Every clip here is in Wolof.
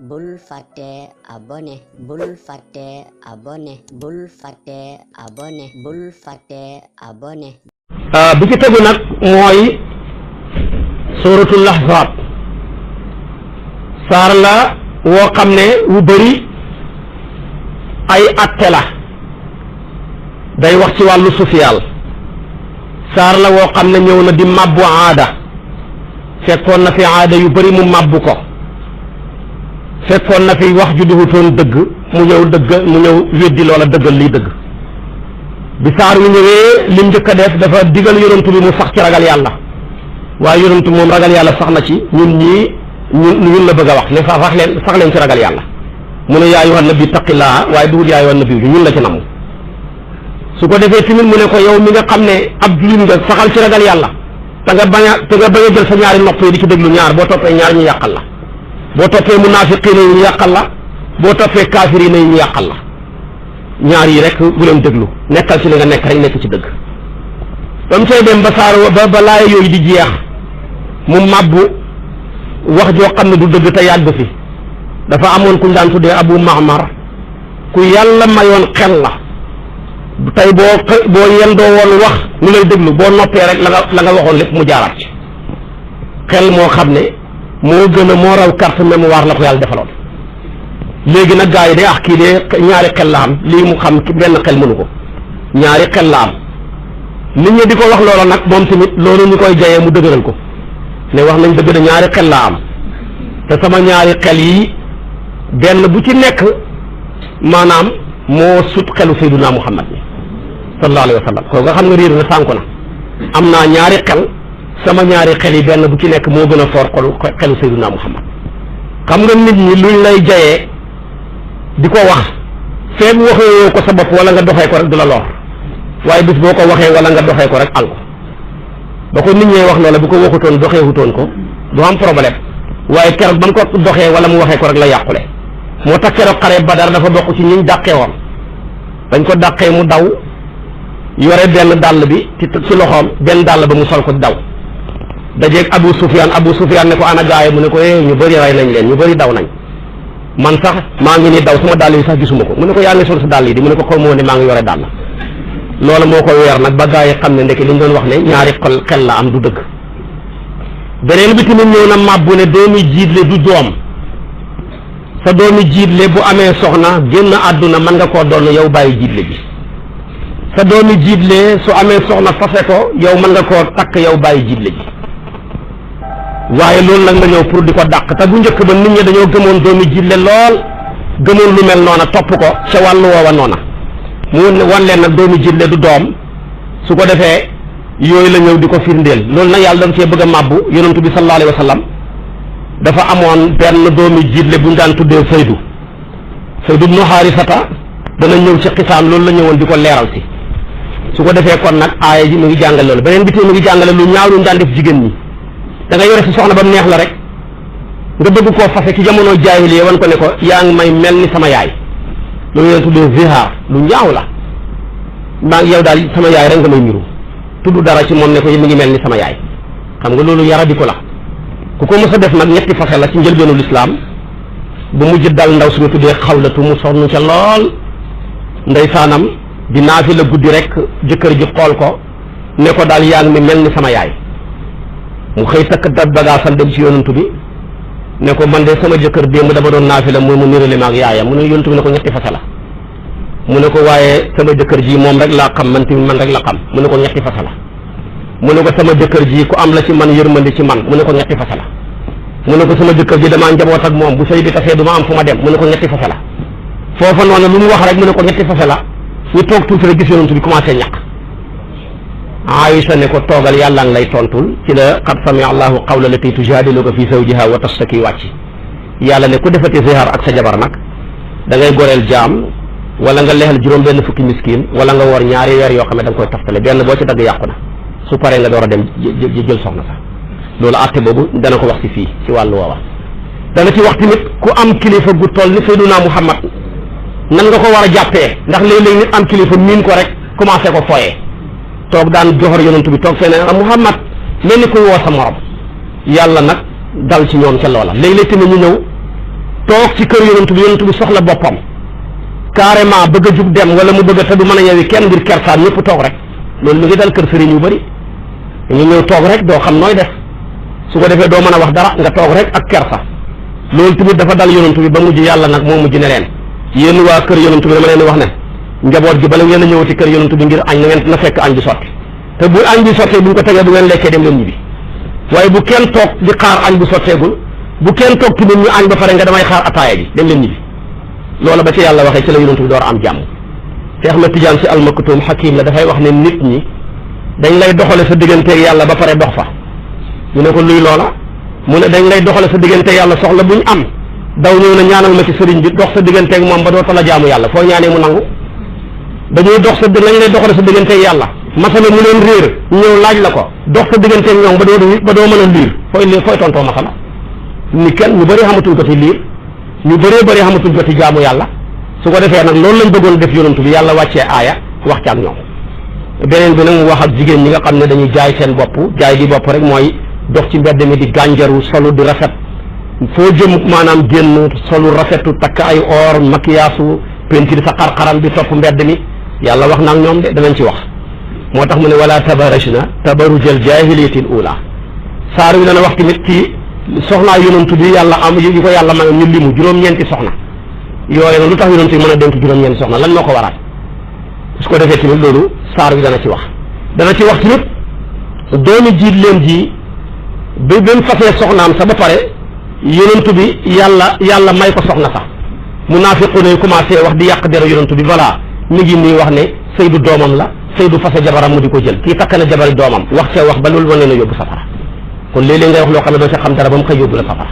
bul fàtte abonné bul fàtte abonné bul fàtte abonné bul fàtte abonné. bi ci tegu nag mooy suratul ahzab saar la woo xam ne wu bëri ay atte la day wax ci wàllu social saar la woo xam ne ñëw na di màbbu aada fekkoon na fi aada yu bëri mu màbbu ko fekkoon na fi wax ju duhutoon dëgg mu ñëw weddi loola dëggal liy dëgg bi saar wi ñëwee lim njëkk a def dafa digal yonent bi mu sax ci ragal yàlla waaye yonent moom ragal yàlla sax na ci ñun la bëgg a wax ne sax leen ci ragal yàlla mu ne yaa ayyuhan nabi taqillaa waaye duhut yaa ayyuhan nabi ñun la ci namu su ko defee tamit mu ne ko yow mi nga xam ne ab jullit nga saxal ci ragal yàlla te nga bañ a jël sa ñaari nopp yi di ci déglu ñaar boo toppee ñaar ñu yàqal la boo toppee munaafiqiin yi ñu yàqal la boo toppee kaafiriin yi ñu yàqal la ñaar yi rek bu leen déglu nekkal ci li nga nekk rek nekk ci dëgg ba mu say dem ba saar ba laaya yooyu di jeex mu màbbu wax joo xam ne du dëgg te yàgg fi dafa amoon ku ñu daan tuddee Abu Mahmar ku yàlla mayoon xel la tey boo yendoo woon wax ñu lay déglu boo noppee rek la nga waxoon lépp mu jaaraat ci xel moo xam ne moo raw carte mémoire la ko yàlla defaloon léegi nag gaa yi de kii de ñaari xel la am lii mu xam benn xel mënu ko ñaari xel la am nit ñi di ko wax loola nag moom tamit loolu ñu koy jayee mu dëgëral ko ne wax nañ dëgg de ñaari xel la am te sama ñaari xel yi benn bu ci nekk maanaam moo sut xelu Seydunaa Muhammad ni sallallahu alayhi wa sallam koo nga xam nga réer na sànku na am naa ñaari xel sama ñaari xel yi benn bu ci nekk moo gën a foor xelu Seydunaa Muhammad xam nga nit ñi luñ lay jayee di ko wax feeg waxee ko sa bopp wala nga doxee ko rek du la lor waaye bis boo ko waxee wala nga doxee ko rek al ko ba ko nit ñee wax loola bu ko waxutoon doxeewutoon ko du am problème waaye keroog ba mu ko doxee wala mu waxee ko rek la yàqule moo tax keroog xare Badar dafa bokk ci ñiñ dàqee woon dañ ko dàqee mu daw yore benn dàll bi ci loxoom benn dàll ba mu sol ko daw dajeeg Abu Sufyaan ne ko ana gaay mu ne ko ñu bëri rey nañ leen ñu bëri daw nañ man sax maa ngi ni daw sama dàll yi sax gisuma ko mu ne ko yaa ngi sol sa dàll yi di mu ne ko xaw moo ne maa ngi yore dàll loola moo ko weer nag ba gaa yi xam ne ndeke li ñu doon wax ne ñaari xel la am du dëgg beneen bi tamit ñëw na màbbu ne doomi jiitle du doom sa doomi jiitle bu amee soxna génn àdduna mën nga koo doon yow bàyyi jiitle bi sa doomi jiitle su amee soxna fase ko yow mën nga koo takk yow bàyyi jiitle ji waaye loolu nag nga ñëw pour di ko dàq te bu njëkk ba nit ñi dañoo gëmoon doomi jiitle lool gëmoon lu mel noona topp ko ca wàllu woowa noona mu wan leen nag doomi jiitle du doom su ko defee yooyu la ñëw di ko firndeel loolu nag yàlla dañ cee bëgg a màbbu yonent bi sallallahu alayhi wa sallam dafa amoon benn doomi jiitle bu ñu daan tuddee Saydu ibnu Xaarisata dana ñëw ci xisaam loolu la ñëwoon di ko leeral si su ko defee kon nag aaya ji mu ngi jàngale loolu beneen bi tey mu ngi jàngale lu ñaaw lu ñu daan def jigéen ñi da nga yore si soxna ba mu neex la rek nga bëgg koo fase ci jamono jaahiliya wan ko ne ko yaa ngi may mel ni sama yaay loolu leen tuddee zihaar lu ñaaw la maa ngi yow daal sama yaay rek nga may niru tudd dara ci moom ne ko mi ngi mel ni sama yaay xam nga loolu yara di ko la ku ko mës a def nag ñetti fase la ci njëlbeenu lislaam bu mujj dal ndaw suñu tuddee Xawlatu mu sonn ca lool ndeysaanam di naafi la guddi rek jëkkër ji xool ko ne ko daal yaa ngi mi mel ni sama yaay mu xëy takk da bagaasam dem ci yonantu bi ne ko man de sama jëkkër démb dama doon naafi la mu nirale ma ak yaayam mu ne yonantu bi ne ko ñetti fase la mu ne ko waaye sama jëkkër ji moom rek laa xam man tamit man rek la xam mu ne ko ñetti fase la mu ne ko sama jëkkër ji ku am la ci man yërmandi ci man mu ne ko ñetti fase la mu ne ko sama jëkkër ji damaa njaboot ak moom bu sëy bi tasee du ma am fu ma dem mu ne ko ñetti fase la foofa noonu lu mu wax rek mu ne ko ñetti fase la ñu toog tuuti rek gis yonantu bi commencé ñàkk Aïcha ne ko toogal yàlla ngi lay tontul ci la qad sami allahu qawla lati tujadiluka fi zawjiha wa tashtaki wàcc yàlla ne ku defati zihaar ak sa jabar nag da ngay goreel jaam wala nga leexal juróom benn fukki miskin wala nga woor ñaari weer yoo xam ne da nga koy taftale benn boo ci dagg yàqu na su paree nga door a dem jël soxna sax loolu àtte boobu dana ko wax ci fii ci wàllu woowa dana ci wax tamit ku am kilifa gu toll ni Seydunaa Muhammad nan nga ko war a jàppee ndax léeg-léeg nit am kilifa miin ko rek commencé ko foyee toog daan joxor yonent bi toog feneen Muhammad mel ni kuy woo sa morom yàlla nag dal ci ñoom ca loola léeg-léeg tamit ñu ñëw toog ci kër yonent bi soxla boppam carrément bëgg a jug dem wala mu bëgg a te du mën a yewi kenn ngir kersaan ñëpp toog rek loolu mi ngi dal kër sëriñ yu bëri ñu ñëw toog rek doo xam nooy def su ko defee doo mën a wax dara nga toog rek ak kersa loolu tamit dafa dal yonent bi ba mujj yàlla nag moo mujj ne leen yéen waa kër yonent bi dama leen wax ne njaboot gi bala ngeen a ñëwati kër yonent bi ngir añ na ngeen na fekk añ bi sotti te bu añ bi sottee bu ñu ko tegee bu ngeen lekkee dem leen ñibbi waaye bu kenn toog di xaar añ bu sotteegul bu kenn toog tamit ñu añ ba pare nga damay xaar ataaya ji dem leen ñibbi loola ba ci yàlla waxee ci la yonent bi door am jàmm Cheikh Ahmed Tidiane si almaktum hakim la dafay wax ne nit ñi dañ lay doxale sa digganteeg yàlla ba pare dox fa ñu ne ko luy loola mu ne dañ lay doxale sa digganteeg yàlla soxla buñ am daw ñëw na ñaanal ma ci sëriñ bi dox sa digganteeg moom ba doo tala jaamu yàlla foo ñaanee mu nangu dañuy dox sa lañ lay doxale sa digganteeg yàlla masala mu leen réer ñëw laaj la ko dox sa digganteeg ñoom ba doo mën a liir fooy tontoo masala ni kenn ñu bëri xamatuñ ko ci liir ñu bëree bëri xamatuñ ko ci jaamu yàlla su ko defee nag loolu lañ bëggoon def yonantu bi yàlla wàccee aaya wax ci ak ñoom beneen bi nag mu wax ak jigéen ñi nga xam ne dañuy jaay seen bopp jaay gi bopp rek mooy dox ci mbedd mi di gànjaru solu di rafet foo jëm maanaam génn solu rafetu takk ay or makiyaasu peinture sa xar-xaram bi topp mbedd mi yàlla wax na ak ñoom de danañ ci wax moo tax mu ne wala tabarajna tabarujal jaahiliyatil ula saar wi dana wax tamit ci soxnaa yonantu bi yàlla am yi ko yàlla mayoon ñu limu juróom-ñeenti soxna yooyu nag lu tax yonantu bi mën a denc juróom-ñeenti soxna lan moo ko waral su ko defee tamit loolu saar wi dana ci wax tamit doomi jiit leen ji bi mu fasee soxnaam sa ba pare yonantu bi yàlla may ko soxna sax munaafiqu ne commencé wax di yàq dara yonantu bi voilà mi ngi nii wax ne Seydou doomam la Seydou fase jabaram mu di ko jël kii takk na jabari doomam wax see wax ba loolu wane na yóbbu safara kon léeg-léeg ngay wax loo xam ne doo ci xam dara ba mu xëy yóbbu la safara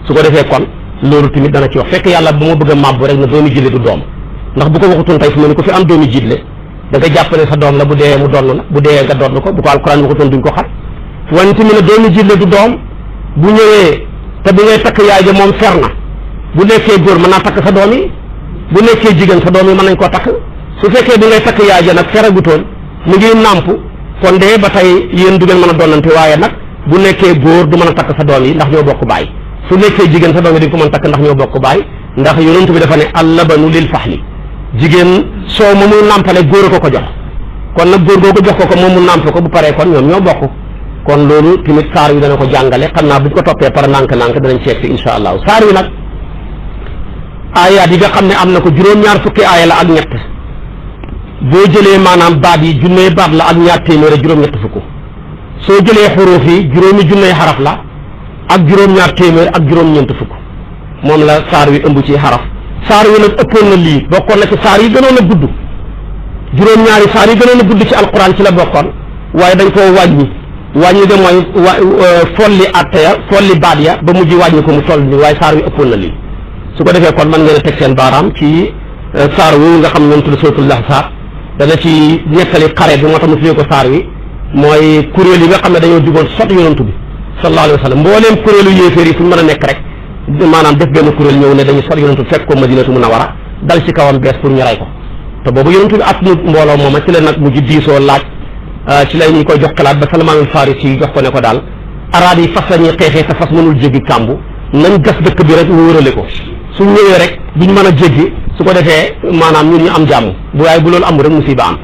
su ko defee kon loolu tamit dana ci wax fekk yàlla bu ma bëgg a màbbu rek na doomi jiitle du doom ndax bu ko waxutoon tey fu mu ne ko fi am doomi jiitle da nga jàpp ne sa doom la bu dee mu donn la bu dee nga donn ko bu ko alquran waxutoon duñ ko xam wante mu ne doomi jiitle du doom bu ñëwee te bi ngay takk yaay ja moom fer na bu nekkee góor mën naa takk sa doom yi bu nekkee jigéen sa doom yi mën nañ koo takk su fekkee bi ngay takk yaay ja nag feragutoon mu ngi nàmp kon de ba tey yéen du ngeen mën a donnante waaye nag bu nekkee góor du mën a takk sa doom yi ndax ñoo bokk baay su nekkee jigéen sa doom yi di ko mën a takk ndax ñoo bokk baay ndax yonent bi dafa ne allabanu lil faxli jigéen soo ma muy nàmpale góor a ko jox kon nag góor goo ko jox ko moom mu nàmp ko bu paree kon ñoom ñoo bokk kon loolu tamit saar wi dana ko jàngale xam naa buñ ko toppee par nànk-nànk danañ seet si insha allahu saar wi nag aayaat yi nga xam ne am na ko juróom-ñaar fukki aaya la ak ñett boo jëlee maanaam baat yi junnee baat la ak ñaar téeméer ak juróom-ñett fukk soo jëlee xuruuf yi juróomi junney xaraf la ak juróom-ñaar téeméer ak juróom-ñeent fukk moom la saar wi ëmb ci xaraf saar wi nag ëppoon na lii bokkoon na ci saar yi gënoon a gudd juróom-ñaari saar yi gënoon a gudd ci alquran ci la bokkoon waaye dañ koo wàññi de mooy folli atteya folli baat ya ba mujj wàññi ko mu toll nii waaye saar wi ëppoon na lii su ko defee kon man ngeen a teg seen baaraam ci saar wi nga xam ne moom tudd suratul ahzab dana ci nekkali xare bi moo tax mu tuddee ko saar wi mooy kuréel yi nga xam ne dañoo jugoon sot yonantu bi sallallahu alayhi wa sallam mbooleem kuréelu yéeféer yi fu ñu mën a nekk rek maanaam def benn kuréel ñëw ne dañu sot yonantu fekk ko madinatu munawara dal ci kawam bees pour ñu rey ko te boobu yonantu bi at mu mbooloo mooma ci la nag mujj diisoo laaj ci lay ñu koy jox kalaat ba Salmaanul Farisi yi jox ko ne ko daal araab yi fas la ñuy xeexee te fas mënul jéggi kàmbu nañ gas dëkk bi rek ñu wërale ko suñ ñëwee rek duñ mën a jéggi su ko defee maanaam ñun ñu am jàmm bu waaye bu loolu amul rek musiba am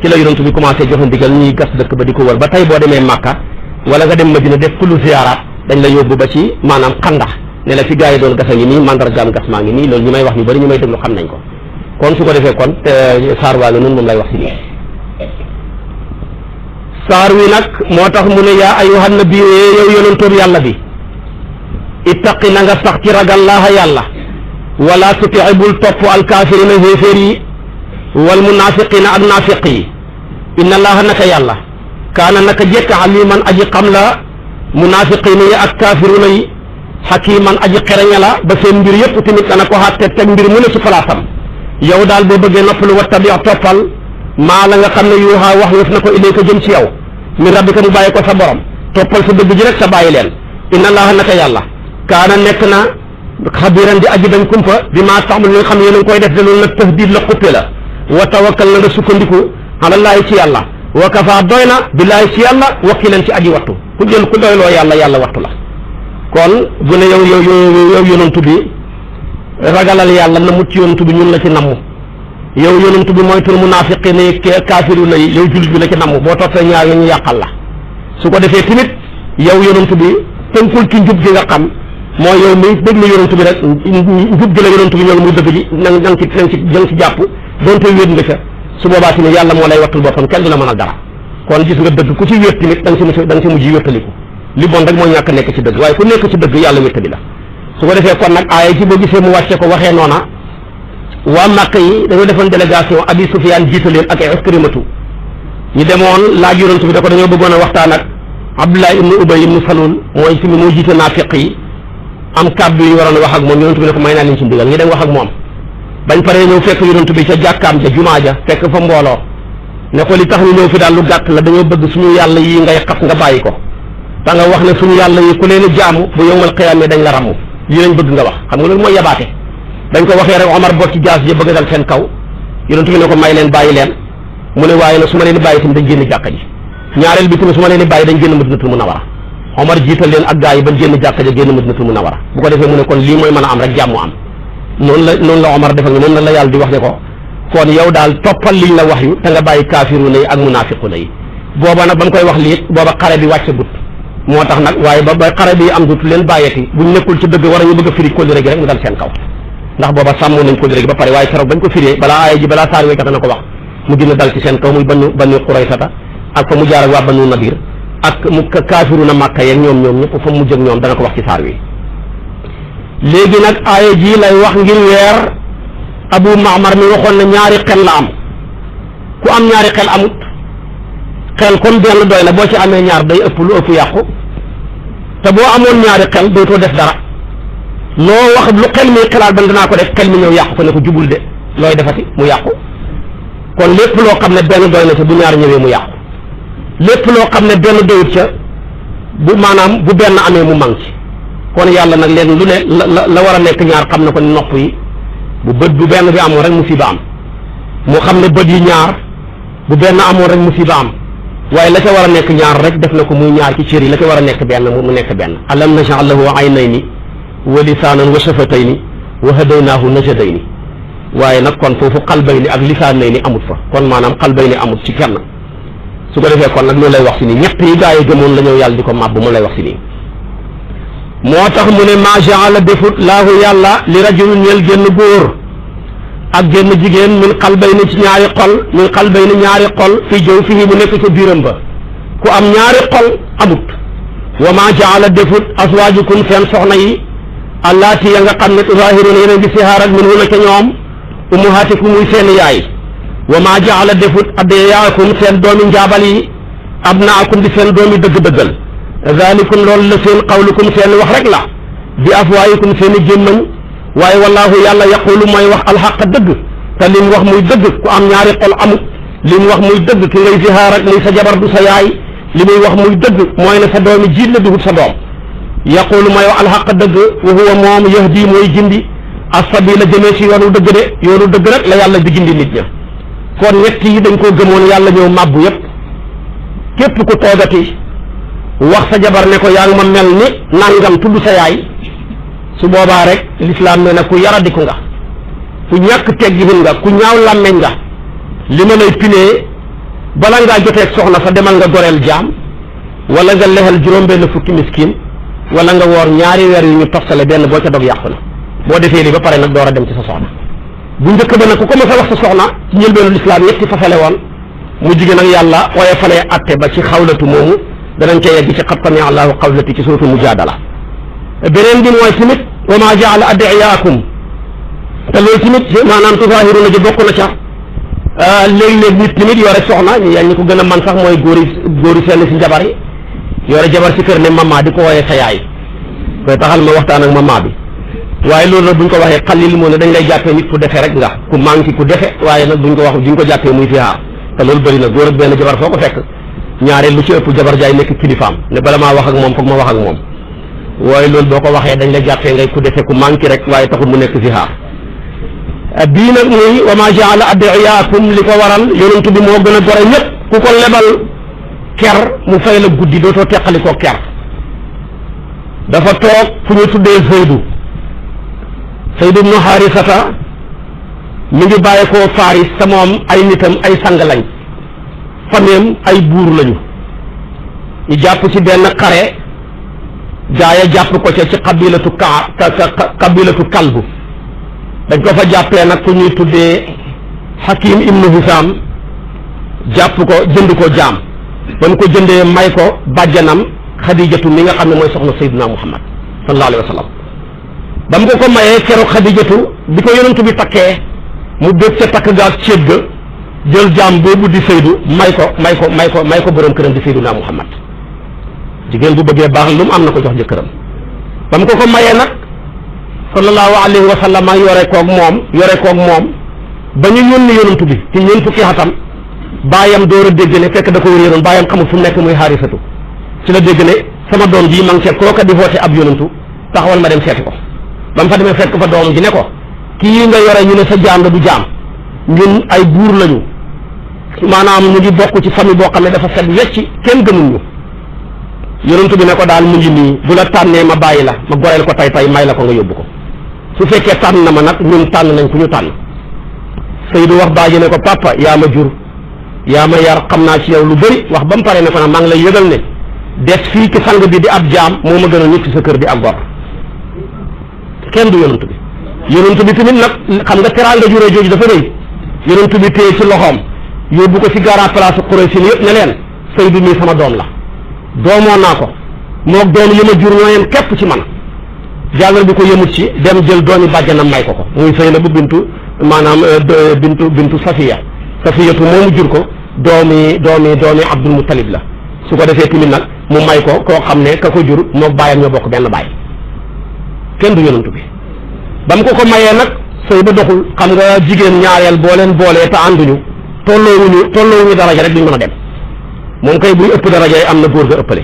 ci la yonent bi commencé joxe ndigal ñuy gas dëkk ba di ko wër ba tey boo demee Màkka wala nga dem Madina def kullu ziyaaraat dañ la yóbbu ba ci maanaam xandax ne la fi gars yi doon gasa ngi nii mandargaam gas maa ngi nii loolu ñu may wax ñu bëri ñu may déglu xam nañ ko kon su ko defee kon saar waa nga noonu moom lay wax si nii saar wi nag moo tax mu ne yaa ayyuhan nabi yow yonentóob yàlla bi ittaqi na nga sax ci ragal laaha yàlla wala tutii bul topp alkaafirina xéeféer yi wal munafiqina ak naafiq yi inna allaha naka yàlla kaana naka jekk aliman aji xam la munafiqina yi ak kaafiruna yi xakiman aji xereña la ba seen mbir yëpp tamit dana ko xatte teg mbir mu ne ci palaasam yow daal boo bëggee noppalu wattabi toppal maa la nga xam ne yuuxa wax wef na ko ilayka jëm ci yow min rabbika mu bàyyi ko sa borom toppal sa dëgg ji rek sa bàyyi leen inna allaha naka yàlla kaana nekk na xabiran di aji dañ kumpa bi maa taxmal li nga xam ne yéen a ngi koy def de loolu nag tahdiid la xuppe la wa tawakkal na nga sukkandiku alallaahi ci yàlla wa kafa doy na billaahi ci yàlla wakiilan ci aji wattu ku doyloo yàlla wattu la kon bu ne yow yonantu bi ragalal yàlla na mucc yonent bi ñun la ci namm yow yonent bi moytul munaafiqiin yi kaafiru na yow jullit bi la ci namm boo toppee ñaar ñu yàqal la su ko defee tamit yow yonent bi tënkul ci njub gi nga xam mooy yow mi déglu yonent bi rek njub gi la yonent bi ñëw muy dëgg ji na nga ci jàpp donte wéet nga ca su boobaa tamit yàlla moo lay wattul boppam kenn du la mënal dara kon gis nga dëgg ku ci wéet tamit da nga ci mujj wéttaliku li bon rek mooy ñàkk nekk ci dëgg waaye ku nekk ci dëgg yàlla wéttali la su ko defee kon nag aaya ci boo gisee mu wàcce ko waxee noona waa Màkk yi dañoo defoon délégation Abi Sufyaan jiite leen ak Ikrimatu ñu demoon laaj yonent bi da ko dañoo bëggoon a waxtaan ak Abdullah ibnu Ubay ibnu Salul mooy fi mu moo jiite naafiq yi am kàddu yu waroon a wax ak moom yonent bi ne ko may naa leen ci ndigal ñu dem wax ak moom bañ paree ñëw fekk yonent bi ca jàkkaam ja jumaa ja fekk fa mbooloo ne ko li tax ñu ñëw fi daal lu gàtt la dañoo bëgg suñu yàlla yi ngay xas nga bàyyi ko te nga wax ne suñu yàlla yi ku leen jaamu bu yowmal qiyaama dañ la ramu lii lañ bëgg nga wax xam nga loolu mooy yabaate dañ ko waxee rek Omar bot ci jaas ji bëgg dal seen kaw yonent bi ne ko may leen bàyyi leen mu ne waaye nag su ma leen bàyyi tamit dañ génn jàkka ji ñaareel bi tamit su ma leen bàyyi dañ génn Madinatul Munawwara Omar jiital leen ak gaa yi bañ génn jàkka ja génn Madinatul Munawwara bu ko defee mu ne kon lii mooy mën a am rek jàmmu am noonu la Omar defal noonu la yàlla di wax ne ko kon yow daal toppal liñ la wax yu te nga bàyyi kaafiruuna yi ak munaafiquuna yi booba nag ba mu koy wax lii booba xare bi wàcce gut moo tax nag waaye ba xare bi am dut leen bàyyeeti buñ nekkul ci dëgg war a ñu bëgg a firi kóllëre gi rek mu dal seen kaw ndax booba sàmmoon nañ kóllëre gi ba pare waaye keroog bañ ko firee balaa aaya ji balaa saar wéy dana ko wax mu gën a dal ci seen kaw muy banu Quraysata ak fa mu jaar ak waa banu Nadir ak mu kaafiruuna Màkka yeeg ñoom ñëpp fa mu jëg ñoom dana ko wax ci saar wi léegi nag aaya ji lay wax ngir weer Abu Maamar mi waxoon ne ñaari xel la am ku am ñaari xel amut xel kon benn doy na boo ci amee ñaar day ëpp lu ëpp yàqu te boo amoon ñaari xel dootoo def dara loo wax lu xel mi xelaat ban danaa ko def xel mi ñëw yàqu ko ne ko jubul de looy defati mu yàqu kon lépp loo xam ne benn doy na ca bu ñaar ñëwee mu yàqu lépp loo xam ne benn doyut ca bu maanaam bu benn amee mu manqué kon yàlla nag leen lu ne la war a nekk ñaar xam na ko ni nopp yi bu bët bu benn bi amoon rek musiba am mu xam ne bët yi ñaar bu benn amoon rek musiba am waaye la ca war a nekk ñaar rek def na ko muy ñaar ci cër yi la ca war a nekk benn mu nekk benn alam naj'al lahu aynayni wa lisaanan wa shafatayni wa hadaynaahu najdayni waaye nag kon foofu qalbayni ak lisaanayni amut fa kon maanaam qalbayni amut ci kenn su ko defee kon nag loolu lay wax si nii ñett yi gaa yi gëmoon la ñëw yàlla di ko màbb mu lay wax si nii moo tax mu ne maa ja'ala defut laahu yàlla li rajulin ñeel génn góor ak génn jigéen min qalbayni ci ñaari xol min qalbayni ñaari xol fii jëw fii mu nekk ca biiram ba ku am ñaari xol amut wa maa ja'ala defut azwaajukum seen soxna yi allaati ya nga xam ne tuzaahiruna yéen a ngi sihaarat minhunna ca ñoom ummahaatikum muy seen yaay wa maa ja'ala defut adiyaakum seen doomi njaabal yi abnaakum di seen doomi dëgg-dëggal zalikum loolu la seen qawlukum seen wax rek la bi afwaayikum seen i gémmañ waaye wallaahu yàlla yaqulu mooy wax alxaq dëgg te li mu wax muy dëgg ku am ñaari xol amut li mu wax muy dëgg ki ngay zihaar ak muy sa jabar du sa yaay li muy wax muy dëgg mooy ne sa doomi jiit la dugut sa doom yaqulu mooy wax alxaq dëgg wa huwa moom yahdi mooy gindi as-sabila jëmee si yoonu dëgg de yoonu dëgg rek la yàlla di gindi nit ña kon ñett yi dañ koo gëmoon yàlla ñëw màbbu yépp képp ku toogati wax sa jabar ne ko yaa ngi ma mel ni nangam tudd sa yaay su boobaa rek lislaam ne na ku yaradiku nga ku ñàkk teggin nga ku ñaaw làmmeñ nga li ma lay pinee bala ngaa joteeg soxna sa demal nga goreel jaam wala nga lexal juróom-benn fukki miskin wala nga woor ñaari weer yu ñu toftale benn boo ca dog yàqu na boo defee lii ba pare nag door a dem ci sa soxna bu njëkk ba nag ku ko mës a wax sa soxna ci njëlbeenu lislaam ñetti fasale woon mu jigéen nag yàlla ooye falee atte ba ci xawlatu moomu danañ ca yegg ci qad sami'a Allahu qawlati ci suuratu mujaadala beneen bi mooy tamit wa maa ja'ala ad'iyaakum te loolu tamit maanaam tuzaahiruna ji bokk na ca léeg-léeg nit tamit yore soxna ñi ko gën a man sax mooy góori seen si jabar yi yore jabar si kër ne mama di ko wooyee sa yaay koy taxal ma waxtaan ak mama bi waaye loolu nag buñ ko waxee xalil moo ne dañ lay jàppee nit ku defe rek nga ku manqué ku defe waaye nag buñ ko jàppee muy fihaar te loolu bëri na góor ak benn jabar foo ko fekk ñaareel lu ci ëpp jabar jaay nekk kilifaam ne bala maa wax ak moom foog ma wax ak moom waaye loolu boo ko waxee dañ la jàppee ngay ku defe ku manqué rek waaye taxul mu nekk fihaar bii nag muy wa maa ja'ala ad'iyaakum li ko waral yonent bi moo gën a gore ñëpp ku ko lebal ker mu fay la guddi dootoo teqali ko ker dafa toog fu ñu tuddee Zeydu Sayd ibnu Harisata mi ngi bàyyeekoo Faris te moom ay nitam ay sang lañ fameem ay buur lañu ñu jàpp ci benn xare gaaya jàpp ko ca ci qabilatu kalbu dañ ko fa jàppee nag ku ñuy tuddee Hakim ibnu Hisam jàpp ko jënd ko jaam ba mu ko jëndee may ko bàjjanam Xadijatu mi nga xam ne mooy soxna Sayyidina Muhammad sallallahu alayhi wa sallam ba mu ko mayee keroog Xadijatu bi ko yonentu bi takkee mu dégg ca takk gaag céet ga jël jaam boobu di Saydu may ko borom këram di Sayyidina Muhammad jigéen bu bëggee baax lu mu am na ko jox jëkkëram ba mu ko mayee nag sallallahu alayhi wa sallam yore koog moom ba ñu yónni yonantu bi ci ñeent fukki atam baayam door a dégg ne fekk da ko wér yoon baayam xamul fu mu nekk muy Xaarisatu ci la dégg ne sama doom ji ma ngi seet kooka di voté ab yonantu taxawal ma dem seeti ko ba mu fa demee fekk fa doom ji ne ko kii nga yore ñu ne sa jaam la du jaam ñun ay buur lañu maanaam ñu ngi bokk ci famille boo xam ne dafa set wecc kenn gënul ñu yonentu bi ne ko daal mu ngi nii bu la tànnee ma bàyyi la ma goreel ko tay may la ko nga yóbbu ko su fekkee tànn na ma nag ñun tànn nañ ku ñu tànn Seydou wax baaji ne ko papa yaa ma jur yaa ma yar xam naa ci yow lu bëri wax ba mu pare ne ko nag maa ngi lay yëgal ne des fii ci sang bi di ab jaam moo ma gën a ñëpp ci sa kër di ab gor kenn du yonentu bi tamit nag xam nga teraanga juree jooju dafa rëy yonentu bi téye ci loxoom yóbbu ko ci grand place Quraysh yëpp ne leen Seydou mii sama doom la doomoo naa ko moog doom yi ma jur ñoo yem képp ci man jàngal bi ko yëmut ci dem jël doomi bàjjanam may ko muy Saynabu bintu maanaam bintu Safiyatu moomu jur ko doomi Abdul Muttalib la su ko defee tamit nag mu may ko koo xam ne ka ko jur moog bàyyam ñoo bokk benn baay kenn du yonantu bi ba mu ko mayee nag sëy ba doxul xam nga jigéen ñaareel boo leen boolee te ànduñu tolloowuñu daraja rek duñ mën a dem moom kay buy ëpp daraja yi am na góor ga ëppale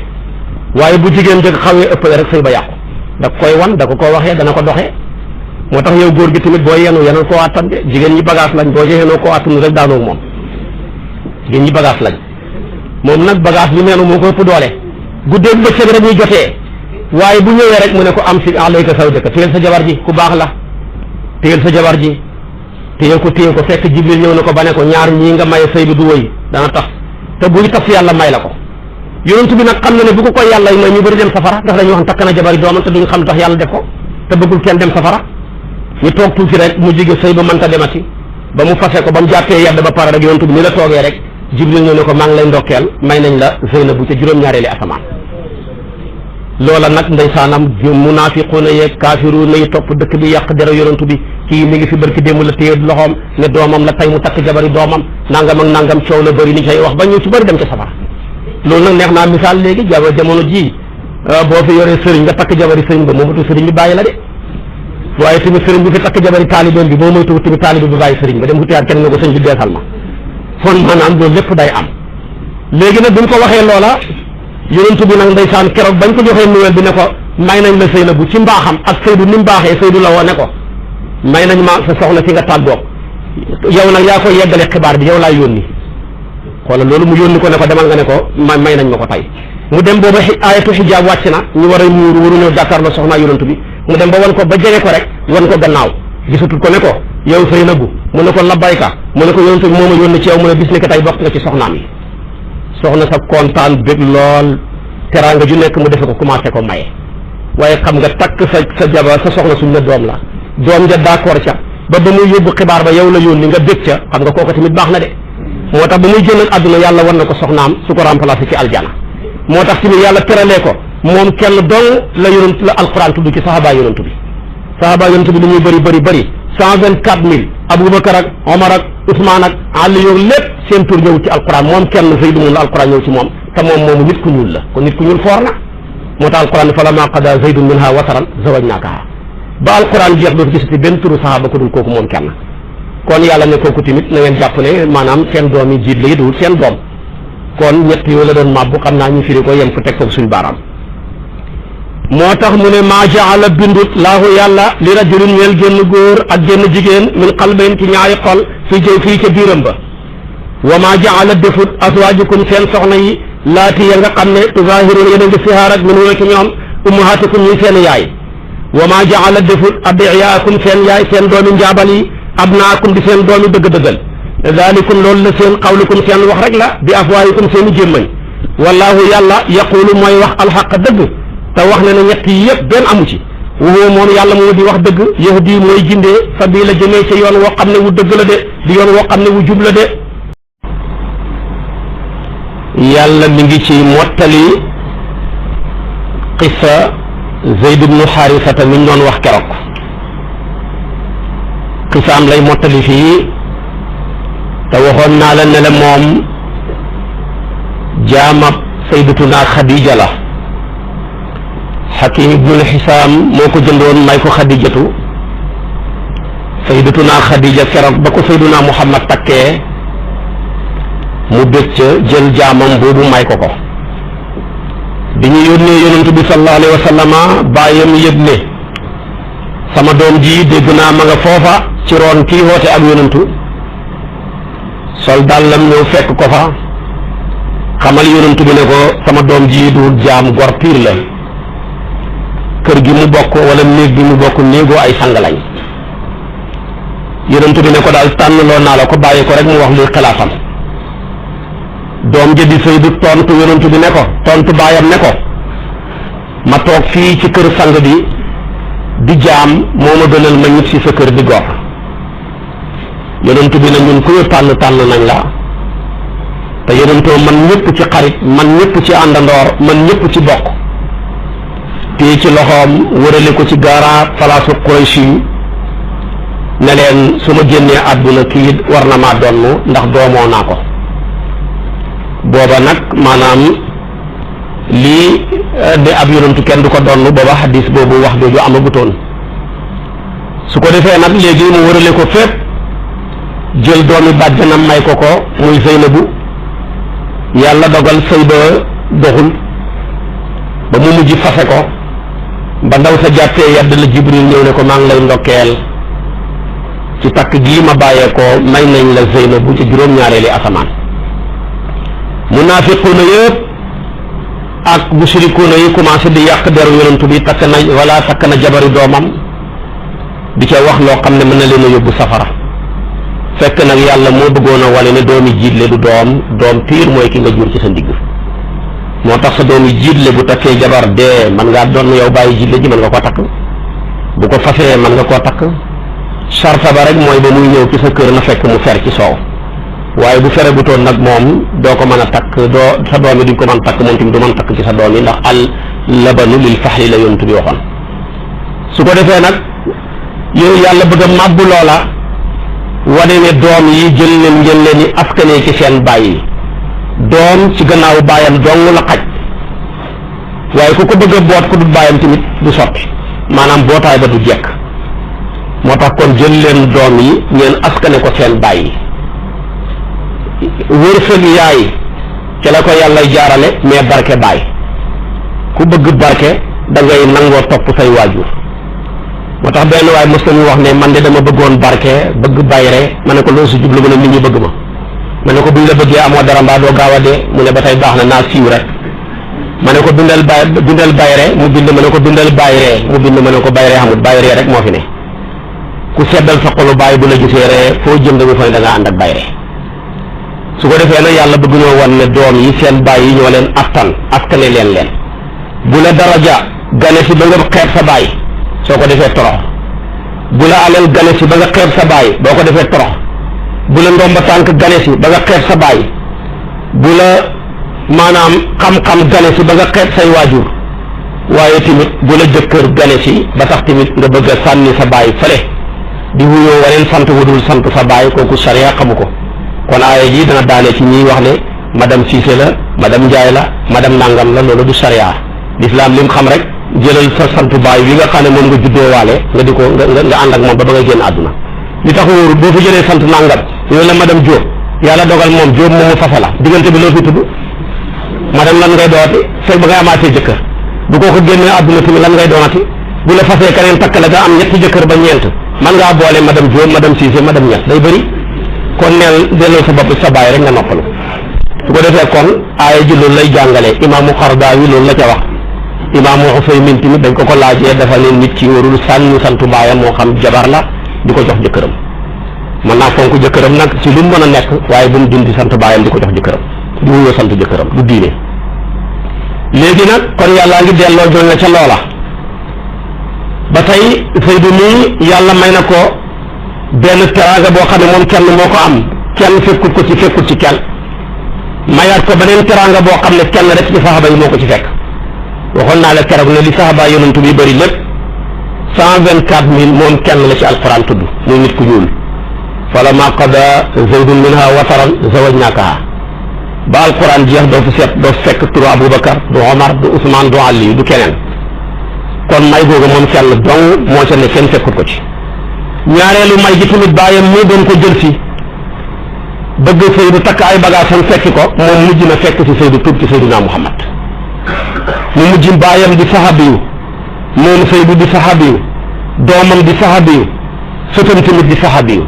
waaye bu jigéen jëkk xawee ëppale rek sëy ba yàqu da koy wan da ko waxee dana ko doxee moo tax yow góor gi tamit boo yenal koo àttan de jigéen ñi bagage lañ boo yenoo koo àttan rek daanoo moom jigéen ñi bagage lañ moom nag bagage bi neenu moo ko ëpp doole guddeeg bëccëg rek ñuy jotee waaye bu ñëwee rek mu ne ko am si alayka zawjaka téyel sa jabar ji ku baax la téyel sa jabar ji téye ko fekk Jibril ñëw na ko ba ne ko ñaar ñii nga maye sëy bi du wëy dana tax te buy tas yàlla may la ko yonent bi nag xam na ne bu ko koy yàlla may ñu bëri dem safara ndax dañuy wax takk na jabari doomam te duñu xam tax yàlla def ko te bëggul kenn dem safara ñu toog tuuti rek mu jige sëy ba mënta demati ba mu fase ko ba mu jàppee yedd ba pare rek yonent bi ni la toogee rek Jibril ñëw ne ko maa ngi lay ndokkeel may nañ la Zeynabu ca juróom-ñaareeli asamaan loola nag ndeysaanam munaafiquuna yeeg kaafiruuna yi topp dëkk bi yàq dara yonantu bi kii mi ngi fi barki démb la téye loxoom ne doomam la tey mu takk jabari doomam nangam ak nangam coow la bëri ni cay wax ba ñu ci bëri dem ca safara loolu nag neex naa misaal léegi jamono ji boo fi yoree sëriñ nga takk jabari sëriñ ba moomatu sëriñ bi bàyyi la de waaye tamit sëriñ bi fi takk jabari taalibeem bi boo moytu tamit taalibe bi bàyyi sëriñ ba dem xutiyaat kenn nga ko sëriñ bi deesal ma kon maanaam loolu lépp day am léegi nag bi mu ko waxee loola yonent bi nag ndeysaan keroog bañ ko joxee nuwel bi ne ko may nañ la Zeynabu ci mbaaxam ak Seydou ni mu baaxee Seydou la woo ne ko may nañ ma sa soxna si nga tàggoog yow nag yaa koy yeggale xibaar bi yow laa yónni xoolal loolu mu yónni ko ne ko demal nga ne ko may nañ ma ko tey mu dem booba ayatu xijaab wàcc na ñu war a muur waruñoo jàkkaarloo soxnaa yonent bi mu dem ba wan ko ba jege ko rek wan ko gannaaw gisatul ko ne ko yow Zeynabu mu ne ko labbayka mu ne ko yonent bi moo ma yónni ci yow mu ne bis ni ko tey bokk nga ci soxnaam yi soxna sa kontaan bëgg lool teraanga ju nekk mu defe ko commencé ko maye waaye xam nga takk sa jabar sa soxna suñ ne doom la doom ja d'accord ca ba muy yóbbu xibaar ba yow la yónni nga bëgg ca xam nga kooku tamit baax na de moo tax ba muy génn àdduna yàlla war na ko soxnaam su ko remplacé ci aljana moo tax tamit yàlla teralee ko moom kenn dong la yonent la alquran tudd ci saxaaba yonent bi li ñuy bëri 124 000 Aboubacar ak Omar ak Ousmane ak Ali yow lépp seen tur ñëw ci alquran moom kenn Zeydu moom la alquran ñëw ci moom te moom moomu nit ku ñuul la kon nit ku ñuul foor na moo tax alquran falammaa qadaa Zeydun minhaa wataran zawwajnaakahaa ba alquran jeex doo gisati benn turu saxaaba ko dul kooku moom kenn kon yàlla ne kooku tamit na ngeen jàpp ne maanaam seen doom yi jiit la yi dul seen doom kon ñett yooyu la doon màbbu xam naa ñu firi ko yem fu teg foofu suñu baaraam moo tax mu ne maa jaala bindut laahu yàlla li rajulin ñeel génn góor ak génn jigéen min qalbayn ci ñaari xol fii ca biiram ba wa maa jaala defut azwaajukum seen soxna yi laati ya nga xam ne tuzaahiruun yéen a ngi sihaar ak min ci ñoom ummahaatikum ñuy seen yaay wa maa jaala deful adiyaakum seen yaay seen doomi njaabal yi abnaakum di seen doomi dëgg-dëggal daalikum loolu la seen xawlukum seen wax rek la bi afwaayikum seen i gémmañ wallaahu yàlla yaqulu mooy wax alxaq dëgg te wax ne na ñett yi yëpp benn amu ci woo moom yàlla moo di wax dëgg yahdi mooy jindee sabila jëmee ca yoon woo xam ne wu dëgg la de di yoon woo xam ne wu jub la de yàlla mi ngi ci mottali qissa Zayd ibnu Xaarisata mi ñu doon wax keroog qisaam lay mottali fii te waxoon naa la ne la moom jaamab sayyidatuna Xadija la Xakim ibnul Xisaam moo ko jëndoon may ko Xadijatu sayyidatuna Xadija keroog ba ko sayyiduna Muhammad takkee mu bég ca jël jaamam boobu may ko ko bi ñu yónnee yonent bi sallallahu alayhi wa sallama bàyyam yëg ne sama doom ji dégg naa ma nga foofa ci roon kii woote ak yonentu sol dàllam ñëw fekk ko fa xamal yonentu bi ne ko sama doom ji du jaam gor piir la kër gi mu bokk wala néeg bi mu bokk néegoo ay sang lañ yonentu bi ne ko daal tànnloo naa la ko bàyyi ko rek mu wax luy xalaatam doom ja di Saydu tontu yonentu bi ne ko tontu baayam ne ko ma toog fii ci kër sang bi di jaam moo ma gënal ma ñib si sa kër di gor yonentu bi ne ñun ku ñu tànn nañ la te yonentoo man ñëpp ci xarit man ñëpp ci àndandoor man ñëpp ci bokk téye ci loxoom wërale ko ci gaara palaasu Quraysh yi ne leen su ma génnee àdduna kii war na maa donn ndax doomoo naa ko booba nag maanaam lii de ab yonentu kenn du ko donn booba xadis boobu wax jooju amagutoon su ko defee nag léegi mu wërale ko fépp jël doomi bàjjanam may ko ko muy Zeynabu yàlla dogal sëy ba doxul ba mu mujj fase ko ba ndaw sa jàppee yàdd la Jibril ñëw ne ko maa ngi lay ndokkeel ci takk gii ma bàyyee ko may nañ la Zeynabu ci juróom-ñaareeli asamaan munaafiquuna yëpp ak mushrikuuna yi commencé di yàq deru yonentu bi takk na jabari doomam di ca wax loo xam ne mën na leen a yóbbu safara fekk nag yàlla moo bëggoon a wane ne doomi jiitle du doom piir mooy ki nga jur ci sa ndigg moo tax sa doomi jiitle bu takkee jabar dee mën ngaa doon yow bàyyi jiitle ji mën nga koo takk bu ko fasee mën nga koo takk sarta ba rek mooy ba muy ñëw ci sa kër na fekk mu fer ci soow waaye bu fere bu toon nag moom doo ko mën a takk sa doom yi duñ ko mën takk moom tamit du mën takk ci sa doom yi ndax al labanu lil faxli la yontu bi waxoon su ko defee nag yow yàlla bëgg a màbbu loola wane ne doom yi jël leen ngeen leen ni askanee ci seen bàyyi doom ci gannaaw baayam dong la xaj waaye ku ko bëgg a boot ku du baayam tamit du sotti maanaam bootaay ba du jekk moo tax kon jël leen doom yi ngeen askane ko seen bàyyi wërsëg yaay ci la ko yàllay jaarale mais barke baay ku bëgg barke da ngay nangoo topp say waajur moo tax benn waaye mos nañu wax ne man de dama bëggoon barke bëgg bayre ma ne ko loo si jublu mu ne nit ñi bëgg ma ne ko buñ la bëggee amoo dara mbaa doo gaaw a dee mu ne ba tey baax na naa siiw rek ma ne ko bindal bayre mu bind ma ne ko bindal bayre mu bind ma ne ko bayre xamut bayre rek moo fi ne ku seddal sa xolu bàyyi bu la gisee ree foo jëm mu fa ne da nga ànd ak bayre su ko defee nag yàlla bëgg ñoo wan ne doom yi seen bàyyi ñoo leen askane leen bu la daraja gane si ba nga xeeb sa bàyyi soo ko defee torox bu la alal gane si ba nga xeeb sa bàyyi boo ko defee torox bu la ndomba tànk gane si ba nga xeeb sa bàyyi bu la maanaam xam-xam gane si ba nga xeeb say waajur waaye tamit bu la jëkkër gane si ba tax tamit nga bëgg a sànni sa bàyyi fële di wuyoo waneen sant wudul sant sa bàyyi kooku sariya xamu ko kon aaya ji dana daane ci ñiy wax ne madame Cissé la madame Ndiaye la madame Nangam la loolu du sariya l'islam lim xam rek jëlal sa santu baay wi nga xam ne moom nga juddoo waale nga di ko nga ànd ak moom ba ba nga génn àdduna li tax wóoru boo fa jëlee sant Nangam yooyu la madame Diop yàlla dogal moom Diop moomu fase la diggante bi loo fi tudd madame lan ngay doonati fekk ba ngay amaatee jëkkër bu ko génnee àdduna tamit lan ngay doonati bu la fasee keneen takk la nga am ñetti jëkkër ba ñeent man ngaa boole madame Diop madame Cissé madame Niass day bëri kon neel delloo sa bopp sa baay rek nga noppalu su ko defee kon aaya ji loolu lay jàngale imaamu Xardaawi loolu la ca wax imaamu Usaymin tamit dañ ko laajee dafa ne nit ci warul sànni santu baayam moo xam jabar la di ko jox jëkkëram mën naa fonk jëkkëram nag ci lu mu mën a nekk waaye bu mu dindi sant baayam di ko jox jëkkëram di wuyoo sant jëkkëram du diine. léegi nag kon yàllaa ngi delloo joñ na ca loola ba tey Seydou nii yàlla may na ko benn teraanga boo xam ne moom kenn moo ko am kenn fekkut ko ci fekkut ci kenn mayaat ko beneen teraanga boo xam ne kenn rek ci saxaaba yi moo ko ci fekk waxoon naa la keroog ne li saxaaba yonent bi bëri lépp 124 000 moom kenn la ci alquran tudd muy nit ku ñuul falammaa qadaa zaydun minhaa wataran zawwajnaakahaa ba alquran jeex doo fi seet doo fekk turu Aboubacar du Omar du Ousmane du Ali du keneen kon may googu moom kenn dong moo ca ne kenn fekkut ko ci ñaareelu may gi tamit bàyyam mu doon ko jël si bëgg Seydou takk ay bagaasam fekki ko moom mujj na fekk si Seydou tuub ci Seydina Muhammad mu mujj bàyyam di saxaabiyu moom Seydou di saxaabiyu doomam di saxaabiyu sëtam tamit di saxaabiyu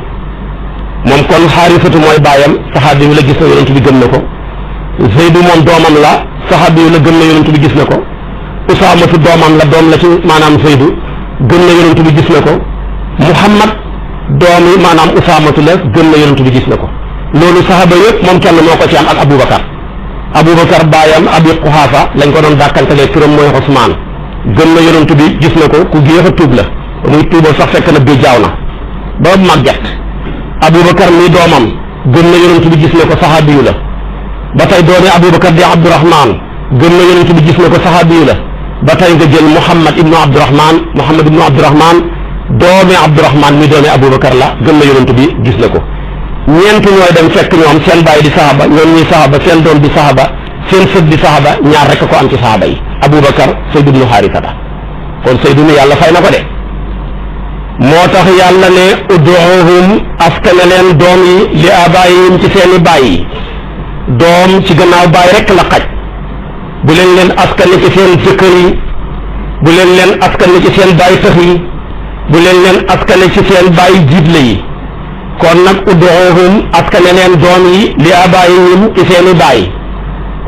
moom kon Xaarisatu mooy bàyyam saxaabiyu la gis na yonent bi gëm na ko Seydou moom doomam la saxaabiyu la gëm na yonent bi gis na ko Usaamatu doomam la doom la ci maanaam Seydou gëm na yonent bi gis na ko Muhammad doomi maanaam Usaamatu la gëm na yonent bi gis na ko loolu saxaaba yëpp moom kenn moo ko ci am ak Aboubacar baayam Abi Quhaafa lañ ko doon dàkkantalee turam mooy Usmaan gëm na yonent bi gis na ko ku géex a tuub la muy tuubal sax fekk na bi jaaw na ba màgget Aboubacar mi doomam gëm na yonent bi gis na ko saxaabiyu la ba tey doomi Aboubacar di Abdourahman gëm na yonent bi gis na ko saxaabiyu la ba tey nga jël Muhammad ibnu Abdourahman doomi Abdourahman mi doomi Aboubacar la gëm na yonent bi gis na ko ñeent ñooy dem fekk ñoom seen baay di saxaba ñoom ñuy saxaba seen doom di saxaba seen sët di saxaba ñaar rek ko am ci saxaba yi Aboubacar Seydou ibnu Xaarisata kon Seydou ni yàlla fay na ko de moo tax yàlla ne ud'uuhum askane leen doom yi li abaayihim ci seeni baay yi doom ci gannaaw baay rek la xaj bu leen askane ci seen jëkkër yi bu leen askane ci seen baay tëx yi bu leen askane ci seen baay jiitle yi kon nag ud'uuhum askane leen doom yi li abaayihim ci seeni baay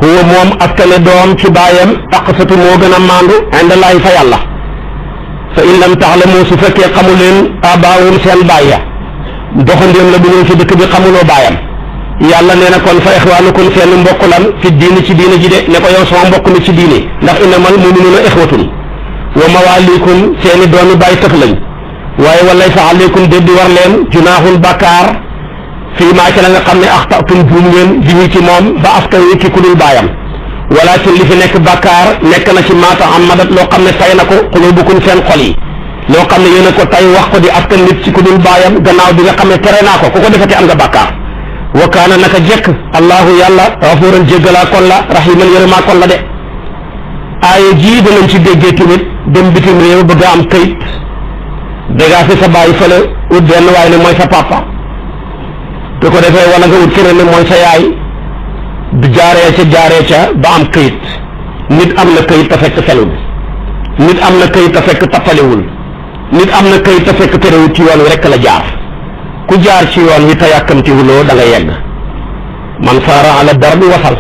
huwa moom askane doom ci baayam aqsatu moo gën a maandu indallaahi fa yàlla fa in lam ta'lamu su fekkee xamu leen abaawum seen baay ya doxandéem la bu ñëw ci dëkk bi xamuloo baayam yàlla nee na kon fa ixwaanukum seen mbokk lan fi diini ci diine ji de ne ko yow sama mbokk mi ci diine ndax innamal mu'minuuna ixwatun wa mawaalikum seeni doomi baay tëx lañ waaye walaysa alaykum déet di war leen junaaxun bàkkaar fii maa ci la nga xam ne axtatum juum ngeen bi ci moom ba askan wi ci ku dul baayam walaakin li fi nekk bàkkaar nekk na ci maata amadat loo xam ne tay na ko xulubukum seen xol yi loo xam ne yéen a ko tay wax ko di askan nit ci ku dul baayam gannaaw bi nga xam ne tere naa ko ku ko defati am nga bàkkaar wa kaana naka jekk allahu yàlla gafuuran jéggalaa kon la rahiman yërëmaa kon la de aaya jii danañ ci déggee tamit dem bitim réew bëgg a am këyit dégaa fi sa bàyyi fële ut benn waaye ne mooy sa papa te ko defee wala nga ut keneen ne mooy sa yaay du jaaree ca ba am këyit nit am na këyit te fekk felul nit am na këyit te fekk tappalewul nit am na këyit te fekk terewul ci yoon wi rekk la jaar ku jaar ci yoon wi te yàkkamtiwuloo da nga yegg man saara ala darbi wasal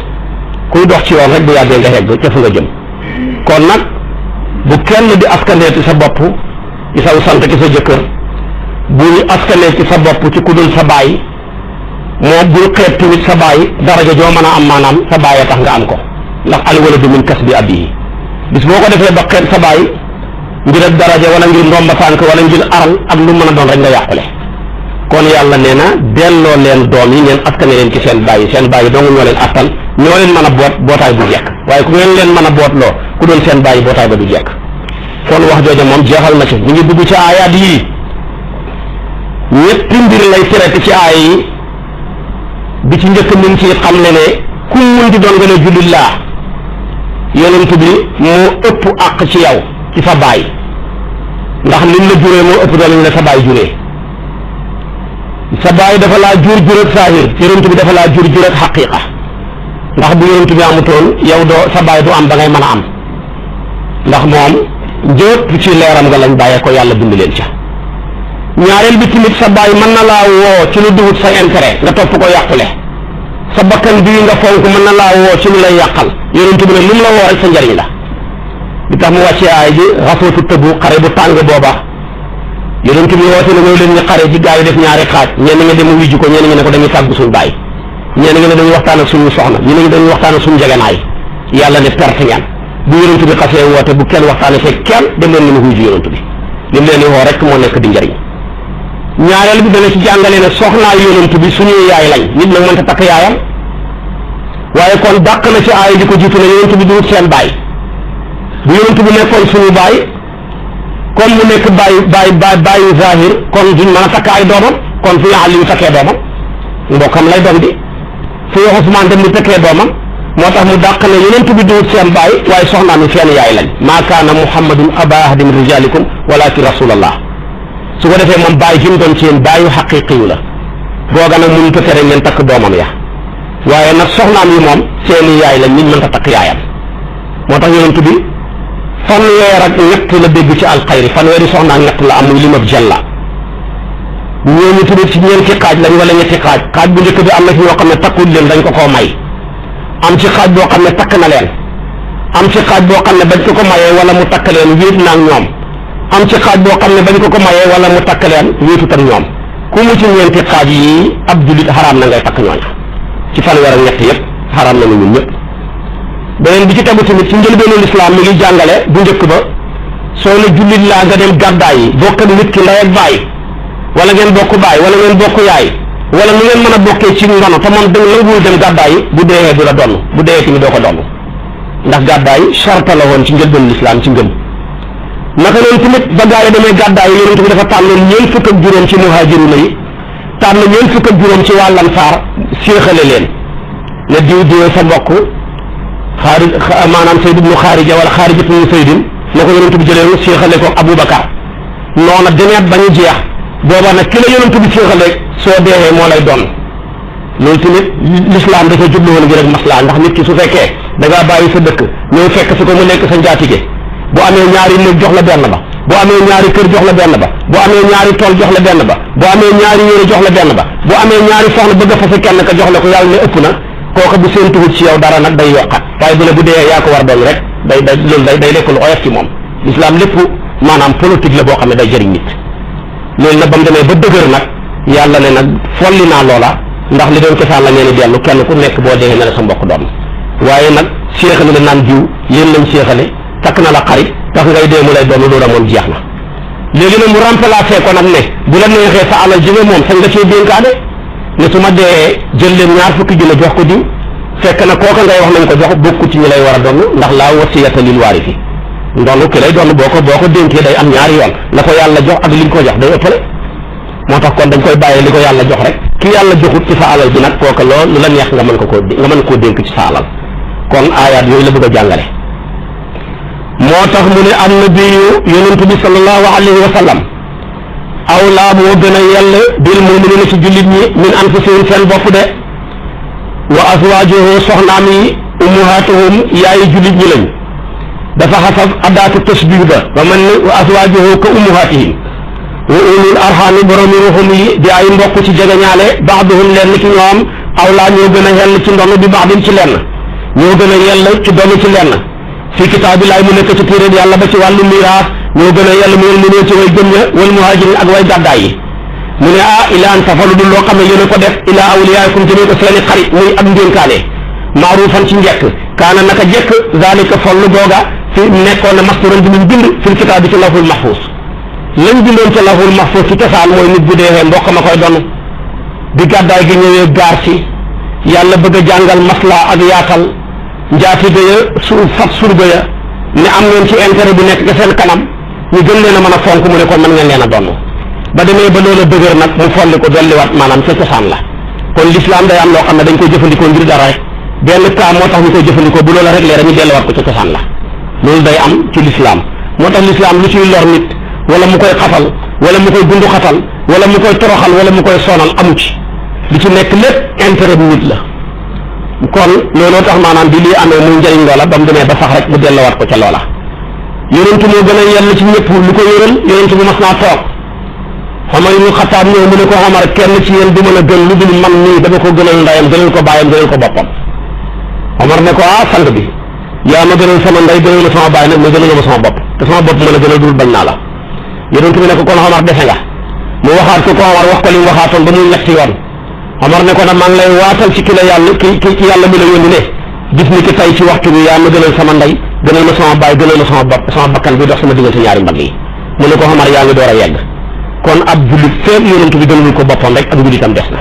kuy dox ci yoon rek bu yàggee nga yegg ca fu nga jëm kon nag bu kenn di askaneeti sa bopp ci saw sant ci sa jëkkër bul askanee ci sa bopp ci ku dul sa baay moo bul xeeb tamit sa baay daraja joo mën a am maanaam sa baay a tax nga am ko ndax al waladu min kasbi abihi bis boo ko defee ba xeeb sa baay ngir ak daraja wala ngir ndomba tànk wala ngir aral ak lu mën a doon rek nga yàqule kon yàlla nee na delloo leen doom yi ngeen askane leen ci seen baay yi dong ñoo leen attan ñoo leen mën a bootaay bu jekk waaye ku ngeen leen mën a bootloo ku doon seen baay bootaay ba du jekk kon wax jooja moom jeexal na ci ñu ngi dugg ci aayaat yii ñetti mbir lay traité ci aaya yi bi ci njëkk min ci xam ne ku mun di doon nga ne jullit laa yonent bi moo ëpp àq ci yow ci sa baay ndax lim la juree moo ëpp doon ñu ne sa baay juree sa baay dafa laa jur ak saahir yonent bi dafa laa jur ak xaqiiqa ndax bu yonent bi amutoon yow doo sa baay du am da ngay mën a am ndax moom njëpp ci leeram nga lañ bàyyee ko yàlla bind leen ca ñaareel bi tamit sa baay mën na laa woo ci lu duwut sa intérêt nga topp ko yàqule sa bakkan bii nga fonk mën na laa woo ci lu lay yàqal yonent bi ne lu mu la woo rek sa njariñ la tax mu wàccee aay ji xasootu tëbu xare bu tàng booba yonent bi woote ne ñëw leen ñu xare ji gaa yi def ñaari xaaj ñenn ñi dem wujju ko ñenn ñi ne ko dañuy tàggu suñu baay ñenn ñi ne dañuy waxtaan ak suñu soxna ñenn ñi dañuy waxtaan ak suñu jegenaay yàlla ne perte ngeen bu yonent bi xasee woote bu kenn waxtaane fekk kenn dem leen ni wujju yonent bi lim leen di woo rek moo nekk di njëriñ ñaareel bi dana ci jàngale ne soxnaa yonent bi suñuy yaay lañ nit nag mënta takk yaayam waaye kon dàq na ci aaya ji ko jiitu ne yonent bi duwut seen baay bu yonent bi nekkoon suñu baay kon mu nekk bàyyi zahir kon duñ mën a takk ay doomam kon fu Ali yu takkee doomam mbokkam lay doon di fu Usmaan dem di takkee doomam moo tax mu dàq ne yonent bi duwut seen baay waaye soxnaam yi seen yaay lañ maa kaana muhammadun aba ahadin min rijalikum walakin rasulallah su ko defee moom baay fi mu doon ci yéen baayu xaqiqiyu la booga nag mënuñ ko tere ngeen takk doomam ya waaye nag soxnaam yi moom seeni yaay lañ niñ mën ta takk yaayam moo tax yonent bi fanweer ak ñett la dégg ci alxayri fanweeri soxna ak ñett la am muy limab jalla ñooñu tamit ci ñeenti xaaj lañ wala ñetti xaaj bu njëkk bi am na ci ñoo xam ne takkul leen dañ ko koo may am ci xaaj boo xam ne takk na leen am ci xaaj boo xam ne bañ ko mayee wala mu takk leen wéet na ak ñoom am ci xaaj boo xam ne bañ ko mayee wala mu takk leen wéetut ak ñoom ku mu ci ñeenti xaaj yi ab jullit xaraam na ngay takk ñooña ci fanweer ak ñett yëpp xaraam na ñun ñëpp beneen bi ci tegu tamit ci njëlbeenu lislaam mi ngi jàngale bu njëkk ba soo ne jullit laa nga dem gàddaay yi bokk ak nit ki ndey ak baay wala ngeen bokk baay wala ngeen bokk yaay wala nu ngeen mën a bokkee ci ndono te moom da nanguwul dem gàddaay yi bu deexee du la donn bu deexee tamit doo ko donn ndax gàddaay charte la woon ci njëlbeenu lislaam ci ngëm naka noonu tamit ba gaa yi demee gàddaay yi yonent bi dafa tànnoon ñeent fukk ak juróom ci muhaajiruna yi tànn ñeent fukk ak juróom ci waa Ansaar séexale leen ne diw diwee sa mbokk maanaam Sayd ibnu Xaarija wala Xaarija ibnu Saydin la ko yonent bi jëlee séexale ko Aboubacar noona demeet ba ñu jeex booba nag ki la yonent bi séexale soo deexee moo lay doon loolu tamit l'islam dafa jublu woon ngir ak maslaa ndax nit ki su fekkee da ngaa bàyyi sa dëkk ñëw fekk si ko mu nekk sa njaatige bu amee ñaari néeg jox la benn ba bu amee ñaari kër jox la benn ba bu amee ñaari tool jox la benn ba bu amee ñaari yére jox la benn ba bu amee ñaari soxna bëgg a fase kenn ka jox la ko yàlla ne ëpp na kooka bu seen tugut ci yow dara nag day yokkat waaye bu ne bu dee yaa ko war doon rek loolu day nekk lu oyof ci moom l'islam lépp maanaam politique la boo xam ne day jëriñ nit loolu nag ba mu demee ba dëgër nag yàlla ne nag folli naa loola ndax li doon cosaan la ngeen di dellu kenn ku nekk boo dee ne la sa mbokk doon waaye nag séexale la naan jiw yéen lañ séexale takk na la xarit tax ngay dee mu lay doon loolu moom jeex na léegi nag mu remplacé ko nag ne bu la neexee sa alal ji nga moom sañ nga cee dénkaane ne su ma dee jël leen ñaar fukki junne jox ko diw fekk na kooka ngay wax nañ ko jox bokku ci ñi lay war a donn ndax laa wasiyata lil waarisi ndonu ki lay donn boo ko dénkee day am ñaari yoon la ko yàlla jox ak liñ ko jox day ëppale moo tax kon dañ koy bàyyee li ko yàlla jox rek ki yàlla joxut ci sa alal bi nag kooka loolu lu la neex nga mën koo dénk ci sa alal kon aayaat yooyu la bëgg a jàngale moo tax mu ne am nabiyu yonent bi sallallahu alayhi wa sallam awlaa moo gën a yell bil mu'minina ci jullit ñi min anfusihim seen bopp de wa azwaajuhu soxnaam yi ummuhaatuhum yaayi jullit ñi lañ dafa xasab addaatu tasbih ba man ni wa azwaajuhu ka ummuhaatihim wa ulul arxaami boromi ruxum yi di ay mbokk ci jegeñaale baaduhum lenn ci ñoom awlaa ñoo gën a yell ci ndono bi baadin ci lenn ñoo gën a yell ci doonu ci lenn fi kitaabillahi mu nekk ci téere yàlla ba ci wàllu miraas ñoo gën a yàlla mu ne ci way gëm ña wal muhajirin ak way gàddaay yi mu ne ila an tafalu dul loo xam ne yéen a ko def ila awliyaakum jëmee ko seeni xarit muy ak ndénkaane maarufan ci njekk kaana naka jekk zalika follu googa fi nekkoon na masturan bi ñu bind fil kitaab bi ci lawhul mahfuus lañ bindoon ci lawhul mahfuus ci cosaan mooy nit bu deexee mbokk ma koy doon bi gàddaay gi ñëwee gaar si yàlla bëgg a jàngal maslaa ak yaatal njaatige ya fat surga ya ne am ngeen ci intérêt bu nekk ca seen kanam ñu gën leen a mën a fonk mu ne kon mën ngeen leen a donn ba demee ba loola dëgër nag mu folli ko dolliwaat maanaam ca cosaan la kon l'islam day am loo xam ne dañ koy jëfandikoo ngir dara rek benn cas moo tax ñu koy jëfandikoo bu loola rek leer ñu delluwaat ko ca cosaan la loolu day am ci l'islam moo tax l'islam lu ciy lor nit wala mu koy xatal wala mu koy gundu xatal wala mu koy toroxal wala mu koy sonal amu ci li ci nekk lépp intérêt bu nit la kon looloo tax maanaam bi lii amee muy njëriñ loola ba mu demee ba sax rek mu delluwaat ko ca loola yonentu moo gën a yell ci ñëpp lu ko yëral yonentu bu mas naa toog Omar ibnu Xataab ñëw mu ne ko Omar kenn ci yéen du mën a gën lu dul man nii dama ko gënal ndayam gënal ko bàyyam gënal ko boppam Omar ne ko sang bi yaa ma gënal sama ndey gënal ma sama baay nag ma gënal ma sama bopp te sama bopp ma la gënal dul bañ naa la yonent bi ne ko kon Omar defe nga mu waxaat ko Omar wax ko li mu waxaatoon ba muy ñetti yoon Omar ne ko nag maa ngi lay waatal ci ki la yàlla ki yàlla mi la yónni ne gis ni ki tey ci waxtu bi yaa ma gënal sama ndey gënal ma sama baay gënal ma sama bopp sama bakkan bi dox sama diggante ñaari mbagg yi mu ne ko Omar yaa ngi door a yegg kon ab jullit feeg yonent bi gënalul ko boppam rek ak njullitam des na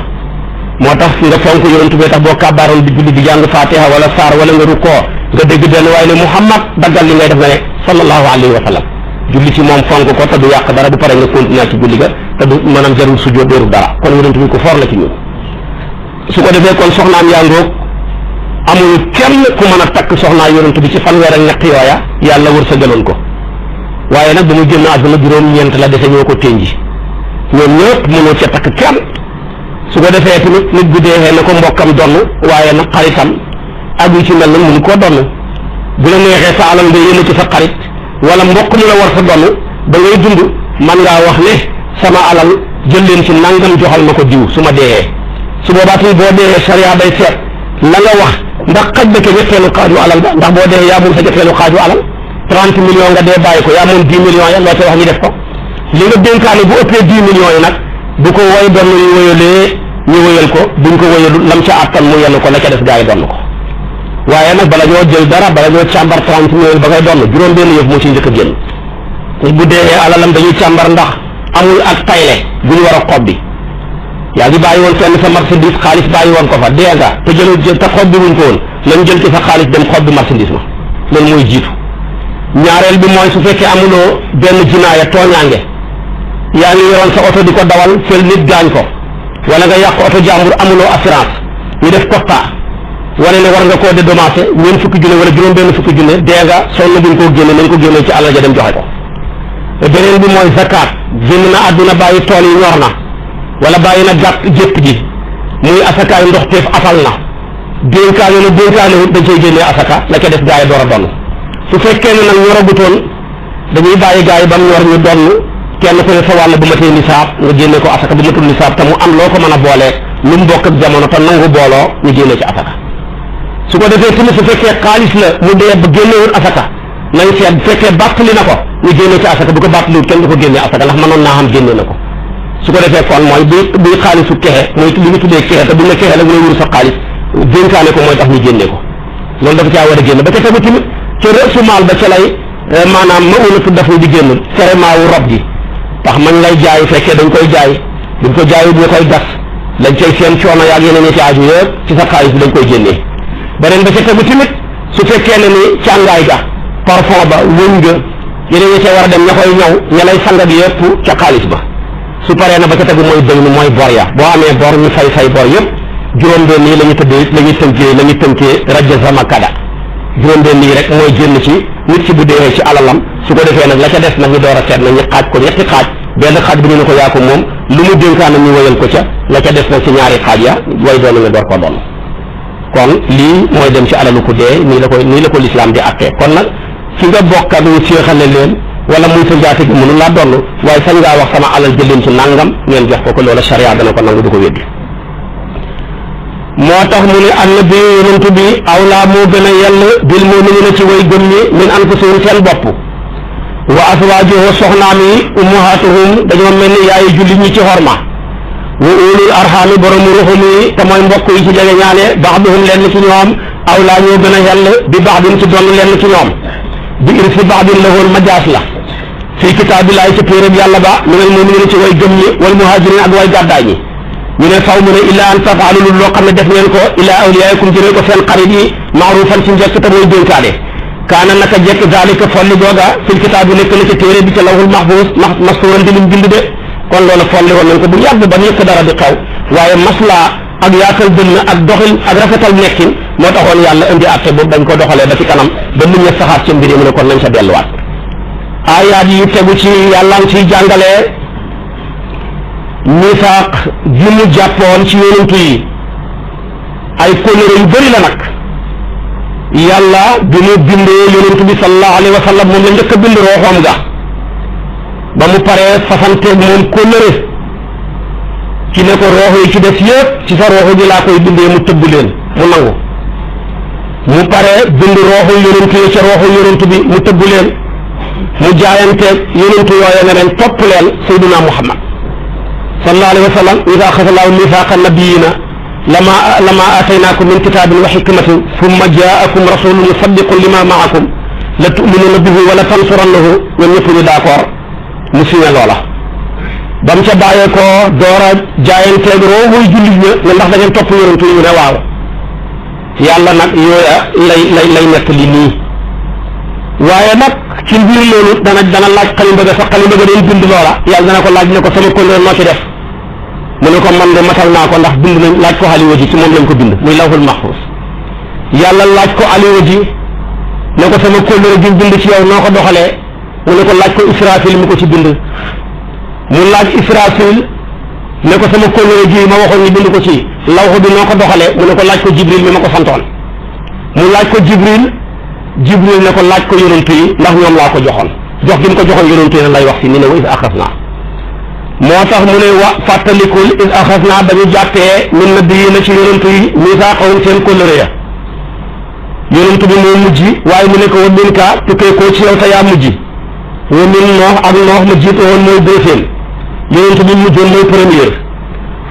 moo tax nga fonk yonent bi tax boo kàbbaaroon di julli di jàng fatiha wala saar wala nga rukkoo nga dégg benn waaye ne Muhammad daggal li ngay def nga ne sallallahu alayhi wa sallam julli ci moom fonk ko te du yàq dara bu pare nga continuer ci julli ga te du maanaam jarul sujjóot dóoru dara kon yonent bi ko for la ci ñun su ko defee kon soxnaam yaa ngoog amul kenn ku mën a takk soxnaa yonent bi ci fanweer ak ñett yooya yàlla wërsëgaloon ko waaye nag ba mu génn àdduna juróom-ñeent la dese ñoo ko ténji ñoom ñëpp mënoo ca takk kenn su ko defee tamit nit bu deexee na ko mbokkam donn waaye nag xaritam ak yu ci mel na mënu koo donn bu la neexee sa alal nga yéene ci sa xarit wala mbokk mu la war sa donn da ngay dund man ngaa wax ne sama alal jël leen ci nangam joxal ma ko diw su ma deexee su boobaa tamit boo deexee charia day seet la nga wax ndax xaj ba ke ñetteelu xaaju alal ba ndax boo deexee yaa moom sa ñetteelu xaaju alal 30 millions nga dee bàyyi ko yaa moom 10 millions ya loo ca wax ñu def ko li nga dénkaane bu ëppee 10 millions yi nag bu ko woy doon ñu wëyalee ñu wëyal ko buñ ko wëyalu lam ca àttan mu yenn ko la ca des gaa yi donn ko waaye nag bala ñoo jël dara bala ñoo càmbar 30 millions ba ngay donn juróom benn yëf moo ci njëkk a génn bu dee alalam dañuy càmbar ndax amul ak tayle bu ñu war a xob bi yaa ngi bàyyi woon fenn sa marchandise xaalis bàyyi woon ko fa dee nga te jël te xob bi wuñ ko woon lañ jël ci sa xaalis dem xob bi marchandise ma loolu mooy jiitu ñaareel bi mooy su fekkee amuloo benn jinaaya tooñaange yaa ngi yoroon sa oto di ko dawal fël nit gaañ ko wala nga yàq oto jàmbur amuloo assurance ñu def constat wane ne war nga koo dédommagé ñeent fukki junne wala juróom benn fukki junne dee nga sonn buñ koo génne nañ ko génne ci àll ja dem joxe ko beneen bi mooy zakat génn na àdduna bàyyi tool yi ñor na wala bàyyi na gàtt jépp ji muy asakaay ndox teef atal na dénkaane na dénkaane wut dañ cay génnee asaka la ca def gaa yi door a donn su fekkee ne nag ñoragutoon dañuy bàyyi gaa yi ba mu ñor ñu donn kenn ku ne sa wàll bu matee nisaab nga génne ko asaka bu matul nisaab te mu am loo ko mën a boolee lu mu bokk ak jamono te nangu booloo ñu génne ci asaka su ko defee tamit su fekkee xaalis la mu dee ba génnewul asaka nañ seet bu fekkee bàttali na ko ñu génne ci asaka bu ko bàttaliwut kenn du ko génne asaka ndax mënoon naa xam génne na ko su ko defee kon mooy buy xaalisu kexe mooy li ñu tuddee kexe te buñ ne kexe la mooy wuru sa xaalis dénkaane ko mooy tax ñu génne ko loolu dafa caa war a génn ba ca tegu tamit ca rësu maal ba ca lay maanaam ma unatu daf ni di génn serement wu rob ji tax mañ lay jaay fekkee dañ koy jaay buñ ko jaayut ñu koy gas dañ cay seen coono yaag yeneen yi ci aju yëpp ci sa xaalis bi dañ koy génnee beneen ba ca tegu tamit su fekkee ne ni càngaay ga parfum ba wëñ ga yeneen yi ca war a dem ña koy ñaw ña lay sang ak yëpp ca xaalis ba su paree na ba ca tegu mooy dëgg ni mooy bor ya boo amee bor ñu fay bor yëpp juróom-benn yi la ñu tëddee la ñu tënkee rajo sama kada juróom-benn yi rek mooy génn ci nit ci bu dee ci alalam su ko defee nag la ca des nag ñu door a seet nag ñu xaaj ko ñetti xaaj benn xaaj bi ñu ne ko yaa ko moom lu mu dénkaan ñu wëyal ko ca la ca des nag ci ñaari xaaj ya way doon nga door ko doon kon lii mooy dem ci alalu ku dee nii la ko lislaam di attee kon nag fi nga bokk ak ñu séexale leen wala muy sa njaati gi mënu laa donn waaye sañ ngaa wax sama alal jël leen ci nangam ngeen jox ko loola charia dana ko nangu du ko weddi moo tax mu ne annabi yonent bi awlaa moo gën a yell bil mu'minina ci way gëm ñi min anfusihim seen bopp wa azwaajuhu soxnaam yi ummahaatuhum dañoo mel ni yaayu jullit ñi ci xorma wa ulul arxaami boromu ruxum yi te mooy mbokk yi ci jege ñaale ba'duhum lenn ci ñoom awlaa ñoo gën a yell bi ba'din ci doon lenn ci ñoom bi irsi ba'din la woon majaas la fii kitaabillahi ci téereb yàlla ba minal mu'minina ci way gëm ñi wal muhajirin ak way gàddaay ñi ñu ne faw mu ne illaa an tafaalu loo xam ne def ngeen ko illaa awliyaakum jëlee ko seen xarit yi maarufan ci njëkk te mooy dénkaane kaana naka jekk zaalika folli googa fil kitaab bi nekk na ci téere bi ca lawhul mahfuus mastuuran di lim bind de kon loolu folli woon nañ ko bu yàgg ba nekk dara di xew waaye maslaa ak yaatal dënn ak doxin ak rafetal nekkin moo taxoon yàlla indi atte boobu dañ ko doxalee ba ci kanam ba nit ñi saxaat ci mbir yi mu ne kon nañ sa delluwaat aayaat yi tegu ci yàlla ngi ciy jàngalee misaaq ji mu jàppoon ci yonent yi ay kóllëre yu bëri la nag yàlla bi mu bindee yonent bi sallallahu alayhi wa sallam moom la njëkk a bind rooxoom ga ba mu paree fasanteeg moom kóllëre ci ne ko roox yi ci des yëpp ci sa rooxu gi laa koy bindee mu tëbb leen mu nangu mu pare bind rooxu yonent yi ca rooxu yonent bi mu tëbb leen mu jaayanteeg yonent yooye ne leen topp leen sayyiduna Muhammad sallallahu alayhi wa sallam ida axada allahu mithaqa nabiyina lama ataynakum min kitabin wa hikmatin thumma jaakum rasulun musaddiqun lima maakum la tu'minuna bihi wa la tansurannahu ñoom ñëpp ñu d'accord mu signé loola ba mu ca bàyyee ko door a jaayanteeg rooxuy jullit ña ne ndax da ngeen topp yonent yi ne waaw yàlla nag yooya lay nekk li nii waaye nag ci biir loolu dana laaj xalima ga sax xalima ga doon bind loola yàlla dana ko laaj ne ko sama kóllëre noo ci def mu ne ko man de matal naa ko ndax bind nañ laaj ko xaliwa ji ci moom lañ ko bind muy lawhul mahfuz yàlla laaj ko aliwa ji ne ko sama kóllëre gi bind ci yow noo ko doxalee mu ne ko laaj ko israfil mi ko ci bind mu laaj israfil ne ko sama kóllëre gi ma waxoon ni bind ko ci lawxu bi noo ko doxalee mu ne ko laaj ko jibril mi ma ko santoon mu laaj ko jibril ne ko laaj ko yonent yi ndax ñoom laa ko joxoon jox gi mu ko joxoon yonent yi lay wax si ni ne wa is axas naa moo tax mu ne wa fàttalikul is axas naa dañu jàppee min nabiyyiina ci yonent yi miisaaqahum seen kóllëre ya yonent bi moo mujj waaye mu ne ko wa minka tukkee koo ci yow te yaa mujj wa min noox ak noox ma jiitu woon mooy deuxième yonent bi mujjoon mooy première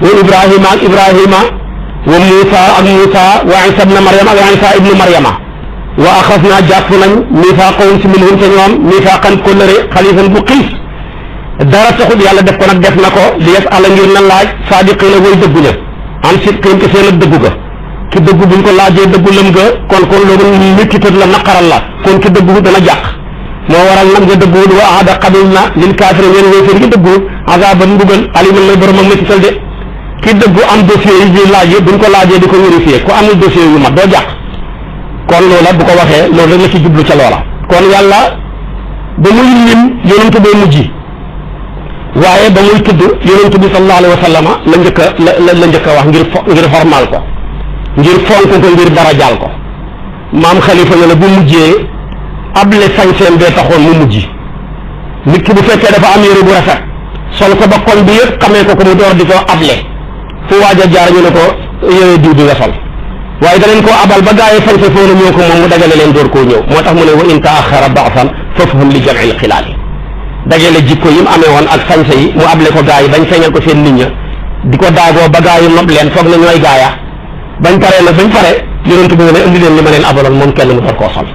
wa ibrahima ak ibrahima wa muusa ak muusa wa isa ibna maryama ak isa ibnu maryama wa axas naa jàpp nañ miisaaqahum si minhum ca ñoom miisaaqan kóllëre xaliifan bu xiis dara taxut yàlla def ko nag def na ko li yes àlla ngir na laaj saadiqiina way dëggu ña an sidqihim ci seen ak dëggu ga ki dëggu buñ ko laajee dëggu lëm ga kon loolu méttitat la naqaral la kon ki dëggu dana jàq moo waral nag nga dëgguwul wa ahada xabil na lil kaafiriin ngeen wéeféer gi dëgguwul azaban mbugal aliman may borom ak méttital de ki dëggu am dossier yi di laaj buñ ko laajee di ko vérifier ku amul dossier yu mat doo jàq kon loola bu ko waxee loolu rek la ci jublu ca loola kon yàlla ba muy lim yonent bee mujj waaye ba muy tudd yonent bi sallallahu alayhi wa sallama la njëkk a wax ngir formal ko ngir fonk ko ngir darajaal ko maam xalifa ne la bu mujjee able sañseen bee taxoon mu mujj nit ki bu fekkee dafa am yére bu rafet sol ko ba kon bi yëpp xamee ko mu door di ko able fu waaj a jaar ñu ne ko yére diw bi nga sol waaye danañ koo abal ba gaa yi sañse foo na ñoo ko moom mu dagale leen door koo ñëw moo tax mu ne wa in taaxara ba'san fafhum li jam'il xilaali dajale jikko yi mu amee woon ak sañse yi mu able ko gaa yi bañ feeñal ko seen nit ña di ko daagoo ba gaa yi nopp leen foog na ñooy gaaya bañ paree nag bañ pare yonent bi ne indi leen li ma leen abaloon moom kenn mu door koo sol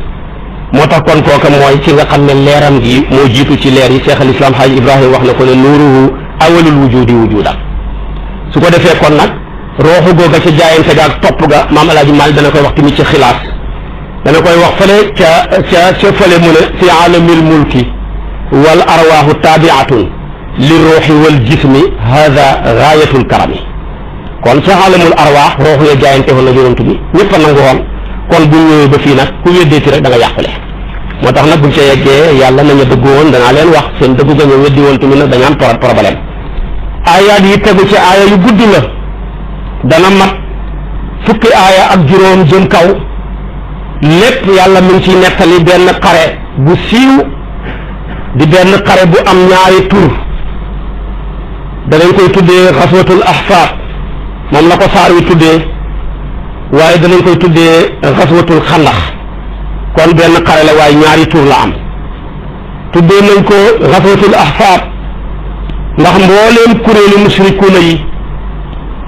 moo tax kon kooka mooy ci nga xam ne leeram gi moo jiitu ci leer yi Cheikh al Islam Haaj Ibrahima wax na ko ne nuuruhu awalul wujudi wujudan su ko defee kon nag rooxu googa ca jaayante ga ak topp ga maam El Hadj Malick dana koy wax tamit ci xilaas dana koy wax fële ca fële mu ne fi aalamil mulki wal arwaahu taabiatun li ruuxi wal jismi hada gaayatul karami kon ca aalamul arwaax rooxu ya jaayante woon na yonent bi ñëpp a nangu woon kon bu ñëwee ba fii nag ku weddee ci rek da nga yàqule moo tax nag buñ ca yeggee yàlla nañu dëggu woon danaa leen wax seen dëggu ga ñu weddi woon tamit nag dañu am problème aayaat yi tegu ci aaya yu gudd la dana mat fukki aaya ak juróom jëm kaw lépp yàlla mi ngi ciy nettali benn xare bu siiw di benn xare bu am ñaari tur danañ koy tuddee xaswatul ahsaab moom la ko saar wi tuddee waaye danañ koy tuddee xaswatul xandax kon benn xare la waaye ñaari tur la am tuddee nañ ko xaswatul ahsaab ndax mbooleem kuréeli musrikuuna yi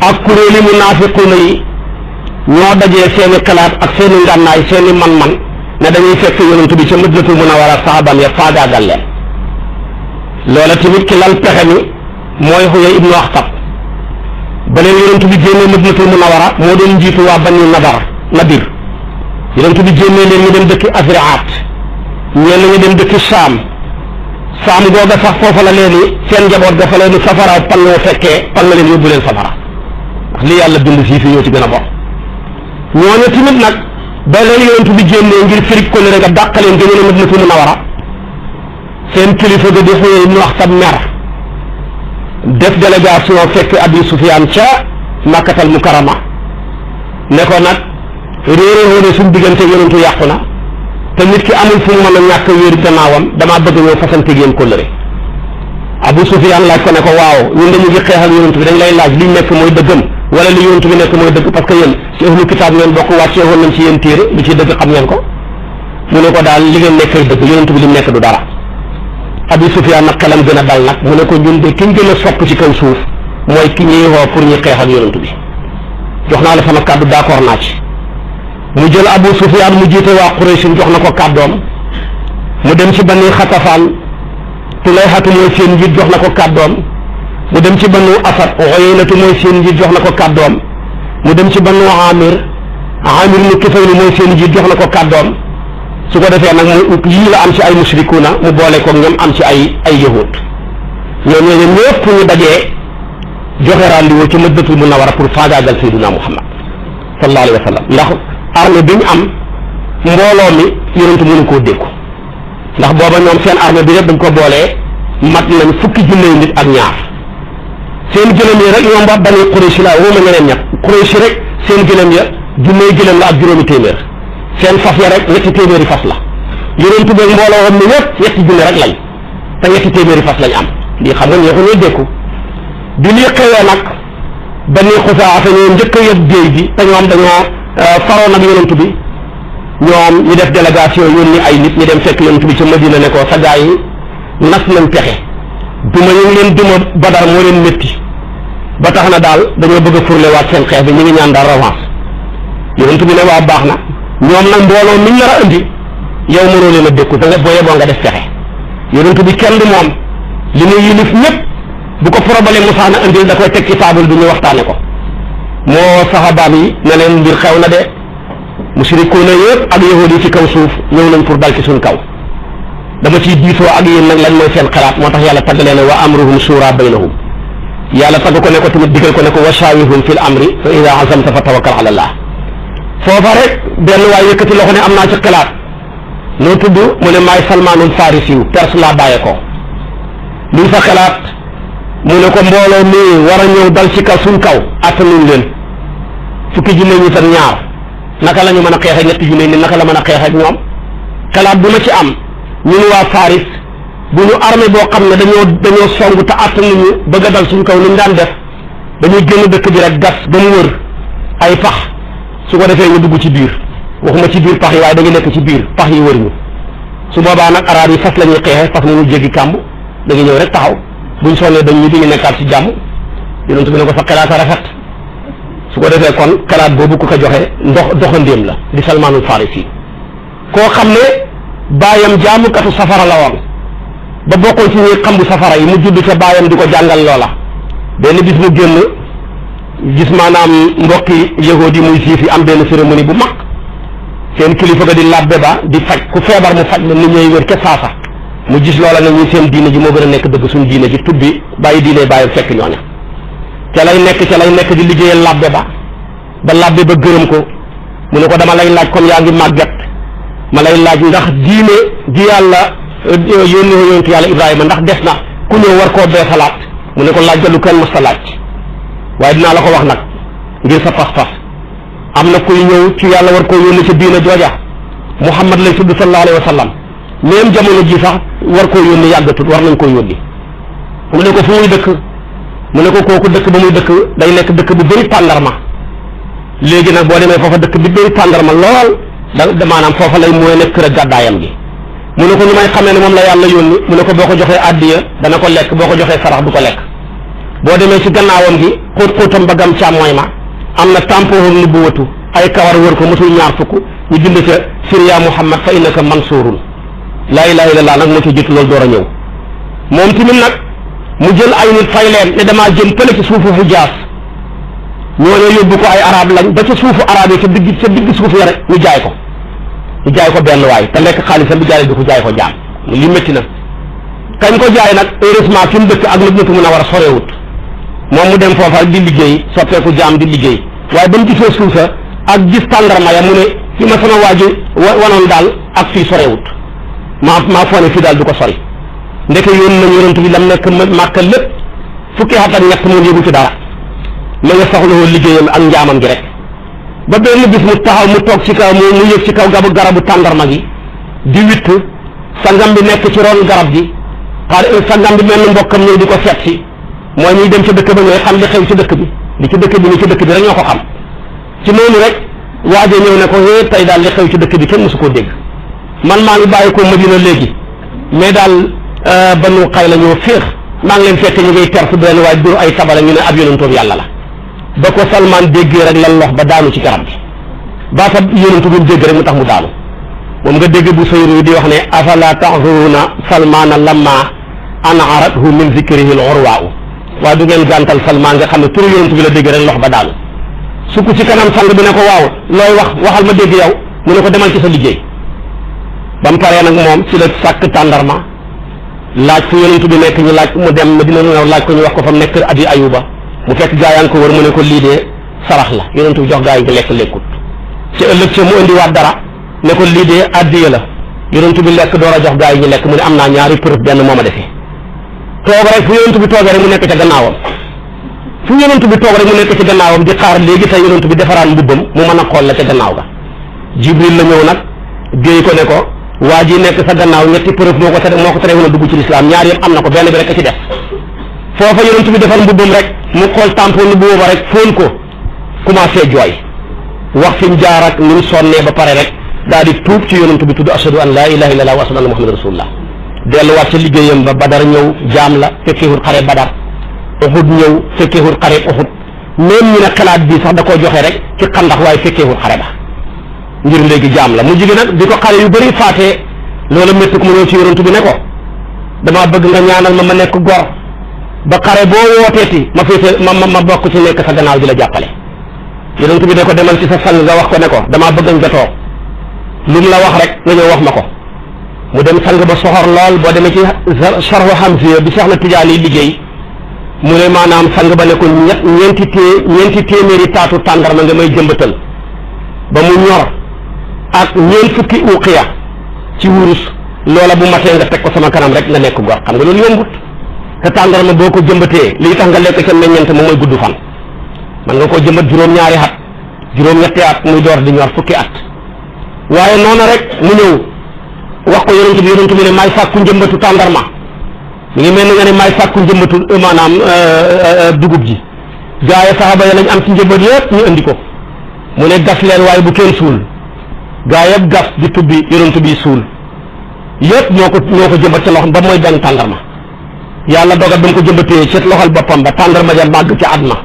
ak kuréeli munaafiquuna yi ñoo dajee seeni xalaat ak seeni ngànnaay seeni man-man ne dañuy fekk yonent bi ca Madinatul Munawwara saxaabam ya faagaagal leen loola tamit ki lal pexe mi mooy Huyay ibnu Axtab ba leen yonent bi génnee Madinatul Munawwara moo doon njiitu waa Bani Nadir yonent bi génnee leen ñu dem dëkki Azraat ñenn ñu dem dëkki Saam googa sax foofa la leen seen njaboot ga fa leen safara pan loo fekkee pan la leen yóbbu leen safara ndax li yàlla bind fii fi ñoo ci gën a bokk ñooñu tamit nag ba leen yonent bi génnee ngir firig ko leen nga dàq leen gënoon a Madinatul Munawwara seen kilifa ga di Huyay ibnu Axtab mer def délégation fekk Abi Sufyaan ca Makkatal Mukarrama ne ko nag réeréeroo ne suñu diggante yonentu yàqu na te nit ki amul fu mu mën a ñàkk wéeru gannaawam damaa bëgg ñëw fasante yéen kóllëre Abu Sufyaan laaj ko ne ko waaw ñun dañu ngi xeex ak yonent bi dañ lay laaj liñ nekk mooy dëggam wala li yonent bi nekk mooy dëgg parce que yéen ci ahlu kitaab ngeen bokk wàccee woon nañ ci yéen téere lu ci dëgg xam ngeen ko mu ne ko daal li ngeen nekkay dëgg yonent bi li mu nekk du dara. Abi Sufyaan nag xelam gën a dal nag mu ne ko ñun de ki ñu gën a sopp ci kaw suuf mooy ki ñuy woo pour ñu xeex ak yonent bi jox naa la sama kàddu d'accord naa ci. mu jël Abu Sufyaan mu jiite waa Quraysh jox na ko kàddoom mu dem ci Bani Xatafaan Tulayhatu mooy seen njiit jox na ko kàddoom mu dem ci Banu Asad Uyaynatu mooy seen njiit jox na ko kàddoom mu dem ci Banu Amir ibn Tufayl mooy seen njiit jox na ko kàddoom su ko defee nag mu yii la am ci ay mushrikuuna mu boole ko ñoom am ci ay yahud ñoom ñëpp ñu dajee joxe rendez-vous ci Madinatul Munawwara pour faagaagal Sayyidina Muhammad sallallahu alayhi wa sallam ndax armée bi ñu am mbooloo mi yonent mënu koo dékku ndax booba ñoom seen armée bi rek dañ ko boolee mat nañ fukki junne nit ak ñaar seen gëlëm yi rek ñoom ba Bani Quraysh la woo ma ñeneen ñett Quraysh rek seen gëlëm ya junne gëlëm la ak juróomi téeméer seen fas ya rek ñetti téeméeri fas la yonent bi mbooloo am ni ñëpp ñetti junne rek lañ te ñetti téeméeri fas lañ am lii xam nga neexu ñuy dékku bi lii xewee nag Bani Xuzaa ñoo njëkk a yëg déey bi te ñoom dañoo faroon ak yonent bi ñoom ñu def délégation yónni ay nit ñu dem fekk yonent bi ci Madina ne ko sa gaa yi nas nañ pexe duma ñu ngi leen duma Badar moo leen métti ba tax na daal dañoo bëgg a furlewaat seen xeex bi ñu ngi ñaan daal revanche yonent bi ne waa baax na ñoom nag mbooloo miñ nar a indi yow mënoo leen a dékku da nga booyee boo nga def pexe yonent bi kenn du moom li muy yilif ñëpp bu ko problème musaana indil da koy teg ci table bi ñu waxtaane ko moo saxabaam yi ne leen mbir xew na de mushrikuuna yëpp ak yahud yi ci kaw suuf ñëw nañ pour dal ci suñ kaw dama ciy diisoo ak yéen nag lan mooy seen xalaat moo tax yàlla tagg leen wa amruhum shura baynahum yàlla tagg ko ne ko tamit digal ko ne ko wa shaawirhum fil amri fa ida azamta fa tawakkal ala allah foofa rek benn waay yëkkati loxo ne am naa ci xalaat noo tudd mu ne maay Salmaanul Farisi Perse laa bàyyee ko luy sa xalaat mu ne ko mbooloo mi war a ñëw dal ci kaw suñ kaw attanuñ leen fukki junne ñi tan ñaar naka la ñu mën a xeex ak ñetti junne ni naka la mën a xeex ak ñoom xalaat bu ma ci am ñun waa Faris bu ñu armée boo xam ne dañoo song te attanuñu bëgg a dal suñ kaw ni ñu daan def dañuy génn dëkk bi rek gas ba mu wër ay pax su ko defee ñu dugg ci biir waxuma ci biir pax yi waaye dañu nekk ci biir pax yi wër ñu su boobaa nag araab yi fas la ñuy xeexee fas nañu jéggi kàmb dañuy ñëw rek taxaw buñ sonnee dañ ñu di nekkaat ci jàmm yonent bi ne ko sa xalaat a rafet su ko defee kon xalaat boobu ku ko joxe doxandéem la di Salmaanul Farisi koo xam ne baayam jaamukatu safara la woon ba bokkoon ci ñuy xambu safara yi mu judd ca baayam di ko jàngal loola benn bis mu génn gis maanaam mbokki yahudi muy siif yi am benn cérémonie bu mag seen kilifa ga di labbe ba di faj ku feebar mu faj la nit ñooy wér ca saasa mu gis loola ne ñi seen diine ji moo gën a nekk dëgg suñ diine ji tubbi bàyyi diine bàyyi fekk ñooña ca lay nekk di liggéeyal labbe ba labbe ba gërëm ko mu ne ko dama lay laaj comme yaa ngi màgget ma lay laaj ndax diine ji yàlla yónni yonent yàlla Ibrahima ndax des na ku ñëw war koo beesalaat mu ne ko laaj ga lu kenn mës ta laaj waaye dinaa la ko wax nag ngir sa pas-pas am na kuy ñëw ci yàlla war koo yónni ca diine jooja Muhammad lay tudd sallallahu alayhi wa sallam même jamono ji sax war koo yónni yàggatut war nañ koo yónni mu ne ko fu muy dëkk mu ne ko kooku dëkk ba muy dëkk day nekk dëkk bu bëri tàndarma léegi nag boo demee foofa dëkk bi bëri tàndarma lool da maanaam foofa lay mooy nekk kër a gàddaayam gi mu ne ko nu may xamee ne moom la yàlla yónni mu ne ko boo ko joxee addiya dana ko lekk boo ko joxee sarax du ko lekk boo demee ci gannaawam gi xóot-xóotam ba gam càmmooy ma am na tampooxam nu bu watu ay kawar wër ko mosul ñaar fukk ñu bind ca siriya Muhammad fa innaka mansurun laa ilaha illallah nag moo ci jiitu loolu door a ñëw moom tamit nag mu jël ay nit fay leen ne damaa jëm fële ci suufu Hijaas ñooñu yóbbu ko ay arab lañ ba ca suufu arab yi ca digg suuf ya rek ñu jaay ko benn waay te lekk xaalisam bi jaay bi ko jaay ko jaam li métti na kañ ko jaay nag heureusement fi mu dëkk ak Madinatu Munawwara sorewut moom mu dem foofa di liggéey soppeeku jaam di liggéey waaye ba mu gisee suufa ak gis tàndarma ya mu ne fi ma sama waaju wanoon daal ak fii sorewut maa foone fii daal du ko sori ndeke yoon nañu yonent bi lam nekk Màkka lépp fukki at ak ñett mu yëgu ci dara ma nga soxlawoo liggéeyam ak njaamam gi rek ba benn bis mu taxaw mu toog ci kaw mu yëg ci kaw garabu tàndarma gi di witt sangam bi nekk ci ron garab gi sangam bi mel ni mbokkam ñëw di ko seet si mooy ñuy dem ca dëkk ba ñooy xam li xew ci dëkk bi li ci dëkk bi ni ci dëkk bi rek ñoo ko xam ci noonu rek waaje ñëw ne ko tey daal li xew ci dëkk bi kenn mësu koo dégg man maa ngi bàyyi ko Madina léegi mais daal Banu Qayla ñoo féex maa ngi leen fekk ñu ngay tertu benn waaye dur ay tabala ñu ne ab yonentu yàlla la ba ko Salmaan déggee rek lan lox ba daanu ci garab bi baata yonentu bi mu dégg rek mu tax mu daanu moom nga dégg bu sayru di wax ne afala ta'zuruna Salmaana lamma an'arathu min zikrihi al-urwaa'u waaye du ngeen gàntal Salmaan nga xam ne turu yonentu bi la dégg rek lox ba daanu sukk ci kanam sang bi ne ko waaw looy wax waxal ma dégg yow mu ne ko demal ci sa liggéey ba mu paree nag moom ci la sàkk tàndarma laaj fu yonentu bi nekk ñu laaj mu dem Madina laaj ko ñu wax ko fa mu nekk Abi Ayuba mu fekk gaayaan ko wër mu ne ko lii de sarax la yonentu bi jox gaa yi nga lekk lekkut ci ëllëg ci mu indiwaat dara ne ko lii de addiya la yonentu bi lekk door a jox gaa yi ñu lekk mu ne am naa ñaari preuve benn moo ma defee toog rek fu yonentu bi toogee rek mu nekk ca gannaawam fu yonentu bi toog rek mu nekk ci gannaawam di xaar léegi tey yonentu bi defaraat mbubbam mu mën a xool la ca gannaaw ga Jibril la ñëw nag géey ko ne ko waa ji nekk sa gannaaw ñetti preuve moo ko terewul a dugg ci lislaam ñaar yëpp am na ko benn bi rek a ci def foofa yonentu bi defar mbubbam rek mu xool tampon nu booba rek fóon ko commencé jooy wax fi mu jaar ak ni mu sonnee ba pare rek daal di tuub ci yonentu bi tudd ashhadu an laa ilaha illallah wa ashhadu anna muhammadan rasulullah delluwaat ca liggéeyam ba Badar ñëw jaam la fekkeewul xare Badar Uhud ñëw fekkeewul xare Uhud même ñu ne xalaat bi sax da koo joxe rek ci xandax waaye fekkeewul xare ba ngir léegi jaam la mu jigi nag bi ko xale yu bëri faatee loolu métti ko mu ñëw ci yonentu bi ne ko damaa bëgg nga ñaanal ma nekk gor ba xare boo wooteeti ma féete ma bokk ci nekk sa gannaaw di la jàppale yonentu bi ne ko demal ci sa sang nga wax ko ne ko damaa bëgg nga toog lu mu la wax rek nga ñëw wax ma ko mu dem sang ba soxor lool boo demee ci Sharh Hamziya bi Cheikh na Tijaani liggéey mu ne maanaam sang ba ne ko ñeenti téeméeri taatu tàndarma nga may jëmbatal ba mu ñor ak ñeent fukki uqiya ci wurus loola bu matee nga teg ko sama kanam rek nga nekk gor xam nga loolu yombut te tàndarma boo ko jëmbatee lii tax nga lekk ca meññeent moom mooy gudd fan man nga koo jëmbat juróom-ñaari at juróom-ñetti at muy door di ñor fukki at waaye noonu rek mu ñëw wax ko yonentu bi ne maay sàkku njëmbatu tàndarma mi ngi mel ni nga ne maay sàkku njëmbatu maanaam dugub ji gaaye saxaba ya lañ am ci njëmbat yëpp ñu indi ko mu ne gas leen waaye bu kenn suul gaa yëpp gas di tubbi yonentu bi suul yëpp ñoo ko jëmbat ca loxo ba mooy benn tàndarma yàlla dogal ba mu ko jëmbatee ci loxol boppam ba tàndarma ja màgg ca at ma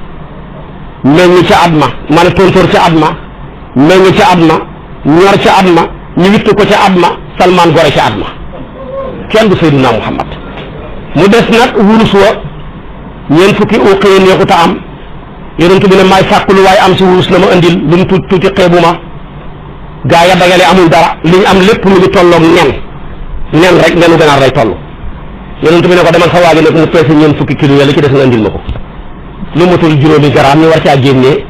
meññ ca at ma man a tóntóor ca at ma meññ ca at ma ñor ca at ma ñu wittu ko ca at ma Salmaan gore ca at ma kenn du Seydina Muhammad mu des nag wurus wa ñeent fukki uqiya neexuta am yonentu bi ne maay sàkku lu waaye am si wurus na ma indil lu mu tuuti xeebu ma gaa ya dagale amul dara li ñu am lépp mu ngi tolloog nen rek nenu ganaar lay toll yonentu bi ne ko demal sa waaji nag mu peese ñeent fukki kilo ya li ci des nga indil ma ko lu matul juróomi garaam ñu war caa génnee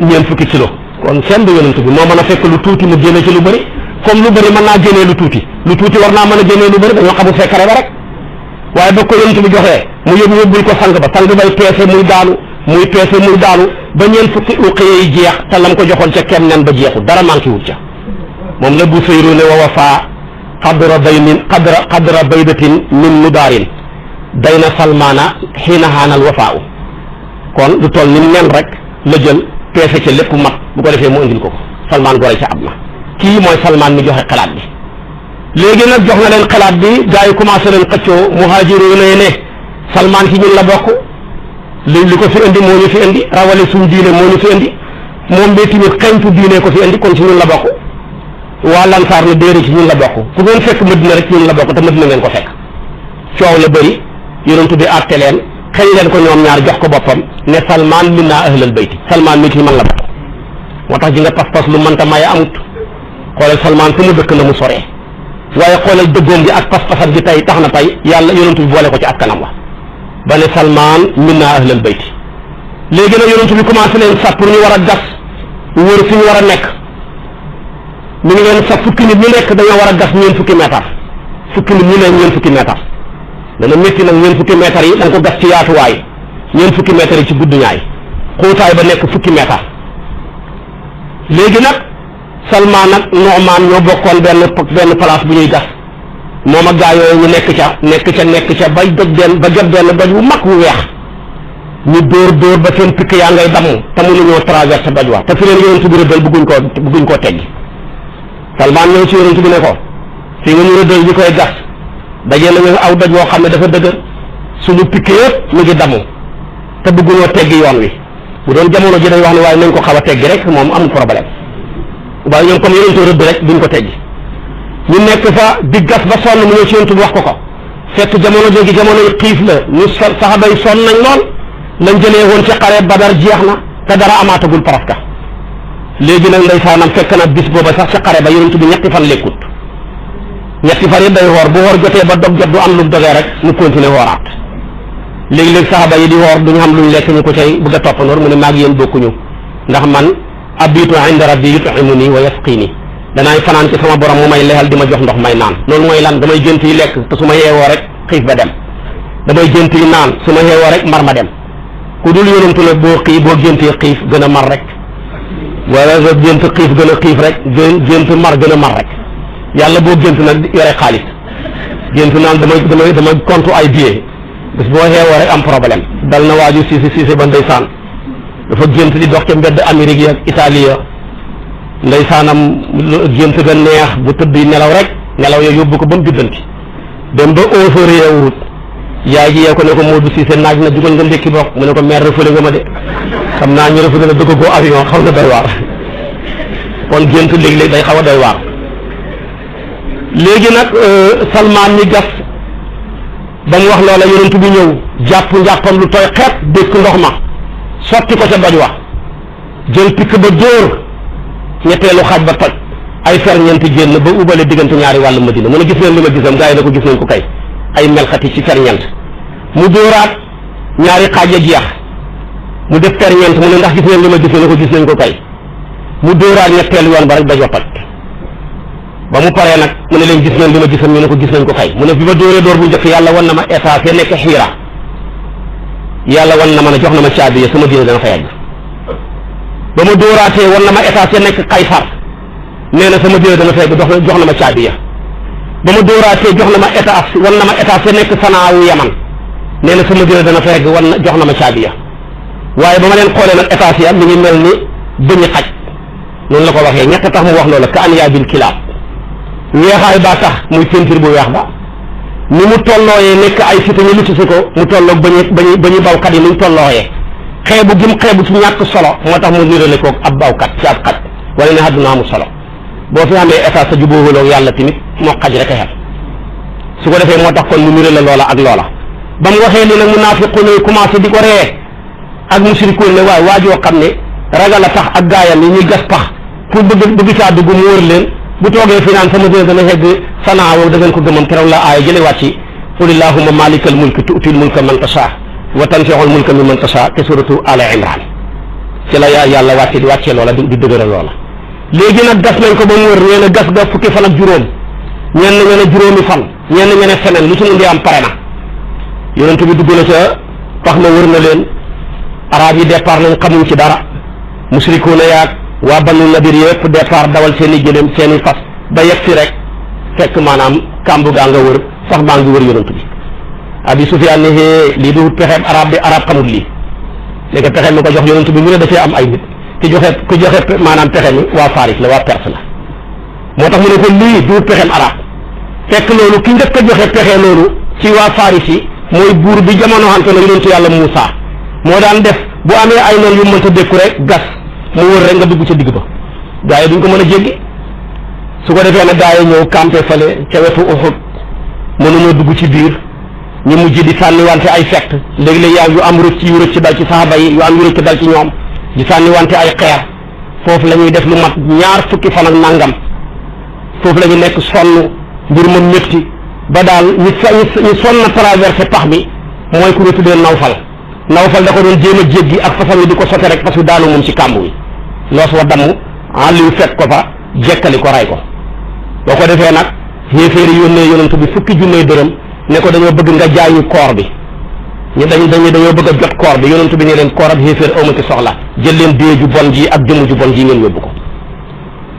ñeent fukki kilo kon seen du yonentu bi moo mën a fekk lu tuuti mu génne ci lu bëri comme lu bëri mën naa génnee lu tuuti war naa mën a génnee lu bëri dañoo xamul fekkare ba rek waaye ba ko yonentu bi joxee mu yóbbul ko sang bay peese muy daanu ba ñeent fukki uqiya yi jeex te lam ko joxoon ca kenn nen ba jeexu dara manqué wut ca moom la bu sayru ne wa wafaa qadra baydatin min mudaarin dayna Salmaana xiina haanal wafaau kon lu toll ni nen rek la jël peese ca lépp mat bu ko defee mu indil ko Salmaan gore ca ab ma kii mooy Salmaan mi joxe xalaat bi léegi nag jox na leen xalaat bi gaa yi commencé leen xëccoo muhaajiruuna ne Salmaan ci ñun la bokk li ko fi indi moo ñu fi indi rawale suñ diine moo ñu fi indi moom bee tamit xeñtu diine ko fi indi kon ci ñun la bokk waa Lansaar ne déere ci ñun la bokk ku ngeen fekk Madina rek ci ñun la bokk te Madina ngeen ko fekk coow la bëri yonentu bi àtte leen xëy leen ko ñoom ñaar jox ko boppam ne Salmaan minna ahlal bayti Salmaan mi ci man la bokk moo tax ji nga pas-pas lu mënta maye amut xoolal Salmaan fu mu dëkk na mu soree waaye xoolal dëggoom gi ak pas-pasam gi tey tax na tey yàlla yonentu bi boole ko ci askanam wa ba ne Salmaan minna ahlal bayti léegi nag yonentu bi commencé leen sax pour ñu war a gas wër fi ñu war a nekk mi ngi leen sax fukki nit ñu nekk dañoo war a gas ñeent fukki mètre fukki nit ñu ne ñeent fukki mètre dana métti nag ñeent fukki mètre yi da nga ko gas ci yaatuwaay ñeent fukki mètre yi ci gudd ñaay xóotaay ba nekk fukki mètre léegi nag Salmaan nag Nu'maan ñoo bokkoon benn place bu ñuy gas moom ak gaa yooyu ñu nekk ca ba jot benn doj bu mag wu weex ñu dóor ba seen pikk yaa ngay damm te mënuñoo traversé doj wa te fi leen yonent bi rëddal bëgguñ koo teggi Salmaan ñëw ci yonent bi ne ko fii nga ñu rëddal ñu koy gas dajee nañu aw doj woo xam ne dafa dëgër suñu pikk yëpp ñu ngi damm te bëgguñoo teggi yoon wi bu doon jamono ji dañ wax ne waaye nañ ko xaw a teggi rek moom amul problème waaye ñoom comme yonent rëdd rek duñ ko teggi ñu nekk fa di gas ba sonn mu ñëw ci yonent bi wax ko fekk jamono jooju jamonoy xiif la ñu saxaba yi sonn nañ lool lañ jëlee woon ci xare Badar jeex na te dara amaatagul presque léegi nag ndeysaanam fekk na bis booba sax ci xare ba yonent bi ñetti fan lekkut ñetti fan yëpp day woor bu woor jotee ba dog jot du am lu dogee rek ñu continuer wooraat léegi-léegi saxaba yi di woor duñu xam luñ lekk ñu ko cay bëgg a toppandoor mu ne maag yéen bokkuñu ndax man abitu inda rabbi yut'imuni wa yasqini danaay fanaan ci sama borom mu may lexal di ma jox ndox may naan loolu mooy lan damay gént yi lekk te su ma yeewoo rek xiif ba dem damay gént yi naan su ma yeewoo rek mar ma dem ku dul yonentu nag boo géntee xiif gën a mar rek wala nga gént xiif gën a xiif rek gént mar gën a mar rek yàlla boo gént nag yore xaalis gént naan damay compte ay billets bés boo xeewoo rek am problème dal na waaju siise ba ndeysaan dafa gént di dox ca mbedd Amérique yi ak Italie ya ndeysaanam gént ga neex bu tëdd nelaw rek nelaw ya yóbbu ko ba mu juddanti dem ba 11 heures yeewut yaay ji yee ko ne ko Modou Cissé naaj na jugal nga ndékki bokk mu ne ko mère refoulé nga ma de xam naa ñu refoulé la bëgg koo avion xaw na doy waar kon gént léeg-léeg day xaw a doy waar léegi nag Salmaan ñi gas ba mu wax loola yonent bi ñëw jàpp njàppam lu tooy xeet dékk ndox ma sotti ko ca doj wa jël pikk ba dóor ñetteelu xaaj ba toj ay ferñeenti génn ba ubale diggante ñaari wàllu Madina mu ne gis ngeen li ma gisam gaa yi ne ko gis nañ ko kay ay melxati ci ferñeent mu dóoraat ñaari xaaj ya jeex mu def ferñeent mu ne ndax gis ngeen li ma gis ne ko gis nañ ko kay mu dóoraat ñetteelu yoon ba rek doj wa toj ba mu paree nag mu ne leen gis ngeen li ma gisam ñu ne ko gis nañ ko kay mu ne bi ma dóoree dóor bu njëkk yàlla wan na ma état fee nekk Xiira yàlla wan na ma ne jox na ma caabi ya sama diine dana fa yegg ba ma dóoraatee wan na ma état fee nekk Kaysar nee na sama diine dana fa yegg jox na ma caabi ya ba ma dóoraatee jox na ma état wan na ma état fee nekk Sanaawu Yaman nee na sama diine dana fa yegg jox na ma caabi ya waaye ba ma leen xoolee nag état ya mi ngi mel ni bëñi xaj noonu la ko waxee ñett tax mu wax loola ka an yaa bil kilaab weexaay baa tax muy peinture bu weex ba ni mu tollooyee nekk ay cité ñu lutisi ko mu tolloog bañu bawkat yi ni mu tollooyee xeebu gim xeebu ci ñàkk solo moo tax mu nirale koog ab bawkat ci ab xaj wala ne àdduna amul solo boo fi xamee état sa jubóowaloog yàlla tamit moo xaj rek a xel su ko defee moo tax kon mu nirale loola ak loola ba mu waxee li nag munaafiqun yi commencé di ko ree ak mushrikuun ne waaye waajoo xam ne ragal a tax ak gaayam yi ñuy gas pax pour bëgg caa dugg mu wër leen bu toogee fi naan sama dina dana xegg sanaawo da ngeen ko gëmam keroog la aaya jële wàcci qul illahumma malikal mulki tu'til mulka man tasha wa tanzi'ul mulka mimman tasha te suratu ala imran ci la yàlla wàcce di wàccee loola di dëgëral loola léegi nag gas nañ ko ba mu wër ñee ne gas ga fukki fan ak juróom ñenn ñe ne juróomi fan ñenn ñe ne semaine lu ci mu ndi am pare na yonent bi dugg na ca pax ma wër na leen arab yi départ nañ xamuñ ci dara musrikuuna yaag waa Banu Nadir yëpp départ dawal seen i gëléem seen i fas ba yegg si rek fekk maanaam kàmbu gaa nga wër sax baa ngi wër yonent bi Abi Sufyaan ne lii du pexeem arab bi arab xamul lii léegi pexe mi ko jox yonent bi mu ne dafee am ay nit ku joxe maanaam pexe mi waa Faris la waa Perse la moo tax mu ne ko lii du pexeem arab fekk loolu ki njëkk a joxe pexe loolu ci waa Faris yi mooy buur bi jamono xante na yonentu yàlla Muusa moo daan def bu amee ay noonu yu mënta dékku rek gas mu wër rek nga dugg ca digg ba gaa yi duñ ko mën a jéggi su ko defee nag gaa yi ñëw campé fale ca wetu Uhud mënuñoo dugg ci biir ñu mujj di sànniwante ay fett léegi-léeg yaa yu am rëcc dal ci saxaaba yi yu am yu rëcc dal ci ñoom di sànniwante ay xeer foofu la ñuy def lu mat ñaar fukki fan ak nangam foofu la ñu nekk sonn mbir ma métti ba daal ñu sonn na traversé pax mi mooy ku ñu tuddee Nawfal da ko doon jéem a jéggi ak façon yi di ko sote rek parce que daanu moom ci kàmb wi loos wa damm Aliou fekk ko fa jekkali ko ray ko boo ko defee nag xéeféeri yónnee yonent bi fukki junney dërëm ne ko dañoo bëgg nga jaay ñu koor bi dañoo bëgg a jot koor bi yonent bi ne leen koor ab xéeféer awma ci soxla jël leen dee ju bon ji ak jëmm ju bon ji ngeen yóbbu ko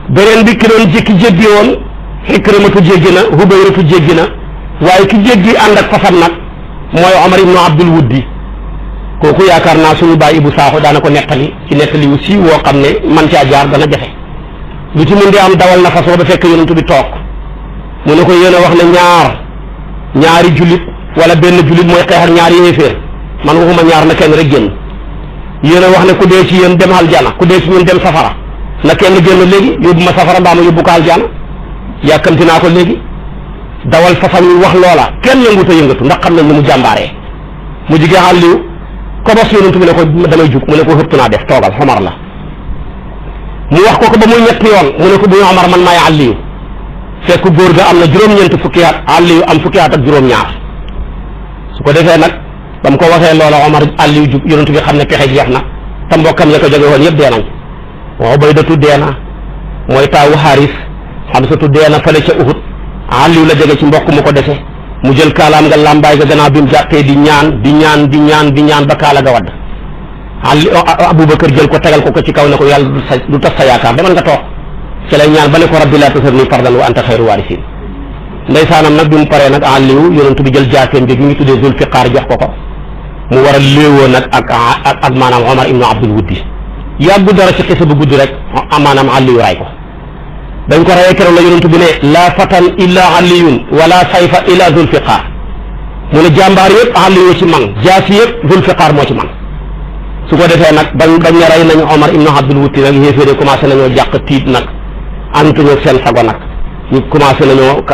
beneen bi ki doon jéggi jéggi woon Ikrimatu jéggi na Hubayratu jéggi na waaye ki jéggi ànd ak fasam nag mooy Omar ibnu Abdul Wuddi kooku yaakaar naa suñu baay Ibu Saaxo daana ko nettali ci nettali wu siiw woo xam ne man caa jaar dana jafe lu ci mun di am dawal na façon ba fekk yonent bi toog mu ne ko yéen a wax ne ñaari jullit wala benn jullit mooy xeex ak ñaari yéeféer man waxuma ñaar na kenn rek génn yéen a wax ne ku dee ci yéen dem aljana ku dee ci ñun dem safara na kenn génn léegi yóbbu ma safara mbaa ma yóbbu ko aljana yàkkamti naa ko léegi dawal fasam yi wax loola kenn yënguta yëngatu ndax xam nañ ni mu jàmbaaree mu jigee Aliyu kobos yonent bi ne ko damay jug mu ne ko xëpp naa def toogal Omar la mu wax ko ba muy ñetti yoon mu ne ko bu ñu Omar man maay Aliyu fekk góor ga am na juróom-ñeent fukki at Aliyu am fukki at ak juróom-ñaar su ko defee nag ba mu ko waxee loola Omar Aliyu jug yonent bi xam ne pexe jeex na te mbokkam ya ko jóge woon yëpp dee nañ Ubaydatu dee na mooy taawu Xaaris Xamsatu dee na fële ca Uhud Aliyu la jóge ci mbokk mu ko dese mu jël kaalaam nga làmbaay ga gannaaw bi mu jàppee di ñaan ba kaala ga wadd Ali Abubakar jël ko tegal ko ci kaw ne ko yàlla du tas sa yaakaar demal nga toog ci lay ñaan ba ne ko rabbi laa tasarni fardan wa anta xayru waarisiin ndeysaanam nag bi mu paree nag Aliyu yonent bi jël jaakeem bi ñu tuddee Zulfiqaar jox ko mu war a léewoo nag ak maanaam Omar ibnu Abdul Wuddi yàggu dara ci xisa bu gudd rek maanaam Aliyu ray ko dañ ko rayee keroog la yonent bi ne laa fatan illa aliyun wala sayfa illa Zulfiqaar mu ne jàmbaar yëpp Aliyu ci man jaasi yëpp Zulfiqaar moo ci man su ko defee nag bañ ne rey nañu Omar ibnu Abdul Wuddi nag yéeféere commencé nañoo jàq tiit nag antuñu seen sago nag ñu commencé nañoo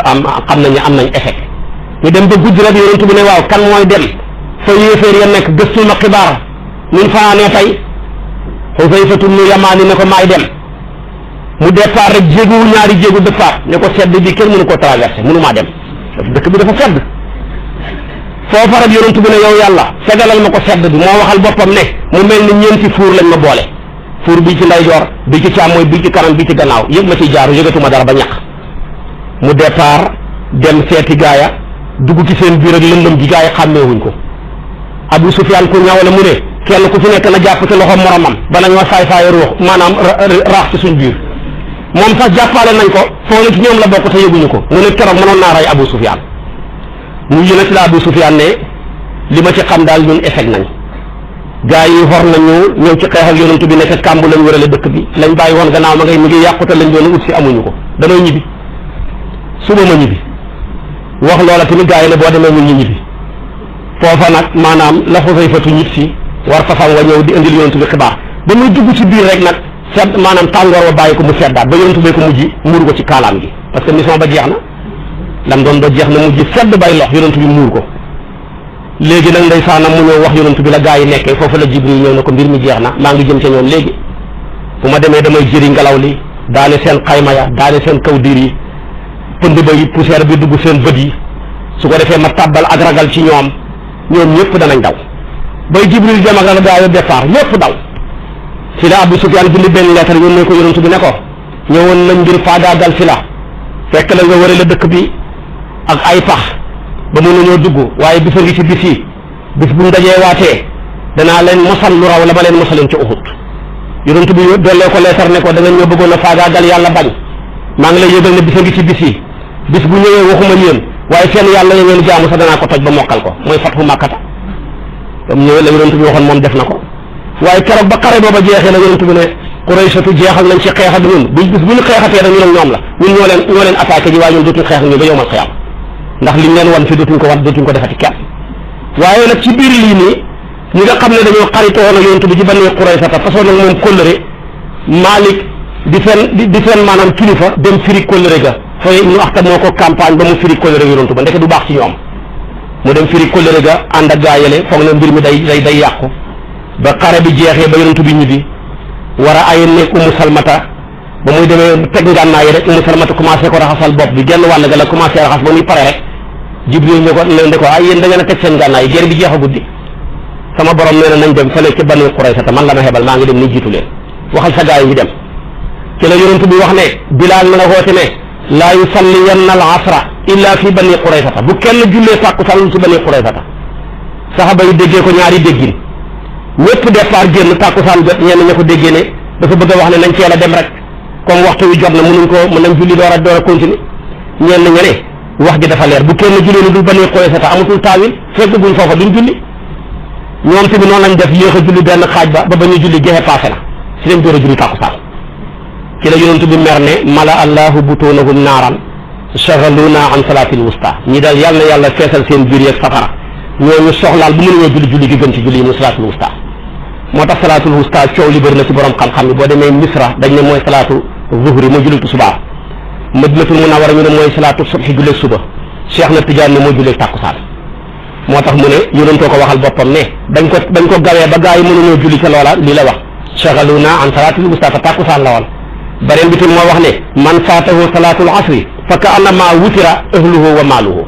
xam nañu am nañ effet ñu dem ba guddi rek yonent bi ne waaw kan mooy dem fa yéeféer ya nekk gëstul ma xibaar ñun fanaanee tey Xusayfatu bnu Yamaani ne ko maay dem mu départ rek jéeguwul ñaari jéegu dëppaat ne ko sedd bi kenn mënu ko traversé mënu maa dem dëkk bi dafa sedd foofa rek yonent bi ne yow yàlla segalal ma ko sedd bi moo waxal boppam ne mu mel ni ñeenti fuur lañ ma boole fuur bii ci ndeyjoor bii ci càmmooy bii ci kanam bii ci gannaaw yëpp ma ciy jaaru yëgatuma dara ba ñaq mu départ dem seeti gaaya dugg ci seen biir ak lëndëm gi gaaya xàmmeewuñ ko Abu Sufyaan ku ñawale mu ne kenn ku ci nekk na jàpp ci loxo moromam bala ñoo saay ruux maanaam raax ci suñ biir moom sax jàppale nañ ko foo ne ci ñoom la bokk te yëguñu ko mu ne keroog mënoon naa rey Abu Sufyaan mu yéene ci la Abu Sufyaan ne li ma ci xam daal ñun échec nañ gaa yi xor nañu ñëw ci xeex ak yonent bi nekk kàmb lañ wërale dëkk bi lañ bàyyi woon gannaaw ma ngay mi ngi yàqute lañ doon ut si amuñu ko danoo ñibbi suba ma ñibbi wax loola tamit gaa yi ne boo demee ñun ñu ñibbi foofa nag maanaam la Xusayfatu ñib si war fasam wa ñëw di indil yonent bi xibaar ba muy dugg ci biir rek nag sedd maanaam tàngoor wa bàyyi ko mu seddaat ba yonent bi ko mujj muur ko ci kaalaam gi parce que mission ba jeex na lam doon ba jeex na mujj sedd bay lox yonent bi muur ko léegi nag ndeysaanam mu ñëw wax yonent bi la gaa yi nekkee foofu la Jibril ñëw na ko mbir mi jeex na maa ngi jëm ca ñoom léegi bu ma demee damay jëri ngelaw li daane seen xayma ya daane seen kaw diir yi pënd ba yi poussière bi dugg seen bët yi su ko defee ma tàbbal ak ragal ci ñoom ñëpp danañ daw bay Jibril dem ak la gaa yi départ ñëpp daw si la Abu Sufyaan bind benn lettre yónnee ko yonent bi ne ko ñëwoon nañ ngir faagaagal si la fekk la nga wërale dëkk bi ak ay pax ba mënuñoo dugg waaye bisa ngi ci bis yi bis buñ dajee waatee danaa leen mosal lu raw la ma leen mosaleen ci Uhud yonent bi dollee ko leetar ne ko da nga ñoo bëggoon a faagaagal yàlla bañ maa ngi lay yëgal ne bisa ngi ci bis yi bis bu ñëwee waxuma yéen waaye seen yàlla ya ngeen jaamu sax danaa ko toj ba mokkal ko mooy fatxu Makkata comme ñëwee la yonent bi waxoon moom def na ko waaye keroog ba xare booba jeexee la yonent bi ne Quraysatu jeexal nañ ci xeex ak ñun bis bu ñu xeexatee rek ñun ak ñoom la ñun ñoo leen attaqué ji waaye ñun dootuñ xeex ak ñun ba yowmal xiyaam ndax liñ leen wan fi dootuñ ko defati kenn waaye nag ci biir lii nii ñi nga xam ne dañoo xaritoo woon ak yonent bi ci Bani Quraysata façon nag moom kóllëre Malik di seen maanaam kilifa dem firi kóllëre ga fooy ñu axta moo ko campagne ba mu firi kóllëre yonent ba ndeke du baax ci ñoom mu dem firi kóllëre ga ànd ak gaa yele foog na mbir mi day yàqu ba xare bi jeexee ba yonent bi ñibbi war a ay nekk Umu Salmata ba muy demee teg ngànnaay rek Umu Salmata commencé ko raxasal bopp bi genn wàll ga la commencé raxas ba muy pare rek Jibril ne ko ay yéen da ngeen a teg seen ngànnaay guerre bi jeexa guddi sama borom nee na nañ dem fële ca Bani Quraysata man la ma xebal maa ngi dem ni jiitu leen waxal sa gaa yi ñu dem ci la yonent bi wax ne Bilaal na nga xoote ne laa yusalliyanna al asra illa fi Bani Quraysata bu kenn jullee tàkkusaan lu ci Bani Quraysata saxaba yi déggee ko ñaari déggin ñëpp départ génn tàkkusaan jot ñenn ña ko déggee ne dafa bëgg a wax ne nañ teel a dem rek comme waxtu wi jot na mën nañ julli door a continuer ñenn ña ne wax ji dafa leer bu kenn jullee lu dul Bani Quraysata amatul taawil fekk buñ foofa duñ julli ñoom tamit noonu lañ def yéex a julli benn xaaj ba ñu julli gexe passé na si lañ door a julli tàkkusaan ci la yonent bi mer ne mala allahu butunahum naaran shaghaluna an salaatil wusta ñi daal yàlla feesal seen biir yeeg safara ñooñu soxlaal bu mënuñoo julli gi gën ci julli yi mu salaatul wusta moo tax salaatul wusta coow li bëri na ci borom xam-xam yi boo demee Misra dañ ne mooy salaatu zuhri mooy julli tisbaar Madinatul Munawwara ñu ne mooy salaatu subhi julleeg suba Cheikh na Tidiane ne mooy julleeg tàkkusaan moo tax mu ne yonentoo ko waxal boppam ne dañ ko gawee ba gaa yi mënuñoo julli ca loola lii la wax shaghaluna an salaatil wusta te tàkkusaan la woon beneen bi moo wax ne man faatahu salaatul asri fa ka annama wutira ahluhu wa maaluhu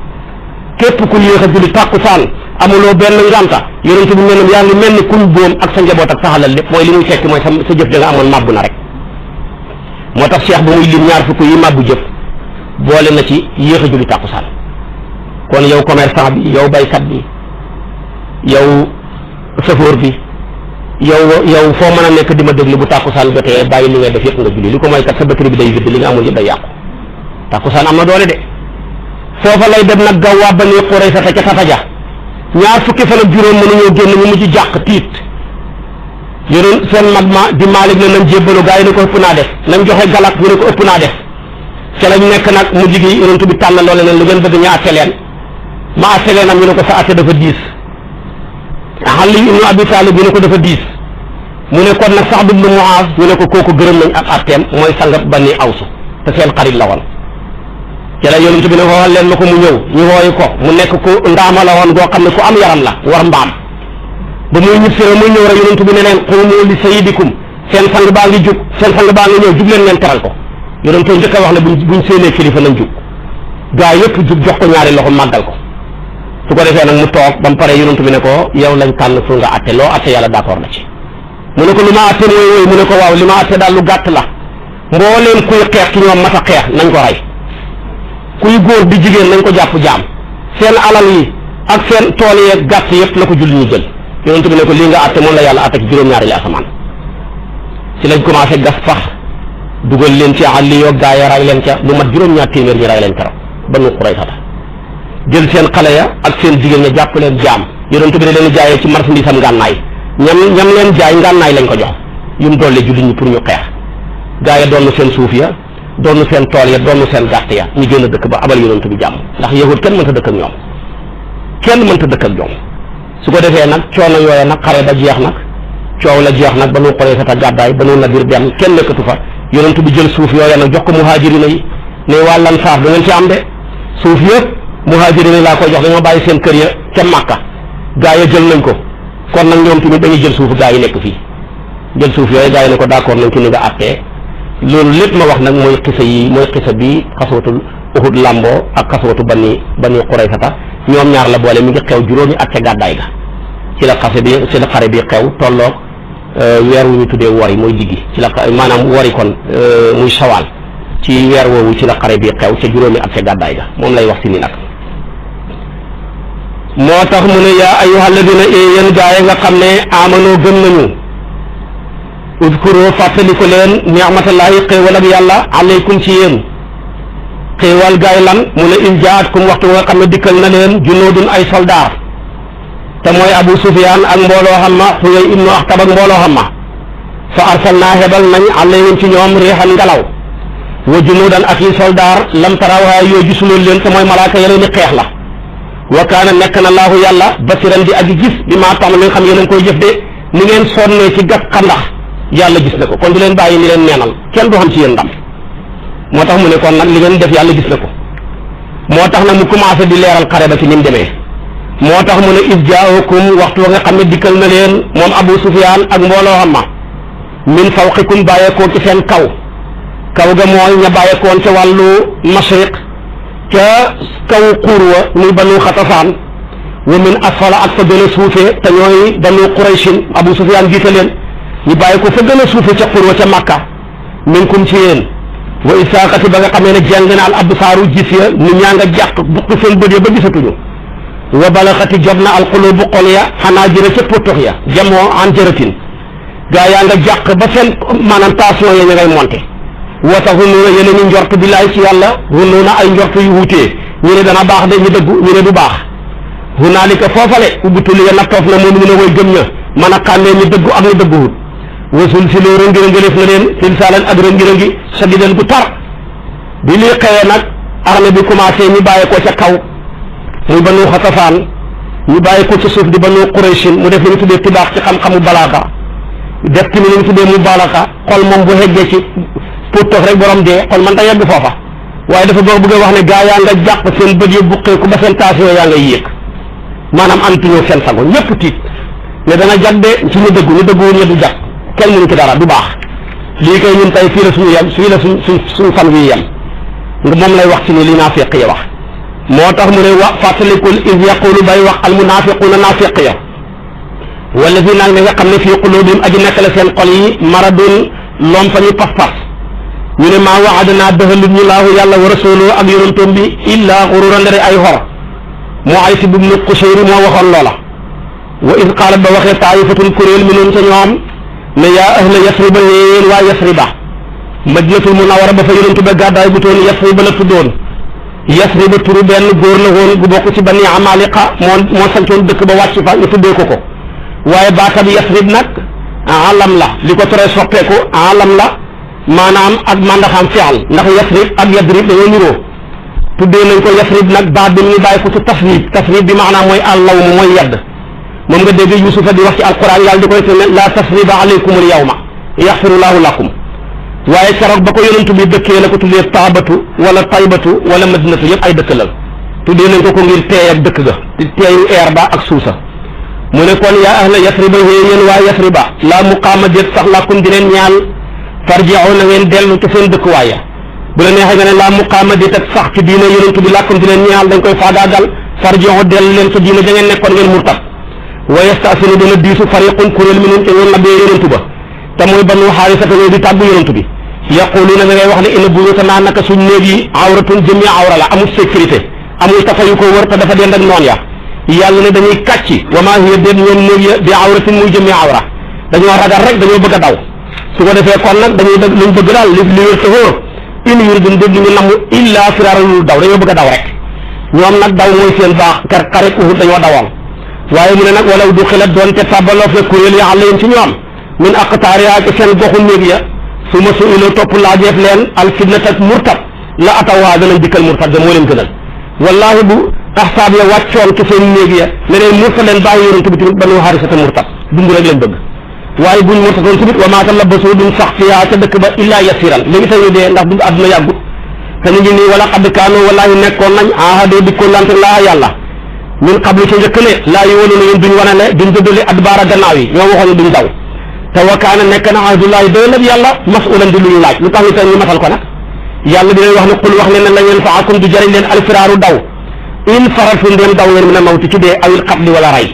képp ku yéex a julli tàkkusaan amuloo benn ngànta yonent bi nee na yaa ngi mel ni kuñ boom ak sa njaboot ak sa xalal lépp mooy li muy tekki mooy sa jëf ja nga amoon màbbu na rek moo tax cheikh bu muy lim ñaar fukk yi màbbu jëf boole na ci yéex a julli tàkkusaan kon yow commerçant bi yow baykat bi yow chauffeur bi yow foo mën a nekk di ma déglu bu tàkkusaan jotee bàyyi li ngay def yëpp nga julli li ko mooy kat sa batterie bi day vide li nga amoon yëpp day yàqu tàkkusaan am na doole de foofa lay dem nag gaw waa Bani Qurayza ca Tataja ñaar fukki fan ak juróom mënuñoo génn ñu mujj jàq tiit yoroon seen mag ma di Maalik ne nañ jébbalu gaa yi ne ko ëpp naa def nañ joxe galak ñu ne ko ëpp naa def ca lañ nekk nag mujj gi yonent bi tànn loole leen lu ngeen bëgg ñu àtte leen ma àtte leen am ñu ne ko sa àtte dafa diis Ali ibnu Abi Talib ñu ne ko dafa diis mu ne kon nag Saad ibnu Muaaz ñu ne ko kooku gërëm nañ ak àtteem mooy sangab Bani Aws te seen xarit la woon ci la yonent bi ne waxal leen ma ko mu ñëw ñu wooyu ko mu nekk ku ndaama la woon goo xam ne ku am yaram la war mbaam ba muy ñib sira muy ñëw rek yonent bi ne leen qumu li sayyidikum seen sang baa ngi jug seen sang baa ngi ñëw jug leen teral ko yonent njëkk a wax ne buñ séenee kilifa nañ jug gaa yëpp jug jox ko ñaari loxo màggal ko su ko defee nag mu toog ba mu pare yonent bi ne ko yow lañ tànn fu nga atte loo atte yàlla d'accord na ci mu ne ko lu ma atte mooy wooyu mu ne ko waaw li ma atte daal lu gàtt la mbooleem kuy xeex ci ñoom mat a xeex nañ ko rey kuy góor di jigéen nañ ko jàpp jaam seen alal yi ak seen tool yeeg gàtt yëpp la ko julli ñu jël yonent bi ne ko lii nga atte moom la yàlla atte ci juróom-ñaari li asamaan ci lañ commencé gas fax dugal leen ci àll yoo gaa ya ray leen ca lu mat juróom-ñaar téeméer ñu ray leen keroog Banu Qurayza jël seen xale ya ak seen jigéen ña jàpp leen jaam yonent bi ne leen jaayee ci marchandise am ngànnaay ñam leen jaay ngànnaay lañ ko jox yum doole julli ñi pour ñu xeex gaa ya doon seen suuf ya doon seen tool ya doon seen gàtt ya ñu génn dëkk ba abal yonent bi jàmm ndax yahud kenn mënta dëkk ak ñoom su ko defee nag coono yooya nag xare ba jeex nag coow la jeex nag Banu Qurayza ta gàddaay Banu Nadir dem kenn nekkatu fa yonent bi jël suuf yooya nag jox ko muhaajirina yi ne waa Lansaar du ngeen ci am de suuf yëpp muhaajirina yi laa koy jox dañoo bàyyi seen kër ya ca Màkka gaa ya jël nañ ko kon nag ñoom tamit dañuy jël suufu gaa yi nekk fii jël suuf yooyu gaa yi ne ko d'accord nañ ci ni nga àttee loolu lépp ma wax nag mooy xisa yi mooy xisa bi xaswatul Uhud lamboo ak xaswatu Bani Qurayza ta ñoom ñaar la boole mi ngi xew juróomi at ca gàddaay ga ci la xare bi xew tolloog weer wu ñu tuddee wori mooy diggi ci la maanaam wori kon muy sawaal ci weer woowu ci la xare bi xew ca juróomi at ca gàddaay ga moom lay wax si ni nag moo tax mu ne yaa ayyuhal ladina yéen gaa yi nga xam ne amanoo gëm nañu udkuru fàttaliku leen ni'matallahi xéewal ak yàlla aleykum ci yéen xéewal gaay lan mu ne in jaatkum waxtu nga xam ne dikkal na leen junuudun ay soldaar te mooy Abu Sufyaan ak mbooloo xam ma Huyay ibnu Axtab ak mbooloo xam ma fa arsalnaa hebal nañ alayhim ci ñoom riixan ngelaw wa junuudan ak yi soldaar lam tarawhaa yoo gisuloon leen te mooy malaaka ya leen di xeex la wa kaana nekk na laahu yàlla basiran di aji gis bi maa tax li nga xam yéen a ngi koy jëf de ni ngeen sonnee ci gas xandax yàlla gis na ko kon du leen bàyyi ni leen neenal kenn du xam ci yéen ndam moo tax mu ne kon nag li ngeen def yàlla gis na ko moo tax nag mu commencé di leeral xare ba ci ni mu demee moo tax mu ne is jaahukum waxtu wa nga xam ne dikkal na leen moom Abu Sufyaan ak mbooloo xam ma min fawqikum bàyyeekoo ci seen kaw ga mooy ña bàyyeekoon ca wàllu mashriq ca kaw xurwa muy Banu Xatafaan wa min asfala ak fa gën a suufee te ñooy Banu Qurayshin Abu Sufyaan jiite leen ñu bàyyi ko fa gën a suufe ca xurwa ca Makka minkum ci yéen wa isaaqati ba nga xamee ne jàng na al absaaru gis ya nit ñaa nga jàq buqi seen bët ya ba gisatuñu wa balaxati jot na al qulubu xol ya xanaa jëra ca potox ya jamoo an jëratin gaa yaa nga jàq ba seen maanaam tension ya ñu ngay monté wa taxunuuna yéen a ngi njort billaay ci yàlla hunuuna ay njort yu wutee ñu ne dana baax de ñu dëggu ñu ne du baax hunaalika foofale ubbitul ya nattoof na moom ñu ne way gëm ña mën a xàmmee ñu dëggu ak ñu dëgguwut wasul si loo rëngi-rëngi na leen silsaalan ak rëngi-rëngi sadidan bu tar bi lii xewee nag armée bi commencé ñu bàyyi ko ca kaw muy Banu Xatafaan ñu bàyyi ko ci suuf di Banu Qurayshin mu def li ñu tuddee tibaax ci xam-xamu balaaxa def tamit li ñu tuddee mu balaaxa xol moom bu heggee ci pour toog rek borom dee xol man ta yegg foofa waaye dafa bëgg a wax ne gaa yaa nga jàq seen bët yi buqeeku ba seen tension yaa ngay yéeg maanaam antuñoo seen sago ñëpp tiit ne dana jag de ci ñu dëgguwul ñu du jag kenn mënu ci dara du baax lii kay ñun tey fii la suñu yem fii la suñ fan wi yem nga moom lay wax ci ni li naafiq ya wax moo tax mu ne wax fàttalikul is yaqulu bay wax al munafiquuna naafiq ya wala fi nag ne nga xam ne fii qulubihim aji nekk la seen xol yi maradun loom fa ñu pas-pas ñu ne maa waadana dëxalut ñu laahu yàlla wa rasuluhu ak yonantoom bi illa xururan ndere ay xor moo ay si bubnu Qushayri moo waxoon loola wa is qaalat ba waxee taayifatun kuréel mi noonu ca ñoom ne yaa ahla yasriba yéen waa yasriba madinatul munawara ba fa yonantu ba gàddaay bu toon yasriba la tuddoon yasriba turu benn góor la woon bu bokk ci bani amaliqa moo sancoon dëkk ba wàcc fa ñu tuddee ko waaye baatab yasrib nag alam la li ko tere soppeeku alam la maanaam ak mandaxam fi'al ndax yasrib ak yadrib dañoo niroo tuddee nañ ko yasrib nag baat bi ñu bàyyi ko ci tasrib bi maanaam mooy àllaw mu mooy yedd moom nga dégg Yuusufa di wax ci alquran yàlla di koy te la tasriba alaykumul yawma yaxfirullahu lakum waaye keroog ba ko yonentu bi dëkkee la ko tuddee taabatu wala taybatu wala madinatu yëpp ay dëkk la tuddee nañ ko ngir teey ak dëkk ga teeyu air ba ak suusa mu ne kon yaa ahla yasriba yéen waa yasriba laa muqaama déet sax lakum di leen ñaan farji'u na ngeen dellu ci seen dëkk waaye bu la neexee nga ne laa muqaama déet ak sax ci diine yonentu bi lakum di leen ñaan dañ koy faagaagal farji'u dellu leen ca diine da ngeen nekkoon ngeen murtat wa yasta'sinu dana diisu fariqun kuréel minhum te ñoom nabbee yonentu ba te mooy Banu Haarisa ñoo di tàggu yonentu bi yaquluuna da ngay wax ne inna buyuutanaa naka suñ néeg yi awratun jëmmi awra la amul sécurité amul tafayu ko wër te dafa dend ak noon ya yàlla ne dañuy kàcci wa maa hiya déet ñoom néeg ya bi awratin muy jëmmi awra dañoo ragal rek dañoo bëgg a daw su ko defee kon nag dañuy dëgg luñ bëgg daal li wér te wóor in yuridun déet ñu namm illaa firaaran daw dañoo bëgg a daw rek ñoom nag daw mooy seen baax xare Uhud dañoo dawoon waaye mu ne nag walaw du xilat doon te tàbbaloof la kuréel ya alayhim ci ñoom min aqtaarihaa ci seen goxu néeg ya su ma suiloo topp laajeef leen alfitnat ak murtad la atawaa danañ dikkal murtad da moo leen gënal wallahi bu ahsaab ya wàccoon ci seen néeg ya ne leen murtad leen bàyyi yonent bi tamit Banu Haarisa te murtad dund rek leen bëgg waaye buñ murtadoon tamit wa maa talabbasu duñ sax fiyaa ca dëkk ba illaa yasiran léegi tey ñu dee ndax dund àdduna yàggut te ñu ngi nii wala qad kaanu wallahi nekkoon nañ ahadoo dikkoon lante laa yàlla min qablu ci njëkk ne laa yi waloona yéen duñ wanale duñ dëddale adbaara gannaaw yi ñoo waxoon ne duñ daw te wa kaana nekk na ahdullahi doylab yàlla masulan di lu ñu laaj lu tax ñu tey ñu matal ko nag yàlla di leen wax ne qul wax leen ne la yanfa'akum du jëriñ leen alfiraaru daw in faratu ndéem daw ngeen min al-mawti ci dee awil qatli wala rey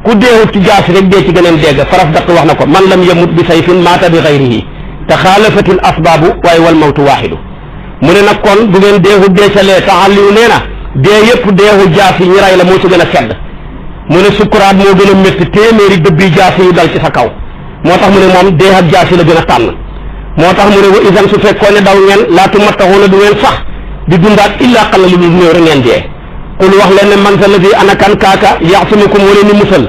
ku deewut ci jaasi rek dee ci gëneen dégg faraf daq wax na ko man lam yamut bi sayfin maata bi xayrihi te xaalafatil asbaabu waaye wal mawtu waaxidu mu ne nag kon bu ngeen deexu deecalee taxalliwu nee na dee yëpp deexu jaasi ñi rey la moo ci gën a sedd mu ne sukkuraat moo gën a métti téeméeri dëbbi jaasi yu dal ci sa kaw moo tax mu ne moom dee ak jaasi la gën a tànn moo tax mu ne wa isan su fekkoon ne daw ngeen laatu mattaxuuna du ngeen sax di dundaat illaa xala lu dul néew rek ngeen dee qul wax leen ne man sa la fi anakan kaaka yaxsimukum wala ni musal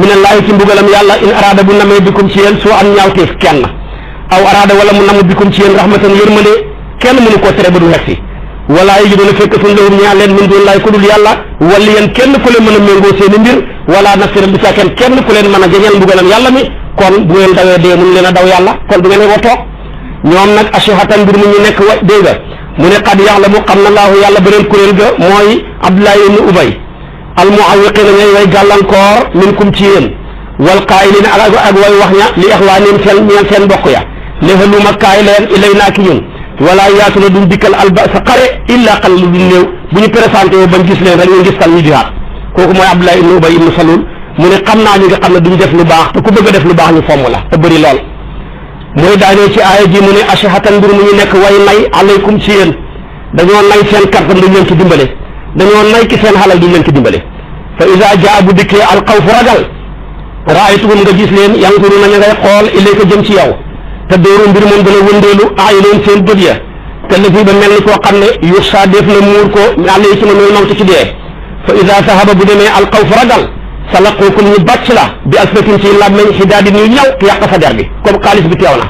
minallaahi ci mbugalam yàlla in araada bu namee bikum ci yéen soo am ñaawteef kenn aw araada wala mu namu bikum ci yéen rahmatan yërmande kenn mënu koo tere ba du xegsi walaa yi doona fekk suñ lahum ñaa leen min duun laay ku dul yàlla wali yéen kenn ku leen mën a méngoo seeni mbir wala nasiran bi saa kenn ku leen mën a jeñeel mbugalam yàlla mi kon bu ngeen dawee dee mënu leen a daw yàlla kon du ngeen wa toog ñoom nag ashihatan mbir mu ñu nekk wa dégg nga mu ne qad ya'lamu xam na laahu yàlla beneen kuréel ga mooy Abdullah ibn Ubay al mu'awwiqina ñooy way gàllankoor minkum ci yéen wal qaa'ilina ak way wax ña li ixwaanihim seen mbokk ya li haluma kaay leen ilaynaa ki ñun wala yaatuna duñ dikkal albasa xare illa xal lu duñ néew bu ñu présenté woo bañ gis leen rek ñu gis tal ñu jihaat kooku mooy Abdullah ibn Ubay ibn Salul mu ne xam naa ñi nga xam ne duñ def lu baax te ku bëgg a def lu baax ñu fomm la te bëri lool mooy daanee ci aaya ji mu ne ashihatan mbir mu ñu nekk way nay alaykum ci yéen dañoo nay seen kartam duñ leen ci dimbale dañoo nay ki seen xalal duñ leen ci dimbale fa iza jaa bu dikkee alxawfu ragal raaytuhum nga gis leen yanzuruna ña ngay xool ilayka jëm ci yow te dóoru mbir moom dana wëndeelu ayunoon seen bët ya te la fii ba mel ni koo xam ne yuxsaa def na muur ko àlla yi ci ma noonu mawti ci dee fa ida sahaba bu demee alxawf ragal salaquukum ñu bàcc la bi alfatin ci làmmeñ xidaadin yu ñaw yàq sa der bi comme xaalis bi teew na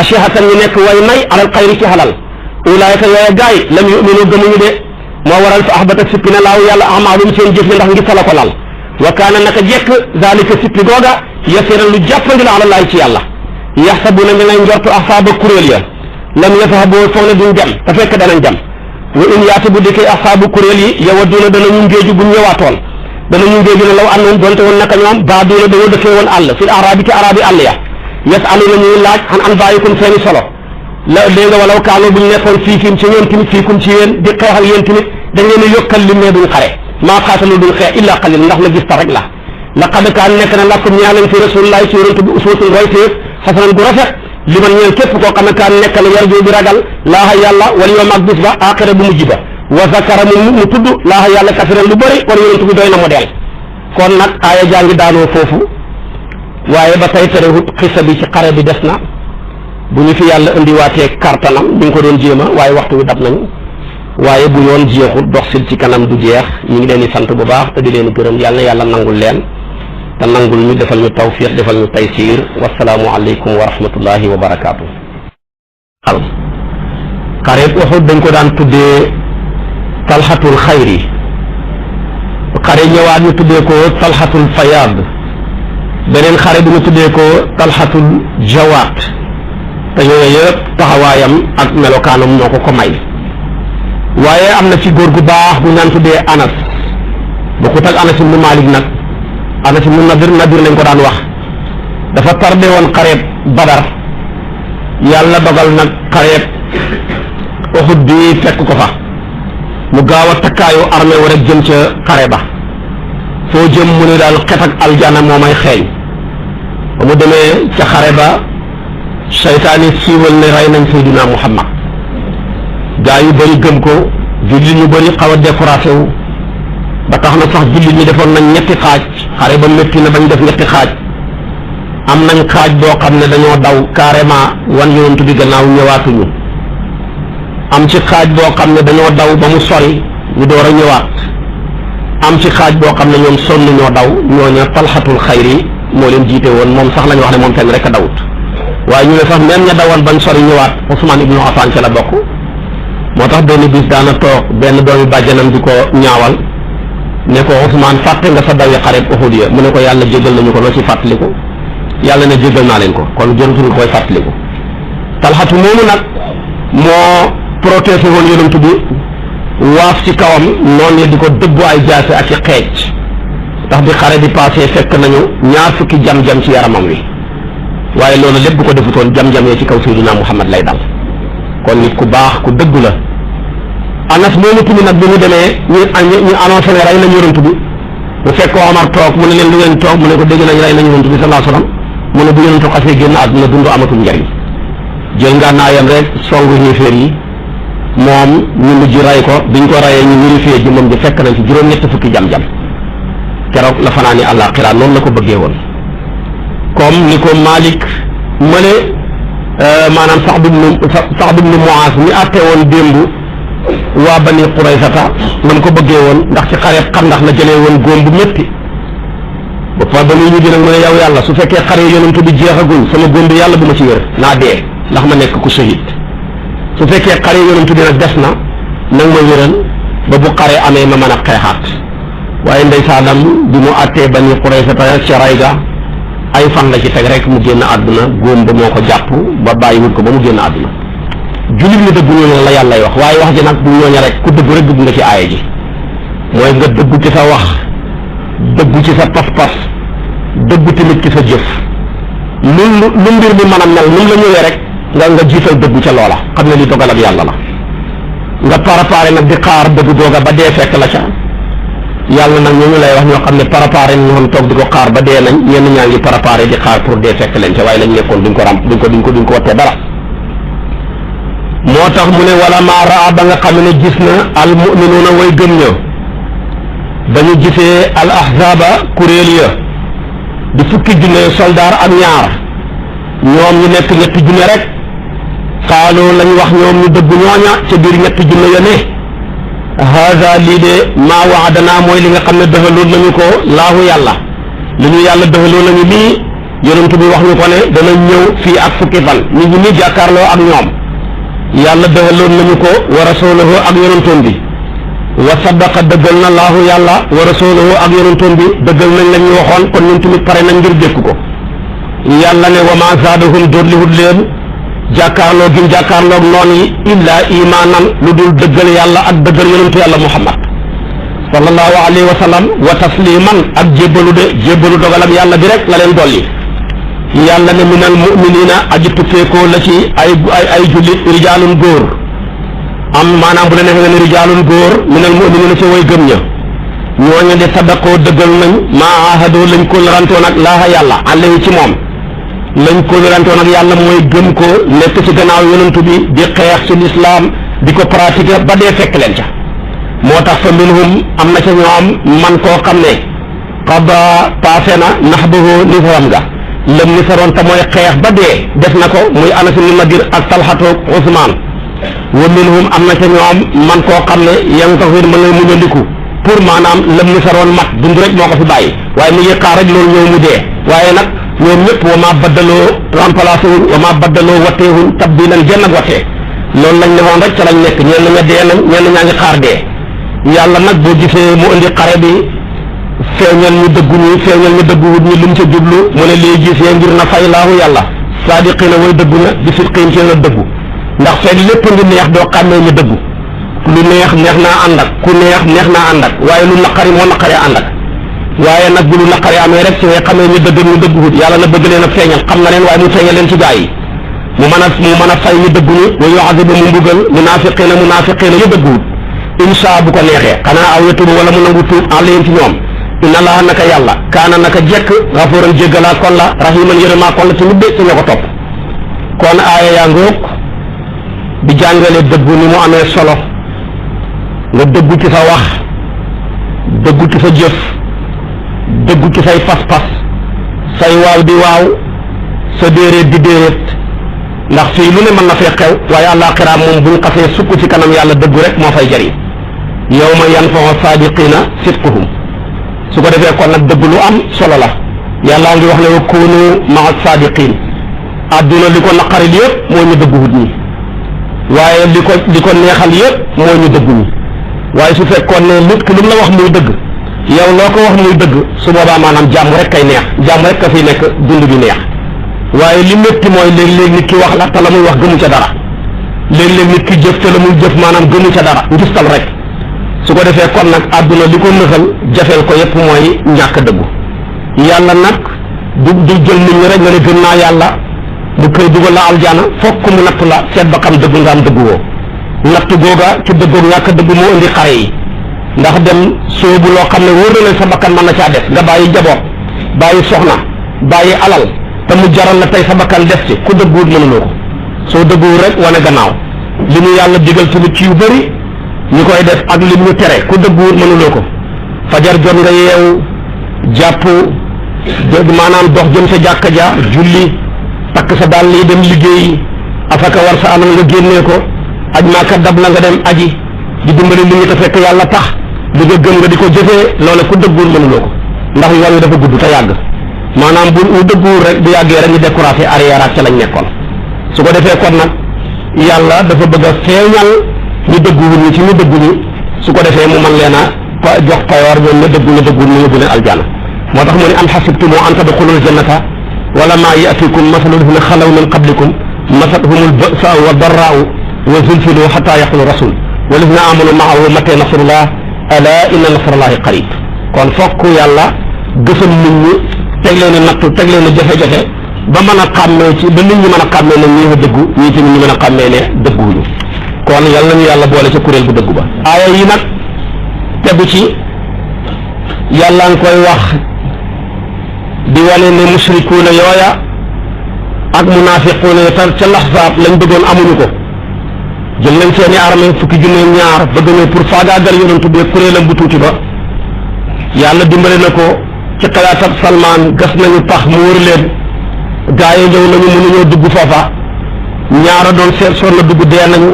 ashihatan ñu nekk way nay alal xayri ci xalal ulaayka yooye gaay lam yuminu gëmuñu de moo waral fa axbata sippi na laaw yàlla amaalum seen jëf yi ndax ngi sala ko lal wa kaana naka jekk zalika sippi googa yasiran lu jàppandi la alalaay ci yàlla yaxsabuna ñu ngay njortu ahsaaba kuréel ya lam yashabu foog ne duñ dem te fekk danañ dem wa in yaati bu dikkee ahsaabu kuréel yi yawadduuna danañu ngéeju buñ ñëwaatoon danañu ngéeju ne law annoon doonte woon naka ñoom baaduuna dañoo dëkkee woon àll fil arabi ci arabi àll ya yasaluna ñuy laaj an anbaayikum seeni solo la dégg nga walaw kaanu buñ nekkoon fiikum ci ñoom tamit fiikum ci yéen di xeex ak yéen tamit dañ leen a yokkal lim ne duñ xare maa xaatalu duñ xeex illa qalil ndax la gis ta rek la laqad kaan nekk na lakum ñaa leen fi rasulillahi ci yonent bi uswatun royteef xasanan gu rafet li man ñeel képp koo xam ne kaan nekk na yarju bi ragal laaha yàlla wal yawm ak bis ba aaxira bu mujj ba wa zakara mu tudd laaha yàlla kasiran lu bëri kon yonent bi doy na modèle kon nag aaya jaa ngi daanoo foofu waaye ba tey terewut xisa bi ci xare bi des na bu ñu fi yàlla indiwaatee kartanam ñu ngi ko doon jéema waaye waxtu wi dab nañu waaye bu yoon jeexut dox sil ci kanam du jeex ñu ngi leen di sant bu baax te di leen gërëm yàlla na yàlla nangul leen te nangul ñu defal ñu tawfiq defal ñu taysiir wasalaamu aleykum wa rahmatullahi wa barakaatu. xare Uhud dañ ko daan tuddee talxatul xayri xare ñëwaat ñu tuddee ko talxatul fayaad beneen xare bi ñu tuddee ko talxatul jawaat te yooyu yëpp taxawaayam ak melokaanam moo ko may waaye am na ci góor gu baax bu naan tuddee Anas bokkut ak Anas ibnu Malik nag Anas ibnu Nadir lañ ko daan wax dafa tardé woon xareeb Badar yàlla dogal nag xareeb Uhud bi fekk ko fa mu gaaw a takkaayu armée war a jëm ca xare ba foo jëm mu ne daal xet ak aljana moo may xeeñ ba mu demee ca xare ba seytaane siiwal ne rey nañ Seydina Muhammad gaa yu bëri gëm ko jullit ñu bëri xaw a découragé wu ba tax na sax jullit ñi defoon nañ ñetti xaaj xare ba métti na bañ def ñetti xaaj am nañ xaaj boo xam ne dañoo daw carrément wan yonent bi gannaaw ñëwaatuñu am ci xaaj boo xam ne dañoo daw ba mu sori ñu door a ñëwaat am ci xaaj boo xam ne ñoom sonn ñoo daw ñooña talxatul xayri moo leen jiite woon moom sax lañu wax ne moom kenn rek a dawut waaye ñu ne sax même ña dawoon bañ sori ñëwaat Usmaan ibnu Affaan ca la bokk moo tax benn bis daana toog benn doomi bàjjanam di ko ñaawal ne ko Usmaan fàtte nga sa dawi xareeb Uhud ya mu ne ko yàlla jéggal nañu ko loo ci fàttaliku yàlla ne jéggal naa leen ko kon jërutul koy fàttaliku talxatu moomu nag moo protégé woon yonent bi waaf ci kawam noonu la di ko dëbbu ay jaase ak i xeej ndax bi xare bi passé fekk nañu ñaar fukki jam-jam ci yaramam wi waaye loolu lépp bu ko defutoon jam-jamee ci kaw Seydina Muhammad lay dal kon nit ku baax ku dëggu la Anas moomu tamit nag bi mu demee ñu annoncé ne rey nañu yonent bi bu fekk Omar toog mu ne leen lu ngeen toog mu ne ko dégg nañ rey nañu yonent bi sallallahu alayhi wasallam mu ne bu yonent xasee génn àdduna dund amatul njariñ jël ngànnaayam rek songu yéeféer yi moom ñu mujj rey ko biñ ko reyee ñu vérifié jëmmam ji fekk nañ ci juróom-ñett fukki jam-jam keroog la fanaani àllaaxira noonu la ko bëggee woon comme ni ko Malik mëne maanaam Saad ibnu Muaaz mi àtte woon démb waa Bani Quraysata nam ko bëggee woon ndax ci xareeb Xandax la jëlee woon góom bu métti ba fa ba muy ñu nag mu ne yow yàlla su fekkee xare yonent bi jeexagul sama góom bi yàlla bu ma ci wér naa dee ndax ma nekk ku shahid su fekkee xare yonent bi nag des na nag ma wéral ba bu xare amee ma mën a xeexaat waaye ndeysaanam bi mu àttee Bani Quraysata ca ray ga ay fan la ci teg rek mu génn àdduna góom ba moo ko jàpp ba bàyyiwut ko ba mu génn àdduna jullit ñi dëggu ñooñu la yàllay wax waaye wax ji nag bu ñooña rek ku dëggu rek dugg nga ci aaya ji mooy nga dëggu ci sa wax dëggu ci sa pas-pas dëggu tamit ci sa jëf lu mbir mi mën a mel nu mu la ñëwee rek nga jiital dëggu ca loola xam ne li dogalab yàlla la nga préparé nag di xaar dëgg googa ba dee fekk la ca yàlla nag ñooñu lay wax ñoo xam ne préparé ñoom toog di ko xaar ba dee nañ ñenn ñaa ngi préparé di xaar pour dee fekk leen ca waaye lañ nekkoon duñ ko wattee dara moo tax mu ne wala maa raa ba nga xam ne gis na al muminuuna way gëm ña ba ñu gisee al ahzaba kuréel ya di fukki junne soldaar ak ñaar ñoom ñu nekk ñetti junne rek xaaloo lañ wax ñoom ñu dëgg ñooña ca biir ñetti junne ya ne haada lii de maa waadanaa mooy li nga xam ne dëxaloon nañu ko laahu yàlla li ñu yàlla dëxaloon nañu lii yonent bi wax ñu ko ne dana ñëw fii ak fukki fan ñu ngi nii jàkkaarloo ak ñoom yàlla dëxaloon nañu ko wa rasuuluhu ak yonentoom bi wa sadaqa dëggal na laahu yàlla wa rasuuluhu ak yonentoom bi dëggal nañ la ñu waxoon kon ñun tamit pare nañ ngir dékk ko yàlla ne wa maa zaadahum doolliwut leen jàkkaarloo gi jàkkaarloog noon yi illaa imaanan lu dul dëggal yàlla ak dëggal yonentu yàlla muhammad sallallahu alayhi wa sallam wa tasliman ak jébbalu dogal ak yàlla bi rek la leen dolli yàlla ne minal mu'minina aji tukkeekoo la ci ay jullit rijaalun góor am maanaam bu la neexee nga ne rijaalun góor minal mu'minina ci way gëm ña ñooñu de sadaqoo dëggal nañ maa ahadoo lañ ko rantoon ak laaha yàlla alayhi ci moom lañ ko rantoon ak yàlla mooy gëm ko nekk ci gannaaw yonantu bi di xeex ci lislaam di ko pratiquer ba dee fekk leen ca moo tax fa minhum am na ca ñoom man koo xam ne qada paase na nahbahu nisaram ga lëm nisaroon te mooy xeex ba dee def na ko muy Anas ibn Nadir ak Talhatu Usmaan wa minhum am na ca ñoom man koo xam ne yantasir ma lay muñandiku pour maanaam lëm nisaroon mat dund rek moo ko fi bàyyi waaye mi ngi xaar rek loolu ñëw mu dee waaye nag ñoom ñëpp wa maa baddaloo remplacé wuñ wa maa baddaloo watteewuñ tabdilan genn ak wattee loolu lañ newoon rek ca lañ nekk ñenn ña dee nañ ñenn ñaa ngi xaar dee yàlla nag boo gisee mu indi xare bi feeñal ñu dëggu ñi feeñal ñu dëgguwut ñi lu mu ca jublu mu ne lii gisee ngir na fay laahu yàlla saadiqiina way dëggu na bi sidqiin ci la dëggu ndax fekk lépp ngi neex doo xàmmee ñu dëggu lu neex neex naa ànd ak ku neex naa ànd ak waaye lu naqari moo naqaree ànd ak waaye nag bu lu naqaree amee rek ci ngay xamee ñu dëgg ñu dëgguwut yàlla na bëgg leen a feeñal xam na leen waaye mu feeñal leen ci gaa yi mu mën a fay ñu dëggu ñi wa yu'azibu mu mbugal munaafiqiina ñu dëgguwut insha bu ko neexee xanaa aw yatubu wala mu nangu tuub alayhim ci ñoom inna allaha naka yàlla kaana naka jekk gafuuran jéggalaa kon la rahiman yërëmaa kon la ci nit de ci ñoo ko topp kon aaya yaa ngoog di jàngale dëggu ni mu amee solo nga dëggu ci sa wax dëggu ci sa jëf dëggu ci say pas-pas say waaw di waaw sa déeréet di déeréet ndax fii lu ne mën na fee xew waaye àllaaxira moom buñ xasee sukk ci kanam yàlla dëggu rek moo fay jariñ yawma yanfa'u saadiqiina sidquhum su ko defee kon nag dëgg lu am solo la yàllaa ngi wax ne wa kuunu ma'a saadiqiin àdduna li ko naqari yëpp moo ñu dëgguwut ñi waaye li ko neexal yëpp moo ñu dëggu ñi waaye su fekkoon ne nit ki lu mu la wax muy dëgg yow loo ko wax muy dëgg su boobaa maanaam jàmm rek kay neex jàmm rek ka fiy nekk dund bi neex waaye li métti mooy léeg-léeg nit ki wax la te la muy wax gëmu ca dara léeg-léeg nit ki jëf te la muy jëf maanaam gëmu ca dara ngistal rek su ko defee kon nag àdduna li ko nëxal jafeel ko yépp mooy ñàkk dëggu yàlla nag du jël nit ñi rek nga ne gëm naa yàlla bu koy dugal la aljana fokk mu natt la seet ba xam dëggu nga am dëggu woo natt googa ci dëggoog ñàkk dëggu moo indi xare yi ndax dem soobu loo xam ne wóor na leen sa bakkan mën na caa def nga bàyyi jaboot bàyyi soxna bàyyi alal te mu jaral la tey sa bakkan def ci ku dëgguwut mënuloo ko soo dëgguwut rek wane gannaaw li ñu yàlla digal tamit ci yu bëri ñu koy def ak lim ñu tere ku dëgguwut mënuloo ko fajar jot nga yeewu jàpp maanaam dox jëm sa jàkka ja julli takk sa daal lii dem liggéeyi afaka war sa alal nga génnee ko aj maaka dab la nga dem aji di dimbali nit ñi te fekk yàlla tax di nga gëm nga di ko jëfee loola ku dëgguwul mënuloo ko ndax yoon wi dafa gudd te yàgg maanaam bu ñu dëgguwul rek bu yàggee rek ñu découragé arrière ak ca lañ nekkoon su ko defee kon nag yàlla dafa bëgg a feeñal ñu dëgguwul ñi ci ñu dëggu ñi su ko defee mu mën leen a jox payoor ñoom ñu dëgguwul ñu yóbbu leen aljana moo tax mu ne am xasibtum an tadxulul jannata wala maa yatikum masalu lladiina xalaw min qablikum masathumul ba'saa'u wa darraa'u wa zulzilu xataa yaqula rasul walladiina aamanu ma'ahu mataa nasrullah alaa inna nasrallahi qarib kon fokk yàlla gësam nit ñi teg leen a nattu teg leen a jafe-jafe ba mën a xàmmee ci ba nit ñi mën a xàmmee ne ñii fa dëggu ñii tamit ñu mën a xàmmee ne dëgguwuñu kon yàlla nañu yàlla boole ca kuréel bu dëggu ba aaya yi nag tegu ci yàlla nga koy wax di wane ne musrikuuna yooya ak munaafiquuna yi tar ca laxsaab lañ bëggoon amuñu ko jël nañ seeni armée fukki junne ñaar bëgg ñëw pour faagaagal yonent bi kuréelam bu tuuti ba yàlla dimbale na ko ci xalaatab Salmaan gas nañu pax mu wër leen gaa yi ñëw nañu mënuñoo dugg foofa ñaara doon seet soon na dugg dee nañu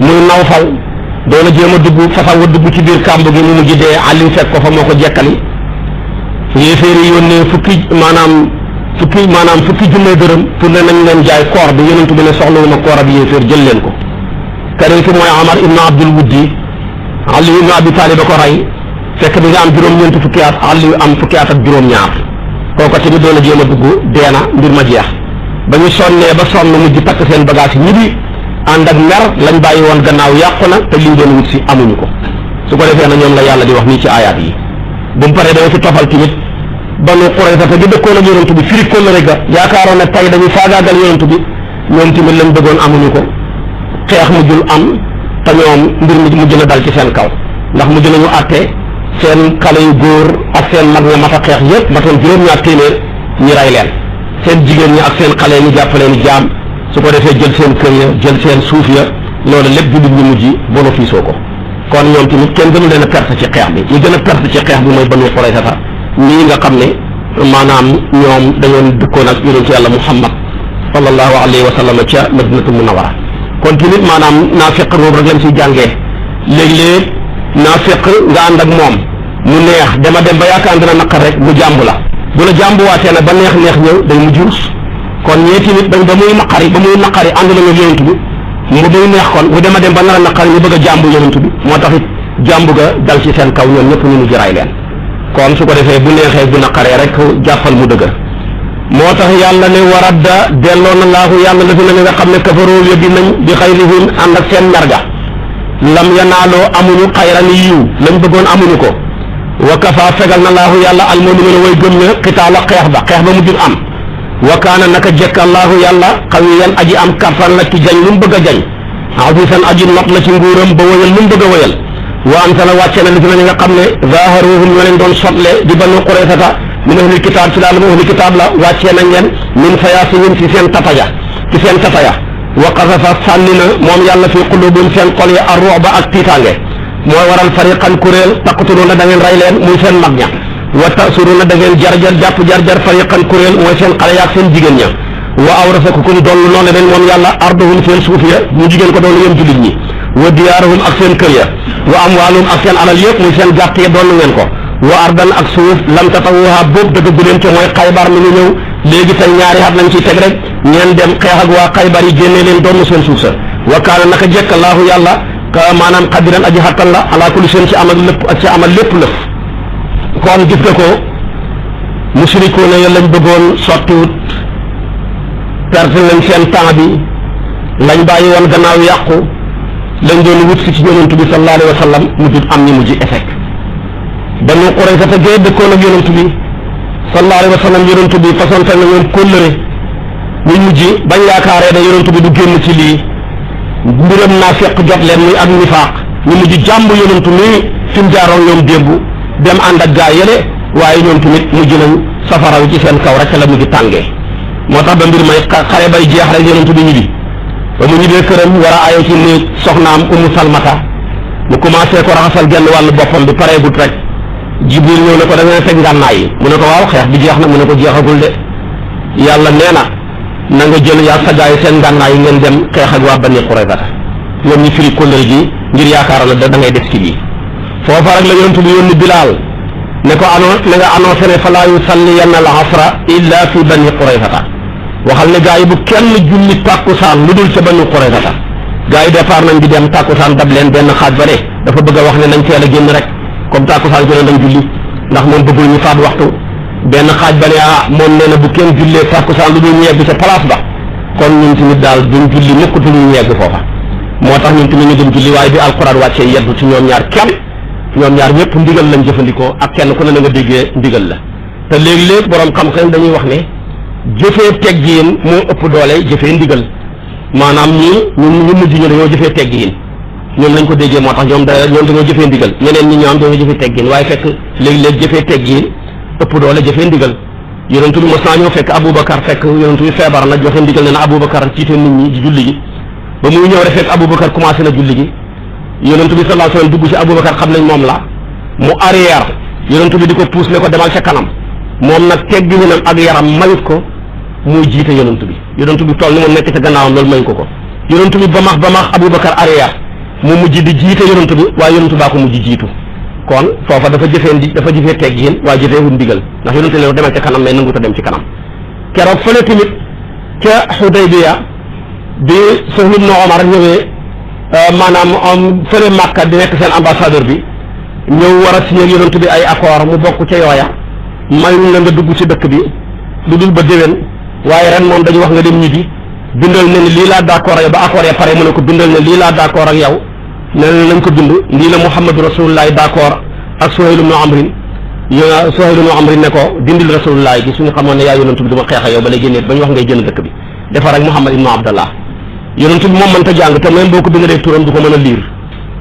muy Nawfal doona jéem a dugg façon wa dugg ci biir kàmb gi mu mujj dee Ali fekk ko fa moo ko jekkali yéeféer yi yónnee fukki junne dërëm pour ne nañ leen jaay koor bi yonent bi ne soxlawuma koor ab yéeféer jël leen ko keneen ki mooy Omar ibn Abdul Wuddi Ali ibn Abi Talib ba ko rey fekk bi nga am juróom-ñeent fukki at Ali am fukki at ak juróom-ñaar kooku tamit doon a jéem a dugg deena mbir ma jeex ba ñu sonnee ba sonn mujj takk seen bagage yi ñibbi ànd ak mer lañ bàyyi woon gannaaw yàqu na te liñ doon wut si amuñu ko su ko defee na ñoom la yàlla di wax nii ci aayaat yi bu mu paree dama ci tofal tamit Banu Qurayza te gi dëkkoon ak yonent bi firi kóllëre ga yaakaaroon ne tey dañuy faagaagal yonent bi ñoom tamit lañ bëggoon amuñu ko xeex mujjul am te ñoom mbir mi mujj na dal ci seen kaw ndax mujj nañu àtte seen xale yu góor ak seen mag ña mat a xeex yëpp matoon juróom-ñaar téeméer ñi rey leen seen jigéen ñi ak seen xale yi ñu jàppale ni jaam su ko defee jël seen kër ya jël seen suuf ya loolu lépp jullit ñu mujj bénéfice ko kon ñoom tamit kenn gënu leen a perte ci xeex bi ñi gën a perte ci xeex bi mooy Banu Qurayza ñii nga xam ne maanaam ñoom dañoon dëkkoon ak yonentu yàlla Muhammad sallallahu alayhi wa sallam ca Madinatul Munawwara kon tamit maanaam naafiq boobu rek lañ ciy jàngee léeg-léeg naafiq nga ànd ak moom mu neex dema dem ba yaakaar dina naqar rek mu jàmbu la bu la jàmbuwaatee nag ba neex ñëw day mujj rus kon ñee tamit dañ ba muy naqari ànd nañu yonent bi mu muy neex kon bu dema dem ba nar a naqari ñu bëgg a jàmbu yonent bi moo tax it jàmbu ga dal ci seen kaw ñoom ñëpp ñu mujj ray leen kon su ko defee bu neexee bu naqaree rek jàppal mu dëgër moo tax yàlla ne waradda delloo na laahu yàlla la fi na nga xam ne kafaroo weddi nañ bi xayrihim ànd ak seen merga lam yanaaloo amuñu xayran yiw lañ bëggoon amuñu ko wa kafa fegal na laahu yàlla almu'miniina way gëm ne xitaala xeex ba mujjul am wa kaana naka jekk allaahu yàlla qawiyan aji am kartan la ci jañ lu mu bëgg a jañ aziizan aji not la ci nguuram ba wëyal lu mu bëgg a wëyal wa anzala wàcce na li fi na ñi nga xam ne zaaharuhum ñoo leen doon sotle di Banu Quraysata min ahlil kitaab ci daal mu ahlil kitaab la wàccee nañ leen min fayaasihim ci seen tataya wa qazafa sànni na moom yàlla fi qulubihim seen xol ya ar-ru'ba ak tiitaange mooy waral fariqan kuréel taqtuluuna da ngeen rey leen muy seen mag ña wa tasuruuna da ngeen jarjar fariqan kuréel mooy seen xale ya ak seen jigéen ña wa awrasakum doon noonu leen moom yàlla ardahum seen suuf ya ñu jigéen ko doon yéen jullit ñi wa diyaarahum ak seen kër ya wa amwaalum ak seen alal yëpp muy seen gàtt ya doon ngeen ko wa ardan ak suuf lam tatawuha boobu dëgg bu leen ci mooy Xaybar mi ngi ñëw léegi tey ñaari at lañ ciy teg rek ñeen dem xeex ak waa Xaybar yi génnee leen doon seen suuf sa wa kaana naka jekk Allaahu yàlla maanaam qadiran aji xattan la ala kulli seen ci amal lépp lëf kon gis nga ko musrikuuna ya lañ bëggoon sottiwut perte lañ seen temps bi lañ bàyyi woon gannaaw yàqu lañ doon wut si ci yonent bi sallallahu alayhi wa sallam mujjut am ñi mujj échec Banu Qurayza te gee dëkkoon ak yonent bi sallallahu alayhi wa sallam yonent bi façon te na ñoom kóllëre ñu mujj bañ yaakaaree ne yonent bi du génn ci lii mbiram naafiq jot leen muy ak nifaaq ñu mujj jàmb yonent mi fi mu jaaroon ñoom démb dem ànd ak gaa yële waaye ñoom tamit mujj nañ safara wi ci seen kaw rek la mujj tàngee moo tax ba mbir may xare bay jeex rek yonent bi ñibbi ba mu ñibbee këram war a ayoo ci néeg soxnaam Ummu Salmata mu commencé ko raxasal genn wàllu boppam bi pareegut rek Jibril ñëw ne ko da nga teg ngànnaay yi mu ne ko waaw xeex bi jeex na mu ne ko jeexagul de yàlla nee na nga jël yaa sa gaay seen ngànnaay yi ngeen dem xeex ak waa Bani Qurayza ñoom ñu firi kóllëre gi ngir yaakaar la da ngay def ci lii foofa rek la yonent bi yónni Bilaal ne ko na nga annoncé ne fa laa yusalliyanna al-asra illa fi Bani Qurayza waxal ne gaa yi bu kenn julli tàkkusaan lu dul ca Banu Qurayza gaa yi départ nañ di dem tàkkusaan dab leen benn xaaj ba de dafa bëgg a wax ne nañ teel a génn rek comme tàkkusaan gi dañ julli ndax moom bëggul ñu faat waxtu benn xaaj ba ne moom nee na bu kenn jullee tàkkusaan lu dul ñu yegg ca place ba kon ñun tamit daal duñ julli mukk te ñu yegg foofa moo tax ñun tamit ñu dem julli waaye bi alquran wàccee yeddu ci ñoom ñaar kenn ñoom ñaar ñëpp ndigal lañ jëfandikoo ak kenn ku ne na nga déggee ndigal la te léegi-léeg borom xam-xam dañuy wax ne jëfee teggiin moo ëpp doole jëfee ndigal maanaam ñu mujj ñu dañoo jëfee teggiin ñoom lañ ko déggee moo tax ñoom dañoo jëfee ndigal ñeneen ñi ñoom dañoo jëfee teggiin waaye fekk léegi-léeg jëfee teggiin ëpp doole jëfee ndigal yonent bi mos naa ñëw fekk Aboubacar fekk yonent bi feebar na joxe ndigal ne na Aboubacar jiite nit ñi di julli gi ba muy ñëw rek fekk Aboubacar commencé na julli gi yonent bi sallallahu alayhi wasallam dugg ci Aboubacar xam nañ moom la mu arrière yonent bi di ko pousse ne ko demal ca kanam moom nag tegginam ak yaram mayut ko muy jiite yonent bi toll ni mu nekk ca gannaawam loolu may ko yonent bi ba max Aboubacar arrière mu mujj di jiite yonent bi waaye yonent baa ko mujj jiitu kon foofa dafa jëfee teggin waaye jëfee wu ndigal ndax yonent leen demal ca kanam mais nangu ta dem ci kanam keroog fële tamit ca Xudaybiya bi Sahl ibn Omar ñëwee maanaam fële Màkka di nekk seen ambassadeur bi ñëw war a signé yonent bi ay accord mu bokk ca yooya mayuñ la nga dugg ci dëkk bi lu dul ba déwén waaye ren moom dañu wax nga dem ñibbi bindal ne ni lii laa d'accord ak yow ba accord ya pare mu ne ko bindal ne lii laa d'accord ak yow ne nañ ko bind lii la Muhammadu Rasulullahi d'accord ak Suhayl ibn Amrin Suhayl ibn Amrin ne ko dindil Rasulullahi gi suñu xamoon ne yaa yonent bi du ma xeex ak yow ba lay génnee ba ñu wax ngay génn dëkk bi defar ak Muhammad ibn Abdallah yonent bi moom mënta jàng te même boo ko bindalee turam du ko mën a liir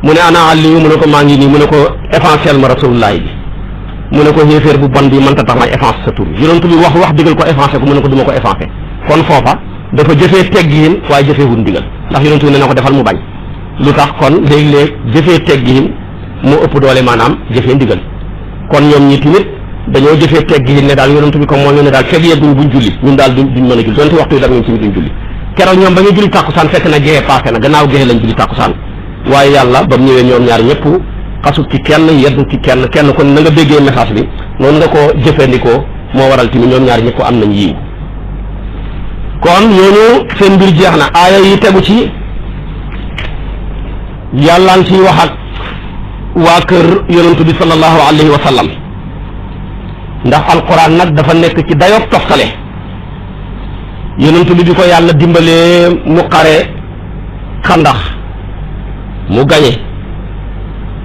mu ne ana Aliyu mu ne ko maa ngi nii mu ne ko essentiel ma Rasulullahi bi mu ne ko xéeféer bu bon bi mënta tax may effacé sa tur yonent bi wax digal ko effacé ko mu ne ko du ma ko effacé kon foofa dafa jëfee teggiin waaye jëfeewul ndigal ndax yonent bi ne na ko defal mu bañ lu tax kon léeg-léeg jëfee teggiin moo ëpp doole maanaam jëfee ndigal kon ñoom ñi tamit dañoo jëfee teggiin ne daal yonent bi comme moo ñu ne daal fekk yegguñ buñ julli ñun daal duñ mën a julli donte waxtu yi dam ñun tamit duñ julli keroog ñoom ba ñu julli tàkkusaan fekk na géexee passé na gannaaw géexee lañ julli tàkkusaan waaye yàlla ba mu ñëwee ñoom ñaar ñëpp xasut ci kenn yeddu ci kenn kon na nga déggee message bi noonu nga ko jëfandikoo moo waral tamit ñoom ñaar ñëpp am nañ yiw kon ñooñu seen mbir jeex na aaya yi tegu ci yàllaan ciy wax ak waa kër yonent bi sallallahu alayhi wa sallam ndax alquran nag dafa nekk ci dayoog toftale yonent bi ko yàlla dimbalee mu xare xandax mu gañe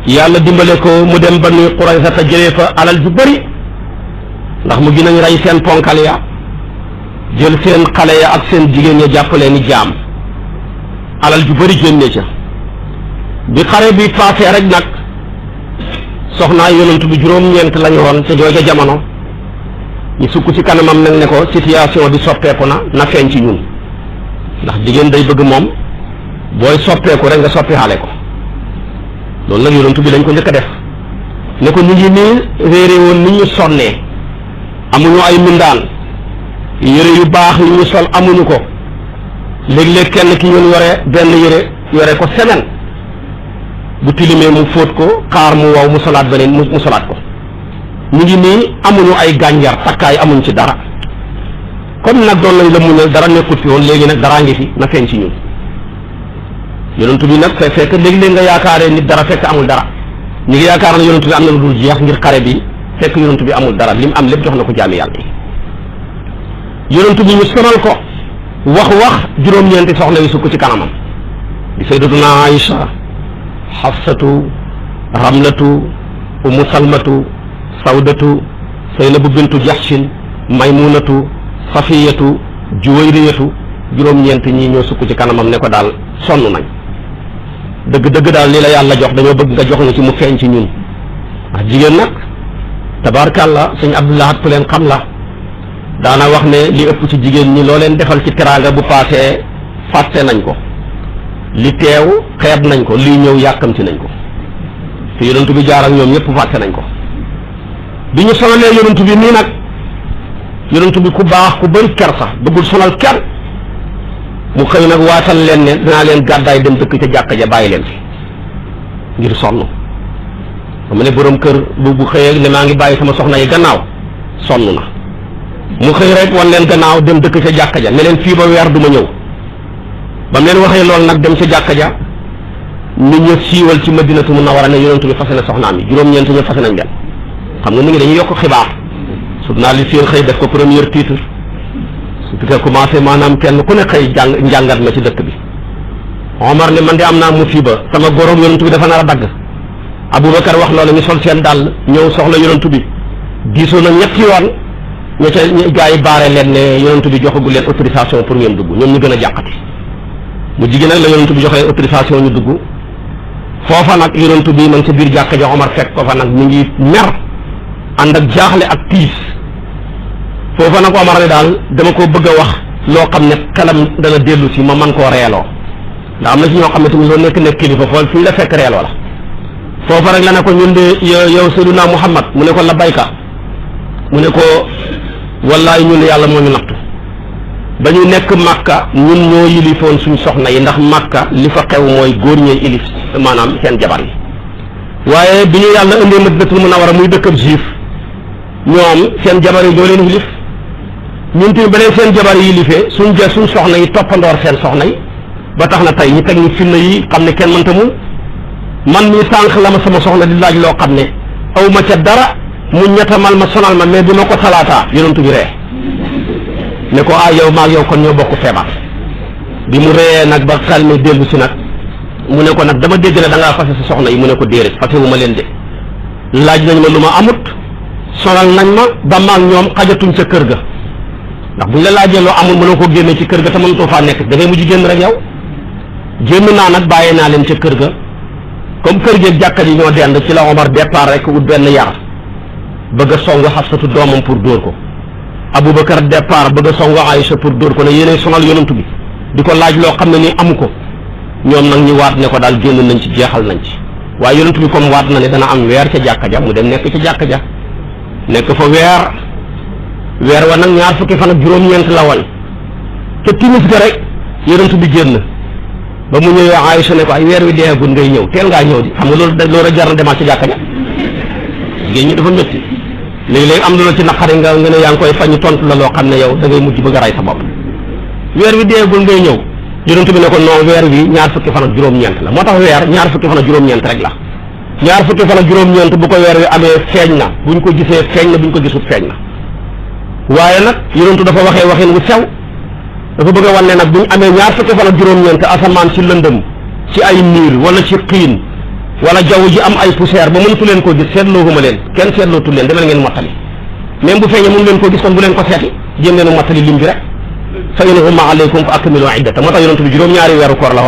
yàlla dimbale ko mu dem Banu Qurayza te jëlee fa alal ju bëri ndax mu gën a rey seen ponkal ya jël seen xale ya ak seen jigéen ya jàppalee ni jaam alal ju bëri génne ca bi xare bi paasee rek nag soxnaa yonent bi juróom-ñeent lañu woon ca jooja jamono ñu sukk ci kanamam nag ne ko situation bi soppeeku na feeñ ci ñun ndax jigéen day bëgg moom booy soppeeku rek nga soppi xale ko loolu nag yonent bi dañ ko njëkk a def ne ko ñu ngi nii réeré woon ni ñu sonnee amuñu ay mindaan yére yu baax yi ñu sol amuñu ko léeg-léeg kenn ki ñun yore benn yore ko semaine bu tilimee mu fóot ko xaar mu wow mu solaat beneen mu solaat ko ñu ngi nii amuñu ay gànjar takkaay amuñ ci dara comme nag doon lañ la muñal dara nekkut fi woon léegi nag daraa ngi fi na feeñ ci ñun yonent bi nag fekk léeg-léeg nga yaakaaree nit dara fekk amul dara ñu ngi yaakaar ne yonent bi am na lu dul jeex ngir xare bi fekk yonent bi amul dara lim am lépp jox na ko jaami yàlla yi yonent bi ñu sonal ko wax juróom-ñeenti soxna yu sukk ci kanamam di sayyidatuna Aïcha Xafsatu Ramlatu Umu Salmatu Sawdatu Saynabu bintu Jaxshin Maymunatu Safiyatu Juwayriyatu juróom-ñeent ñii ñoo sukk ci kanamam ne ko daal sonn nañ dëgg daal lii la yàlla jox dañoo bëgg nga jox ñu ci mu feeñ ci ñun ndax jigéen nag tabaarkàlla sëñ Abdullah ku leen xam la daana wax ne li ëpp ci jigéen ñi loo leen defal ci teraanga bu paasee fàtte nañ ko li teew xeeb nañ ko lii ñëw yàkkamti nañ ko te yonent bi jaar ak ñoom ñëpp fàtte nañ ko bi ñu sonalee yonent bi nii nag yonent bi ku baax ku bëri kersa bëggul sonal kenn mu xëy nag waatal leen ne dinaa leen gàddaay dem dëkk ca jàkka ja bàyyi leen fi ngir sonn xam ne borom kër bu xëyee ne maa ngi bàyyi sama soxna yi gannaaw sonn na mu xëy rek wan leen gannaaw dem dëkk ca jàkka ja ne leen fii ba weer du ma ñëw ba mu leen waxee loolu nag dem ca jàkka ja nit ñi siiwal ci Madinatu Munawwara ne yonent bi fase na soxnaam yi juróom-ñeent ñu fase nañ leen xam nga nit ñi dañuy yokk xibaar journaliste yi xëy def ko premier titre su ko commencé maanaam kenn ku ne xëy njàngat ma ci dëkk bi Omar ne man de am naa musiba sama góorom yonent bi dafa nar a dagg Aboubacar wax loolu ñu sol seen dàll ñëw soxla yonent bi diisoo na ñetti yoon ña ca gaa yi baare leen ne yonent bi joxagul leen autorisation pour ngeen dugg ñoom ñu gën a jàqati mu jigéen nag la yonent bi joxee autorisation ñu dugg foofa nag yonent bi man ca biir jàkka ja Omar fekk ko fa nag mi ngi mer ànd ak jaaxle ak tiis foofa nag Omar ne daal dama ko bëgg a wax loo xam ne xelam dana dellu si ma man koo reeloo ndax am na si ñoo xam ne tamit loo nekk kilifa foofu fu ñu la fekk reeloo la foofa rek la ne ko ñun de yow Seydina Muhammad mu ne ko labbayka mu ne ko wallaay ñun yàlla moo ñu nattu ba ñu nekk Makka ñun ñoo yilifoon suñ soxna yi ndax Makka li fa xew mooy góor ñooy ilif maanaam seen jabar yi. waaye bi ñu yàlla indee Madinatul Munawwara muy dëkkab juif ñoom seen jabar yi doo leen yilif ñun tamit ba leen seen jabar yi yilifee suñ soxna yi toppandoor seen soxna yi ba tax na tey ñu teg ñu fitna yi xam ne kenn mënta mu man mii sànq la ma sama soxna di laaj loo xam ne aw ma ca dara mu ñettamal ma sonal ma mais bi ma ko talaataa yonentu bi ree ne ko yow maag yow kon ñoo bokk feebar bi mu reyee nag ba xel mi dellu si nag mu ne ko nag dama dégg ne da ngaa fase sa soxna yi mu ne ko déedéet fasewu ma leen de laaj nañ ma lu ma amut sonal nañ ma ba maag ñoom xajatuñ ca kër ga ndax buñ la laajee loo amul mënoo ko génne ci kër ga te mënutoo faa nekk da ngay mujj génn rek yow génn naa nag bàyyee naa leen ca kër ga comme kër gi ak jàkka ji ñoo dend ci la Omar départ rek ut benn yar bëgg a song Xafsatu doomam pour dóor ko Aboubacar départ bëgg a song Aïcha pour dóor ko ne yéenay sonal yonantu bi di ko laaj loo xam ne ni amu ko ñoom nag ñu waat ne ko daal génn nañ ci jeexal nañ ci waaye yonantu bi comme waat na ne dana am weer ca jàkka ja mu dem nekk ca jàkka ja nekk fa weer wa nag ñaar fukki fan ak juróom-ñeent la woon ca timis ga rek yonantu bi génn ba mu ñëwee Aïcha ne ko ay weer wi deegul ngay ñëw teel ngaa ñëw di xam nga loolu rek jar na demaat ci jàkka ja jigéen ñi dafa métti léegi-léegi am lu la ci naqari nga ne yaa ngi koy fañu tontu la loo xam ne yow da ngay mujj bëgg a rey sa bopp weer wi deegul ngay ñëw yonent bi ne ko non weer wi ñaar fukki fan ak juróom-ñeent la moo tax weer ñaar fukki fan ak juróom-ñeent rek la ñaar fukki fan ak juróom-ñeent bu ko weer wi amee feeñ na buñ ko gisee feeñ na buñ ko gisut feeñ na waaye nag yonent dafa waxee waxin wu sew dafa bëgg a wan ne nag buñ amee ñaar fukki fan ak juróom-ñeent asamaan ci lëndëm ci ay niir wala ci xiin wala jaww ji am ay poussière ba mënatu leen koo gis seetlooguma leen kenn seetlootu leen demal ngeen mottali même bu feeñee mënu leen koo gis kon bu leen ko seeti jéem leen a mottali lim bi rek fa in humma alaykum fa akmilu iddata moo tax yonent bi juróom-ñaari weeru koor la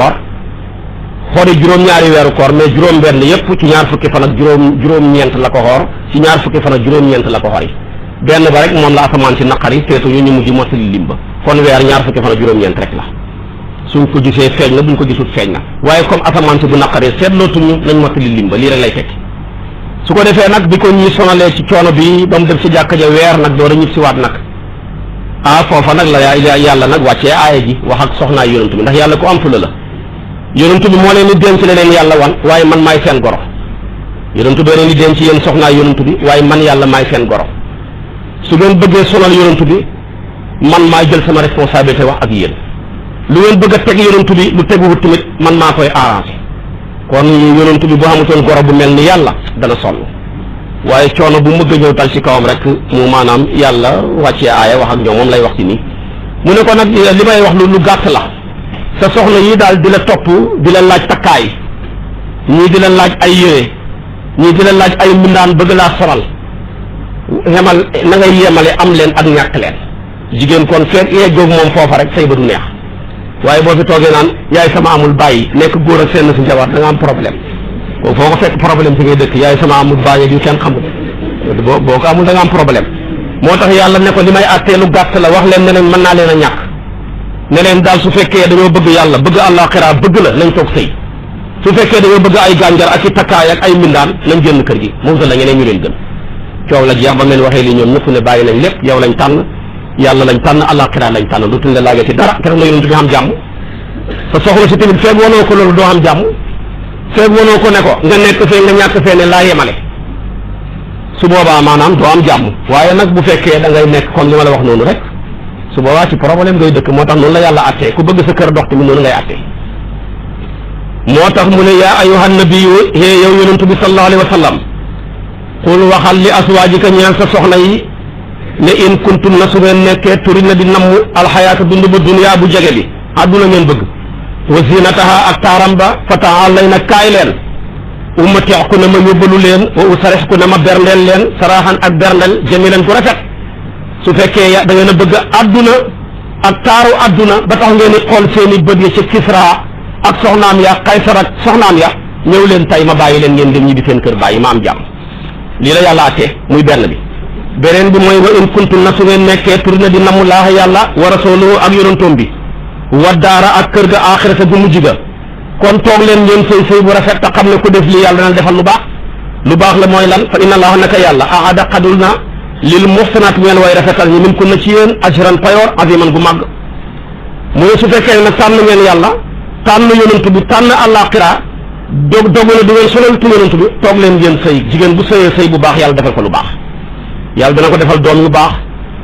xoori juróom-ñaari weeru koor mais juróom-benn yépp ci ñaar fukki fan ak juróom-ñeent la ko xoor ci ñaar fukki fan ak juróom-ñeent la ko xoori benn ba rek moom la asamaan si naqari seetu ñu mujj mottali lim ba kon weer ñaar fukki fan ak juróom-ñeent rek la suñ ko gisee feeñ na buñ ko gisul feeñ na waaye comme asamaan si bu naqaree seetlootuñu nañ mottali lim ba lii rek lay fekk su ko defee nag bi ko ñuy sonalee ci coono bi ba mu dem si jàkka ja weer nag door a ñib si waat nag foofa nag la yàlla nag wàccee aaya ji wax ak soxnaay yonantu bi ndax yàlla ko am fula la yonantu bi moo leen di denc leen yàlla wan waaye man maay seen goro yonantu bi leen di denc yéen soxnaay yonantu bi waaye man yàlla maay seen goro su ngeen bëggee sonal yonantu bi man maay jël sama responsabilité wax ak yéen lu ngeen bëgg a teg yonantu bi lu teguwut tamit man maa koy arrangé kon yonantu bi boo xamutoon goro bu mel ni yàlla dana sonn waaye coono bu mëgg a ñëw dal ci kawam rek mu maanaam yàlla wàccee aaya wax ak ñoom moom lay wax ci nii mu ne ko nag li may wax lu gàtt la sa soxna yi daal di la topp di la laaj takkaay ñii di la laaj ay yére ñii di la laaj ay mbindaan bëgg laa sonal xemal na ngay yemale am leen ak ñàkk leen jigéen kon feeg yeggoogu moom foofa rek say ba du neex waaye boo fi toogee naan yaay sama amul bàyyi nekk góor ak seen si njabar da nga am problème ko foo ko fekk problème si ngay dëkk yaay sama amul bàyyi yu kenn xamul boo ko amul da nga am problème moo tax yàlla ne ko li may àttee lu gàtt la wax leen ne leen mën naa leen a ñàkk ne leen daal su fekkee dañoo bëgg yàlla bëgg àllaaxira bëgg la nañ toog sëy su fekkee dañoo bëgg ay gànjar ak i takkaay ak ay mbindaan nañ génn kër gi moom la ñeneen ñu leen gën coow la jeex ba leen waxee lii ñoom ñëpp ne bàyyi nañ lépp yow lañ tànn yàlla lañ tànn àllaaxira lañ tànn lu tuñ la laajee ci dara keroog la yonent bi xam jàmm sa soxla si tamit feeg wanoo ko loolu doo xam jàmm feeg wanoo ko ne ko nga nekk fee nga ñàkk fee ne laa yemale su boobaa maanaam doo am jàmm waaye nag bu fekkee da ngay nekk comme li ma la wax noonu rek su boobaa ci problème ngay dëkk moo tax noonu la yàlla attee ku bëgg sa kër dox tamit noonu ngay attee moo tax mu ne yaa ayyuhan nabiyyu hee yow yonent bi sallallahu alayhi wa sallam qul waxal li aswaajika ñeel sa soxna yi ne in kuntum na su ngeen nekkee turi na di namm alxayaata dund bu duniyaa bu jege bi àdduna ngeen bëgg wa zinataha ak taaram ba fa ta'allayna na kaay leen ummati'ku na ma yóbbalu leen wa usarixku na ma berndeel leen saraaxan ak berndeel jamilan ku rafet su fekkee da ngeen a bëgg àdduna ak taaru àdduna ba tax ngeen di xool seen i bët ya ci Kisra ak soxnaam ya Kaysar ak soxnaam ya ñëw leen tay ma bàyyi leen ngeen dem ñibbi seen kër bàyyi ma am jàmm lii la yàlla àttee muy benn bi beneen bi mooy wa in kuntum na su ngeen nekkee turi na di namu laaha yàlla wa rasuluhu ak yonantoom bi wa daara ak kër ga aaxirata gu mujj ga kon toog leen ngeen sëy bu rafet te xam ne ku def lii yàlla dana defal lu baax la mooy lan fa inna allaha naka yàlla aada xadul na lil muhsanaat ñeel way rafetal ñi min kun na ci yéen ajran payoor aziman gu màgg mu ne su fekkee nag tànn ngeen yàlla tànn yonent bi tànn àllaaxira dogu na du ngeen sonal tu yonent bi toog leen ngeen sëy jigéen bu sëyee sëy bu baax yàlla defal ko lu baax yàlla dana ko defal doom yu baax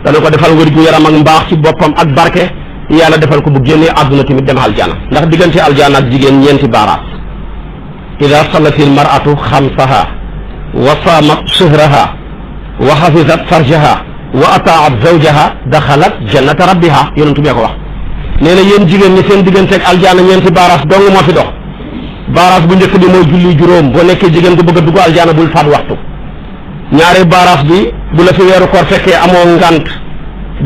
dana ko defal wér gu yaram ak mbaax ci boppam ak barke yàlla defal ko bu génnee àdduna tamit dem aljana ndax diggante aljana ak jigéen ñeenti baaraas ida sallatil mar'atu xamsaha wa saamat shahraha wa xafisat farjaha wa ataat zawjaha daxalat jannata rabbiha yonent bi ko wax nee na yéen jigéen ñi seen diggante ak aljana ñeenti baaraas dong moo fi dox baaraas bu njëkk bi mooy julli juróom boo nekkee jigéen gu bëgg a dugg aljana bul faat waxtu ñaari baaraas bi bu la fi weeru koor fekkee amoo ngant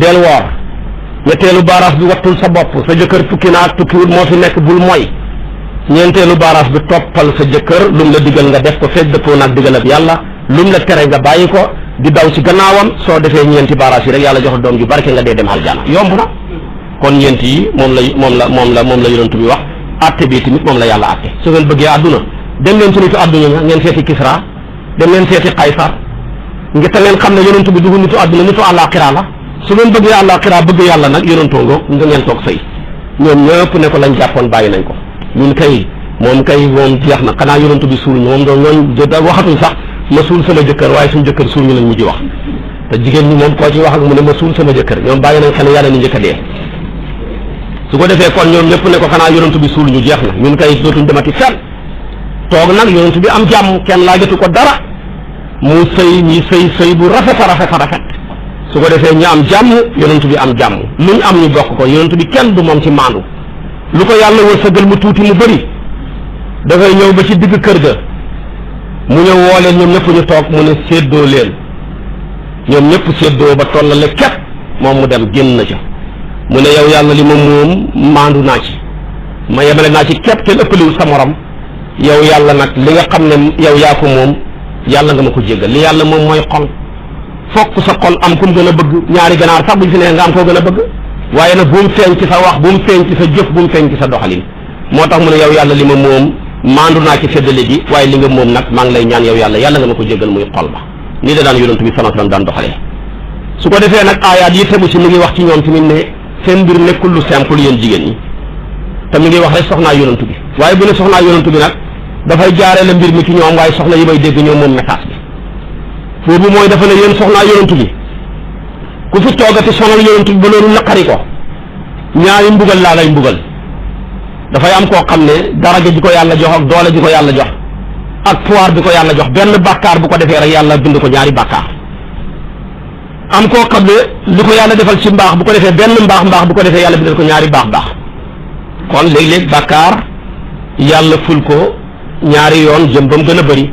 del woor ñetteelu baaraas bi wattul sa bopp sa jëkkër tukki na ak tukkiwul moo fi nekk bul mooy ñeenteelu baaraas bi toppal sa jëkkër lum la digal nga def ko fekk dëppoo naag digal ak yàlla lum la tere nga bàyyi ko di daw ci gannaawam soo defee ñeenti baaraas yi rek yàlla jox doom ju barke nga dee dem aljana yomb na kon ñeent yi moom la yonent bi wax atte bi tamit moom la yàlla atte su ngeen bëggee àdduna dem leen ci nitu àdduna ña ngeen seeti Kisra dem leen seeti Qaysar ngi te leen xam ne yonent bi dugg nitu àdduna nitu àllaaxira la su ngeen bëggee àllaaxira bëgg yàlla nag yonentoo nga ngeen toog sëy ñoom ñëpp ne ko lañ jàppoon bàyyi nañ ko ñun kay moom jeex na xanaa yonent bi suul ñu moom doon ñooñ waxatuñ sax ma suul sama jëkkër waaye suñu jëkkër suul ñu lañ mujj wax te jigéen ñi moom koo ci wax ak mu ne ma suul sama jëkkër ñoom bàyyi nañ xel yàlla ni njëkk a dee su ko defee kon ñoom ñëpp ne ko xanaa yonent bi suul ñu jeex na ñun kay dootuñ demati fenn toog nag yonent bi am jàmm kenn laajatu ko dara mu sëy ñi sëy bu rafet a rafet su ko defee ñu am jàmm yonent bi am jàmm luñ am ñu bokk ko yonent bi kenn du moom ci maandu lu ko yàlla wërsëgal mu tuuti mu bëri dafay ñëw ba ci digg kër ga mu ñëw woo leen ñoom ñëpp ñu toog mu ne séddoo leen ñoom ñëpp séddoo ba tollale képp moom mu dem génn na ca mu ne yow yàlla li ma moom maandu naa ci ma yemale naa ci képp te ëppaliwul sa morom yow yàlla nag li nga xam ne yow yaa ko moom yàlla nga ma ko jéggal li yàlla moom mooy xol fokk sa xol am ku mu gën a bëgg ñaari ganaar sax buñ fi nee nga am koo gën a bëgg waaye nag bu mu feeñ ci sa wax bu mu feeñ ci sa jëf bu mu feeñ ci sa doxalin moo tax mu ne yow yàlla li ma moom maandu naa ci séddale gi waaye li nga moom nag maa ngi lay ñaan yow yàlla nga ma ko jéggal muy xol ba nii da daan yonent bi sallallahu alayhi wasallam daan doxalee su ko defee nag aayaat yi tegu ci mi ngi wax ci ñoom tamit ne seen mbir nekkul lu simple yéen jigéen ñi te mi ngi wax rek soxnaa yonent bi waaye bu ne soxnaa yonent bi nag dafay jaaree la mbir mi ci ñoom waaye soxna yi may dégg ñoom moom message bi foofu mooy dafa ne yéen soxnaa yonent bi ku fi toogati sonal yonent bi ba loolu naqari ko ñaari mbugal laa lay mbugal dafay am koo xam ne daraja ji ko yàlla jox ak doole ji ko yàlla jox ak pouvoir bi ko yàlla jox benn bàkkaar bu ko defee rek yàlla bind ko ñaari bàkkaar am koo xam ne li ko yàlla defal ci mbaax bu ko defee benn mbaax bu ko defee yàlla bindal ko ñaari baax kon léeg-léeg bàkkaar yàlla ful ko ñaari yoon jëm ba mu gën a bëri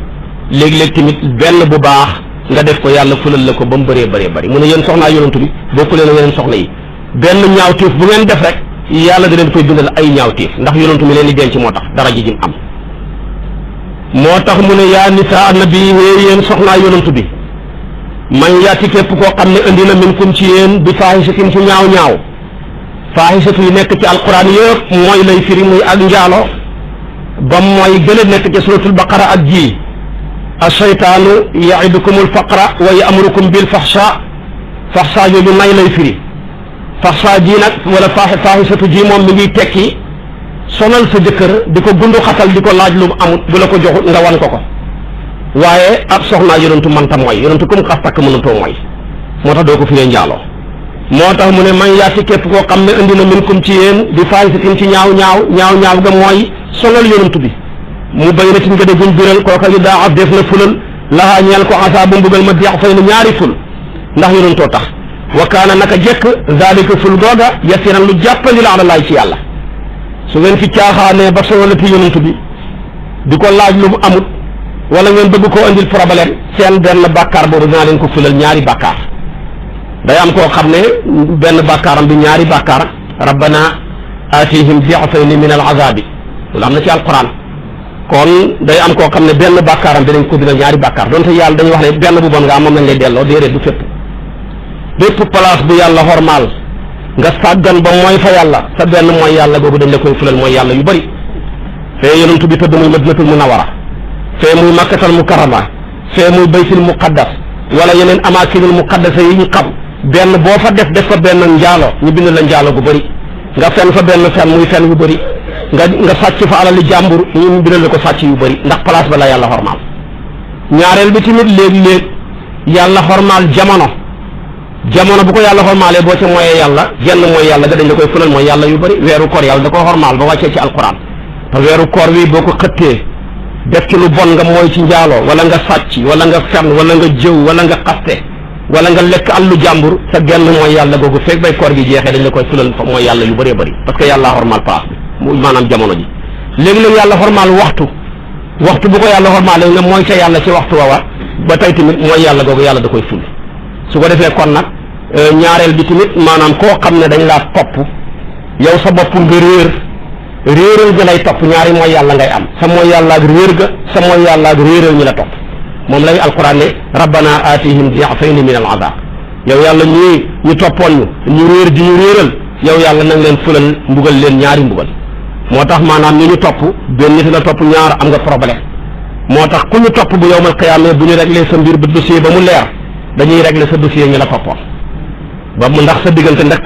léeg-léeg tamit benn bu baax nga def ko yàlla fulal la ko ba mu bëree bëri mu ne yéen soxnaa yonent bi bokku leen yeneen soxna yi benn ñaawteef bu ngeen def rek yàlla da leen koy bindal ay ñaawteef ndax yonent mi leen di denc moo tax dara ji jim am moo tax mu ne yaa nisaa nabi yéen soxnaa yonent bi man yaati képp koo xam ne indi na minkum ci yéen bi faahisatin ci ñaaw faahisatu yi nekk ci alquran yëpp mooy lay firi muy ak njaalo ba mooy gële nekk ci suratul baqara ak ji ashaytaanu yaidukumul faqra wa yamurukum bil faxsha yooyu nay lay firi faxsha ji nag wala faahisatu ji moom mi ngi tekki sonal sa jëkkër di ko gundu xatal di ko laaj lu mu amut bu la ko joxut nga wan ko waaye ab soxnaa yonentu mënta mooy yonentu kum xas takk mënatoo mooy moo tax doo ko firee njaaloo moo tax mu ne man yaati képp koo xam ne indi na minkum ci yéen di faahisatin ci ñaaw ga mooy sonal yonentu bi mu bay na ci nga de guñ biral kooka yu daa af def na fulal laxaa ñeel ko asa bu mbugal ma deex fay na ñaari ful ndax yonentoo tax wa kaana naka jekk zalika ful googa yasiran lu jàppandi la ala laay ci yàlla su ngeen fi caaxaanee ba sonalati yonentu bi di ko laaj lu mu amut wala ngeen bëgg koo indil problème seen benn bàkkaar boobu dinaa leen ko fulal ñaari bàkkaar day am koo xam ne benn bàkkaaram bi ñaari bàkkaar rabbana atihim di'fayni min al azabi loolu am na ci alquran kon day am koo xam ne benn bàkkaaram bi dañ ko bindal ñaari bàkkaar donte yàlla dañuy wax ne benn bu bon nga am moom lañ lay delloo déedéet du fépp bépp place bu yàlla xormaal nga sàggan ba mooy fa yàlla sa benn mooy yàlla boobu dañ la koy fulal mooy yàlla yu bëri fee yonent bi tëdd muy madinatul munawara fee muy makkatal mukarrama fee muy baytul muqaddas wala yeneen amaakinul muqaddasa yi ñu xam benn boo fa def fa benn njaalo ñu bind la njaalo gu bëri nga fen fa benn fen muy fen yu bëri nga sàcc fa alali jàmbur ñu bindal ko sàcc yu bëri ndax place ba la yàlla xormaal. ñaareel bi tamit léeg-léeg yàlla xormaal jamono bu ko yàlla xormaalee boo ca mooyee yàlla genn mooy yàlla ga dañ la koy fulal mooy yàlla yu bëri. weeru koor yàlla da ko xormaal ba wàccee ci alquran te weeru koor wi boo ko xëttee def ci lu bon nga mooy ci njaaloo wala nga sàcc wala nga fen wala nga jëw wala nga xaste wala nga lekk àllu jàmbur sa genn mooy yàlla googu fekk bay koor gi jeexee dañ la koy fulal fa mooy yàlla yu bëree bëri parce que yàlla xormaal place bi mu maanaam jamono ji. léegi-léeg yàlla xormaal waxtu bu ko yàlla xormaalee nga mooy ca yàlla ci waxtu wa ba tey tamit mooy yàlla googu yàlla da koy ful su ko defee kon nag ñaareel bi tamit maanaam koo xam ne dañ laa topp yow sa bopp nga réeral ga lay topp ñaari mooy yàlla ngay am sa mooy yàlla ak réer ga sa mooy yàlla ak réeral ñi la topp moom lay alquran ne rabbana atihim di'fayni min al azab yow yàlla ñu toppoon ñu réer di ñu réeral yow yàlla nang leen fulal mbugal leen ñaari mbugal moo tax maanaam ñu topp benn nit la topp ñaar am nga problème moo tax ku ñu topp bu yowmal qiyaama bu ñu réglé sa mbir ba dossier ba mu leer dañuy réglé sa dossier ñu la toppoon ba mu ndax sa diggante ndax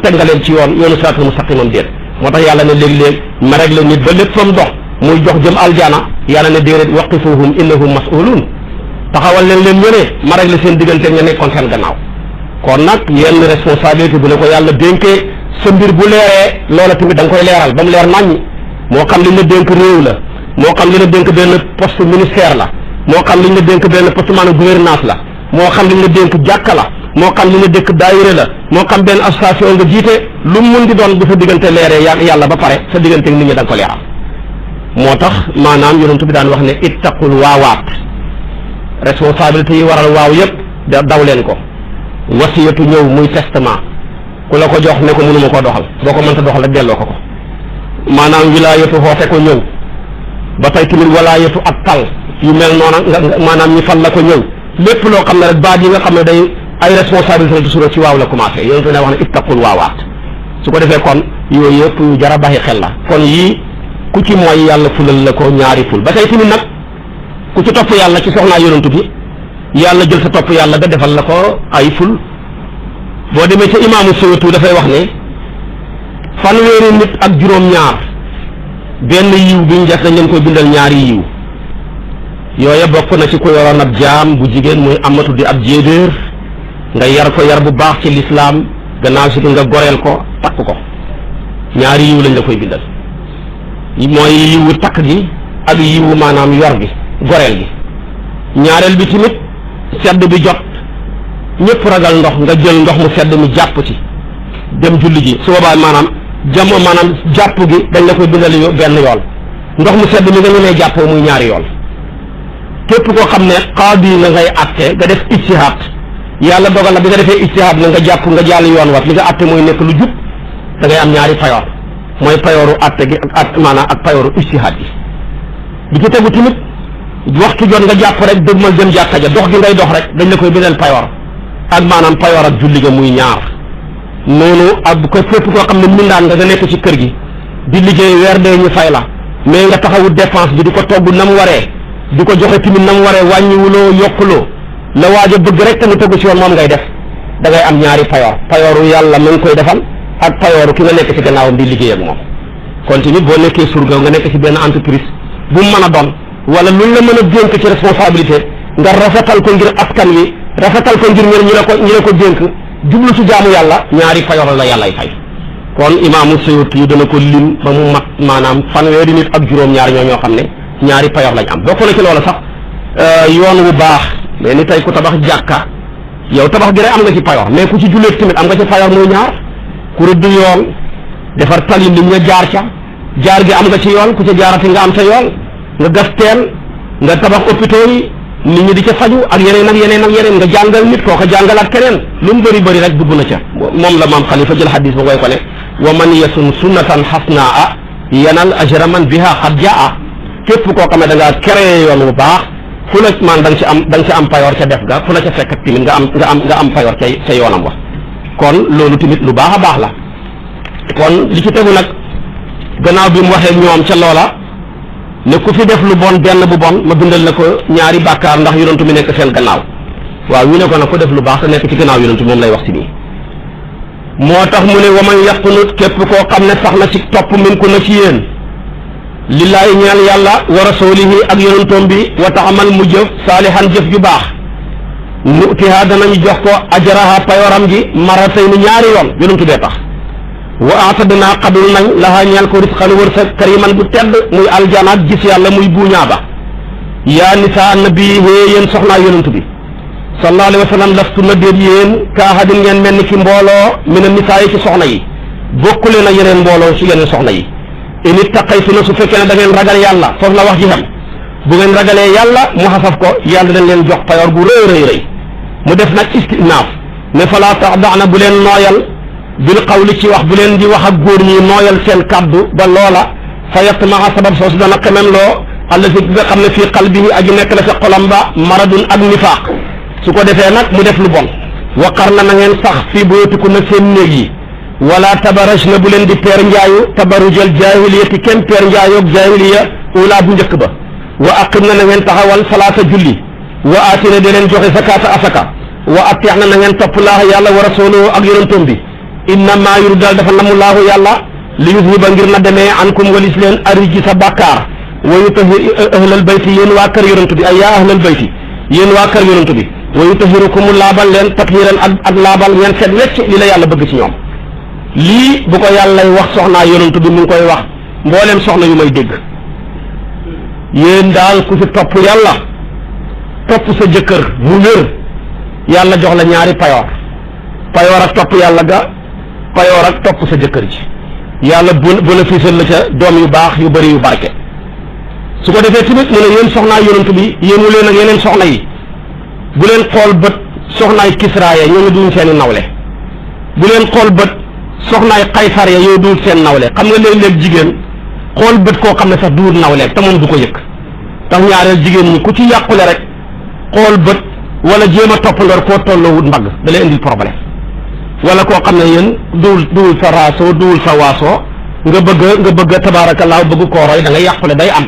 teg nga leen ci yoonu siraatal mustaqimam déet moo tax yàlla ne léeg-léeg ma réglé nit ba lépp fam dox muy jox jëm aljana yàlla ne déedéet waqifuhum innahum mas'uluun taxawal leen ñëwee ma réglé seen diggante ña nekkoon seen gannaaw kon nag yenn responsabilité bu la ko yàlla dénkee sa mbir bu leeree loola tamit da nga koy leeral ba mu leer naññi moo xam li ñu la dénk réew la moo xam li ñu la dénk benn poste ministère la moo xam li ñu la dénk benn poste maanaam gouvernance la moo xam li ñu la dénk jàkka la moo xam li ñu la dénk daayira la moo xam benn association nga jiite lu mu mun di doon bu sa diggante leeree yàlla ba pare sa diggante nit ñi da nga ko leeral moo tax maanaam yonent bi daan wax ne ittaqul waawaat responsabilité yi waral waaw yëpp daw leen ko wasiyatu ñëw muy testament ku la ko jox ne ko mënuma koo doxal boo ko mënta doxal rek delloo ko maanaam wilaayatu xoote ko ñëw ba tey tamit walaayatu ak tal yu mel noona nga maanaam ñi fal la ko ñëw lépp loo xam ne rek baat yi nga xam ne day ay responsabilité toujours ci waaw la commencé yonent ne wax ne ittaqul waawaat su ko defee kon yooyu yëpp yu jar a bàyyi xel la kon yii ku ci mooy yàlla fulal la ko ñaari ful ba tey tamit nag ku ci topp yàlla ci soxnaa yonent bi yàlla jël sa topp yàlla ga defal la ko ay ful boo demee ca imaamu Suyuti dafay wax ne fanweeri nit ak juróom-ñaar benn yiw bi ñu def dañ leen koy bindal ñaari yiw yooya bokk na ci ku yoroon ab jaam bu jigéen muy amatu di ab jéebéer nga yar ko yar bu baax ci lislaam gannaaw si nga goreel ko takk ko ñaari yiw lañ la koy bindal mooy yiwu takk gi ak yiwu maanaam yor gi goreel gi ñaareel bi tamit sedd bi jot ñëpp ragal ndox nga jël ndox mu sedd mi jàpp ci dem julli ji su boobaa maanaam jàpp gi dañ la koy bindal benn yool ndox mu sedd mi nga ñemee jàppoo muy ñaari yool képp koo xam ne qaadi nga ngay atte nga def ijtihaad yàlla dogal na bi nga defee ijtihaad na nga jàpp nga jàll yoon wat li nga atte mooy nekk lu jub da ngay am ñaari payoor mooy payooru atte gi ak maanaam ak payooru ijtihaad gi bi ci tegu tamit waxtu jot nga jàpp rek dëgmal jëm jàkka ja dox gi ngay dox rek dañ la koy bindal payoor ak maanaam payoor ak julli ga muy ñaar noonu ak ko fépp koo xam ne mindaan nga nekk ci kër gi di liggéey weer dee ñu fay la mais nga taxawut dépense bi di ko togg na mu waree di ko joxe tamit na mu waree wàññiwuloo yokkuloo la waaj a bëgg rek te mu tegu ci woon moom ngay def da ngay am ñaari payoor payooru yàlla mu ngi koy defal ak payooru ki nga nekk ci gannaawam di liggéey ak moom kon tamit boo nekkee surga nga nekk ci benn entreprise bu mu mën a doon wala luñ la mën a dénk ci responsabilité nga rafetal ko ngir askan wi rafetal ko ngir ñi la ko dénk jublu ci jaamu yàlla ñaari payoor la yàllay fay kon imaamu Suyuti yi dana ko lim ba mu mat maanaam fanweeri nit ak juróom-ñaar ñoo xam ne ñaari payoor lañ am bokk na ci loolu sax yoon wu baax mais ni tey ku tabax jàkka yow tabax gi rek am nga ci payoor mais ku ci julleet tamit am nga ci payoor muy ñaar ku rëdd yoon defar tali nit ña jaar ca jaar gi am nga ci yoon ku ca jaarati nga am sa yoon nga gas teen nga tabax hôpitaux yi nit ñi di ca faju ak yeneen ak yeneen ak yeneen nga jàngal nit koo ko jàngalaat keneen lu mu bëri rek dugg na ca moom la maam Xalifa jël xadis ba koy ko ne wa man yasun sunnatan xasnaa yanal ajra man biha xad jaa képp koo xam ne da ngaa créé yoon bu baax fu la man da nga ci am payoor ca def ga fu la ca fekk tamit nga am payoor ca yoonam wax kon loolu tamit lu baax a baax la kon li ci tegu nag gannaaw bi mu waxee ñoom ca loola ne ku fi def lu bon benn bu bon ma bindal la ko ñaari bàkkaar ndax yonentu mi nekk seen gannaaw waaw ñu ne ko nag ku def lu baax te nekk ci gannaaw yonentu moom lay wax si nii moo tax mu ne waman yaqnut képp koo xam ne sax na ci topp min ku na ci yéen lillaahi ñeel yàlla wa rasulihi ak yonentoom bi wa taamal mu jëf saalihan jëf ju baax nutiha danañu jox ko ajraha payoram gi maratayni ñaari yoon yonentu bee tax wa atadna xadul nañ laha ñeel ko risqan wërsëg kariman bu tedd muy aljana ak gis yàlla muy buuñaa ba yaa nisaa nabi yéen soxnaa yonentu bi sallallahu alayhi wa sallam lastu na déet yéen ka ahadin ngeen mel ni ki mbooloo mina nisaa yi ci soxna yi bokku leen ak yeneen mbooloo ci yeneen soxna yi in ittaqaytuna su fekkee ne da ngeen ragal yàlla foofu la wax ji xam bu ngeen ragalee yàlla mu xasaf ko yàlla dañ leen jox payoor bu rëy rëy rëy mu def nag istinaaf ne falaa taxda'na bu leen nooyal bil qawli ci wax bu leen di wax ak góor ñi nooyal seen kàddu ba loola fa yatma'a sabab soosu dana xemem loo allazi nga xam ne fii qalbihi aji nekk la ca xolam ba maradun ak nifaaq su ko defee nag mu def lu bon waqarna na ngeen sax fii buyutikunna seen néeg yi wala tabarajna bu leen di peer njaayu tabarujal jaahiliyati kenn peer njaayoog jaahiliya ula bu njëkk ba wa aqimna na ngeen taxawal salaata julli wa aatina de leen joxe zakaata asaka wa ati'na na ngeen topp laaha yàlla wa rasuuluhu ak yonentam bi innama yuridu daal dafa namu laahu yàlla li yuzhiba ngir na demee ankum walis leen ariji sa bàkkaar wa yutahhir ahlal bayti yéen waa kër yonent bi ay yaa ahlal bayti yéen waa kër yonent bi wa yutahhirukum laabal leen tathiran ak laabal ngeen seet wecc li la yàlla bëgg ci ñoom lii bu ko yàllay wax soxnaa yonent bi mu ngi koy wax mbooleem soxna yu may dégg yéen daal ku ci topp yàlla topp sa jëkkër mu wér yàlla jox la ñaari payoor ak topp yàlla ga payoor ak topp sa jëkkër ji yàlla bénéfice la ca doom yu baax yu bëri yu barke su ko defee tamit mu ne yéen soxnaa yonent bi yéemu leen ak yeneen soxna yi bu leen xool bët soxnaay Kisra ya ñooñu duñ seeni nawle bu leen xool bët soxnaay Qaysar ya yow duul seen nawle xam nga léeg-léeg jigéen xool bët koo xam ne sax duul nawle te moom du ko yëg tax ñaareel jigéen ñi ku ci yàqule rek xool bët wala jéem a toppandoor koo tolloowut mbagg da lay indil problème wala koo xam ne yéen duwul sa raasoo duwul sa waasoo nga bëgg tabaarakallaa bëgg koo roy da nga yàqule day am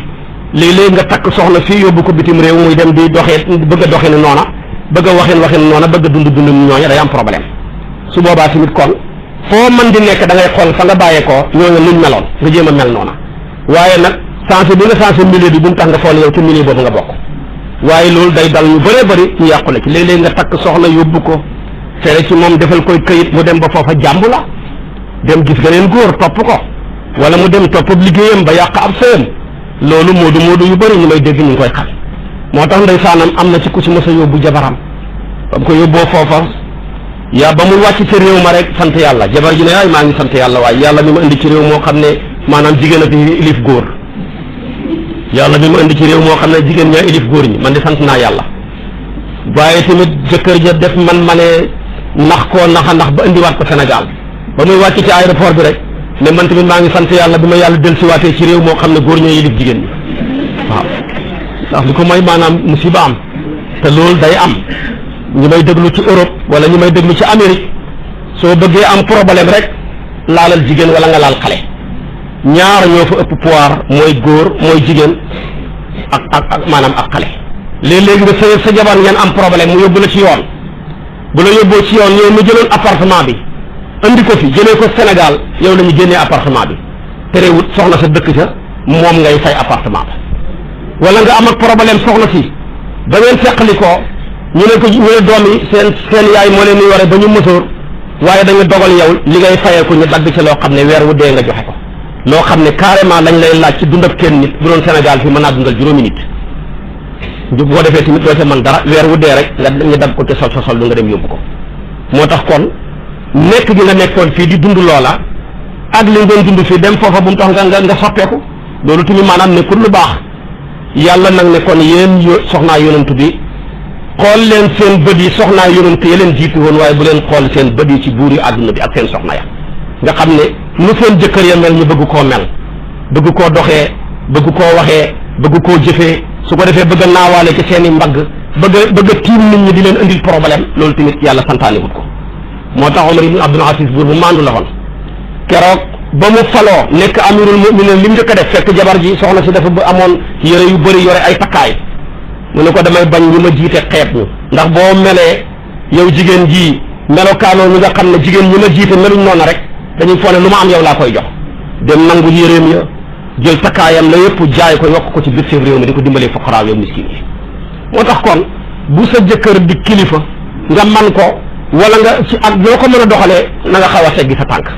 léeg-léeg nga takk soxna fii yóbbu ko bitim réew muy dem di doxee bëgg a doxee ni noona bëgg a waxin noona bëgg a dund ñooña day am problème su boobaa tamit kon foo mën di nekk da ngay xool fa nga bàyyeekoo ñooñu nuñ meloon nga jéem a mel noona waaye nag changé bi nga changé milieu bi bu mu tax nga foog ne yow ci milieu boobu nga bokk waaye loolu day dal ñu bëree bëri ñu yàqule ci léeg-léeg nga takk soxna yóbbu ko fere ci moom defal koy këyit mu dem ba foofa jàmb la dem gis geneen góor topp ko wala mu dem topp liggéeyam ba yàq ab sëyam loolu moodu yu bëri ñu may dégg ñu ngi koy xam moo tax ndeysaanam am na ci ku ci mos a yóbbu jabaram ba mu ko yóbboo foofa yaa ba mu wàcc ci réew ma rek sant yàlla jabar ji ne ay maa ngi sant yàlla waaye yàlla mi ma indi ci réew moo xam ne maanaam jigéen a fi ilif góor yàlla mi ma indi ci réew moo xam ne jigéen ñaa ilif góor ñi man di sant naa yàlla waaye tamit jëkkër ja def ma ne nax koo naxa nax ba indiwaat ko Sénégal ba muy wàcc ci aéroport bi rek ne man tamit maa ngi sant yàlla bi ma yàlla dellusiwaatee ci réew moo xam ne góor ñoo yilif jigéen ñi waaw ndax li ko mooy maanaam musiba am te loolu day am ñi may déglu ci Europe wala ñi may déglu ci Amérique soo bëggee am problème rek laalal jigéen wala nga laal xale ñaar ñoo fa ëpp pouvoir mooy góor mooy jigéen ak maanaam ak xale léeg-léeg nga sëy sa jabar ngeen am problème mu yóbbu la ci yoon bu la yóbboo ci yoon yow mu jëloon appartement bi andi ko fi jëlee ko Sénégal yow la ñu génnee appartement bi terewut soxna sa dëkk ca moom ngay fay appartement ba wala nga am ak problème soxna si ba ngeen seqali ko ñu ne doom yi seen yaay moo leen di yore ba ñu mësoor waaye dañu dogal yow li ngay fayee ko ñu dagg ci loo xam ne weer wu dee nga joxe ko loo xam ne carrément lañ lay laaj ci dundab kenn nit bu doon Sénégal fi mën naa dundal juróomi nit boo defee tamit doo ca mën dara weer wu dee rek nga dagg ko ci sa sol du nga dem yóbbu ko moo tax kon nekk gi nga nekkoon fii di dund loola ak li nga doon dund fii dem foofa bu mu tax nga soppeeku loolu tamit maanaam nekkul lu baax yàlla nag ne kon yéen soxnaa yonent bi xool leen seen bët yi soxnaa yonent ya leen jiitu woon waaye bu leen xool seen bët yi ci buur yi àdduna bi ak seen soxna ya nga xam ne nu seen jëkkër ya mel ñu bëgg koo mel bëgg koo doxee bëgg koo waxee bëgg koo jëfee su ko defee bëgg a naawaale ci seen i mbagg bëgg a tiim nit ñi di leen indil problème loolu tamit yàlla santaane wut ko moo tax Omar ibn Abdul Aziz buur bu maandu la woon keroog ba mu faloo nekk amirul muminin li mu njëkk a def fekk jabar ji soxna si dafa amoon yére yu bëri yore ay takkaay mu ne ko damay bañ ñi ma jiite xeeb ñu ndax boo melee yow jigéen ji melokaanoo ñi nga xam ne jigéen ñi ma jiite meluñ noonu rek dañuy foog ne lu ma am yow laa koy jox dem nangu yéreem ya jël takkaayam la yëpp jaay ko yokk ko ci biir seen réew mi di ko dimbalee fuqaraa yow miskin yi. moo tax kon bu sa jëkkër di kilifa nga man ko wala nga ci ak boo ko mën a doxalee na nga xaw a seggi sa tànk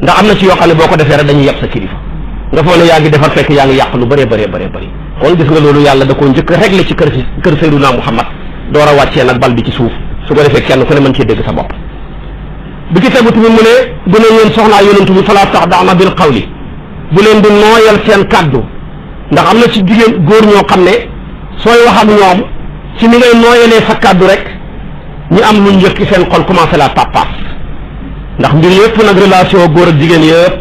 ndax am na ci yoo xam ne boo ko defee rek dañuy yàpp sa kilifa nga foog ne yaa ngi defar fekk yaa ngi yàq lu bëree bëri kon gis nga loolu yàlla da koo njëkk réglé ci kër Seydunaa Muhammad door a wàccee nag bal bi ci suuf su ko defee kenn ku ne mën cee dégg sa bopp. bi ci tegu tamit mu ne bu ne yéen soxnaa yonent bi falaa taxda'na bil qawli bu leen di nooyal seen kàddu ndax am na ci jigéen góor ñoo xam ne sooy wax ak ñoom ci ni ngay nooyalee sa kàddu rek ñu am lu njëkk seen xol commencé la tappaas ndax mbir yëpp nag relation góor ak jigéen yëpp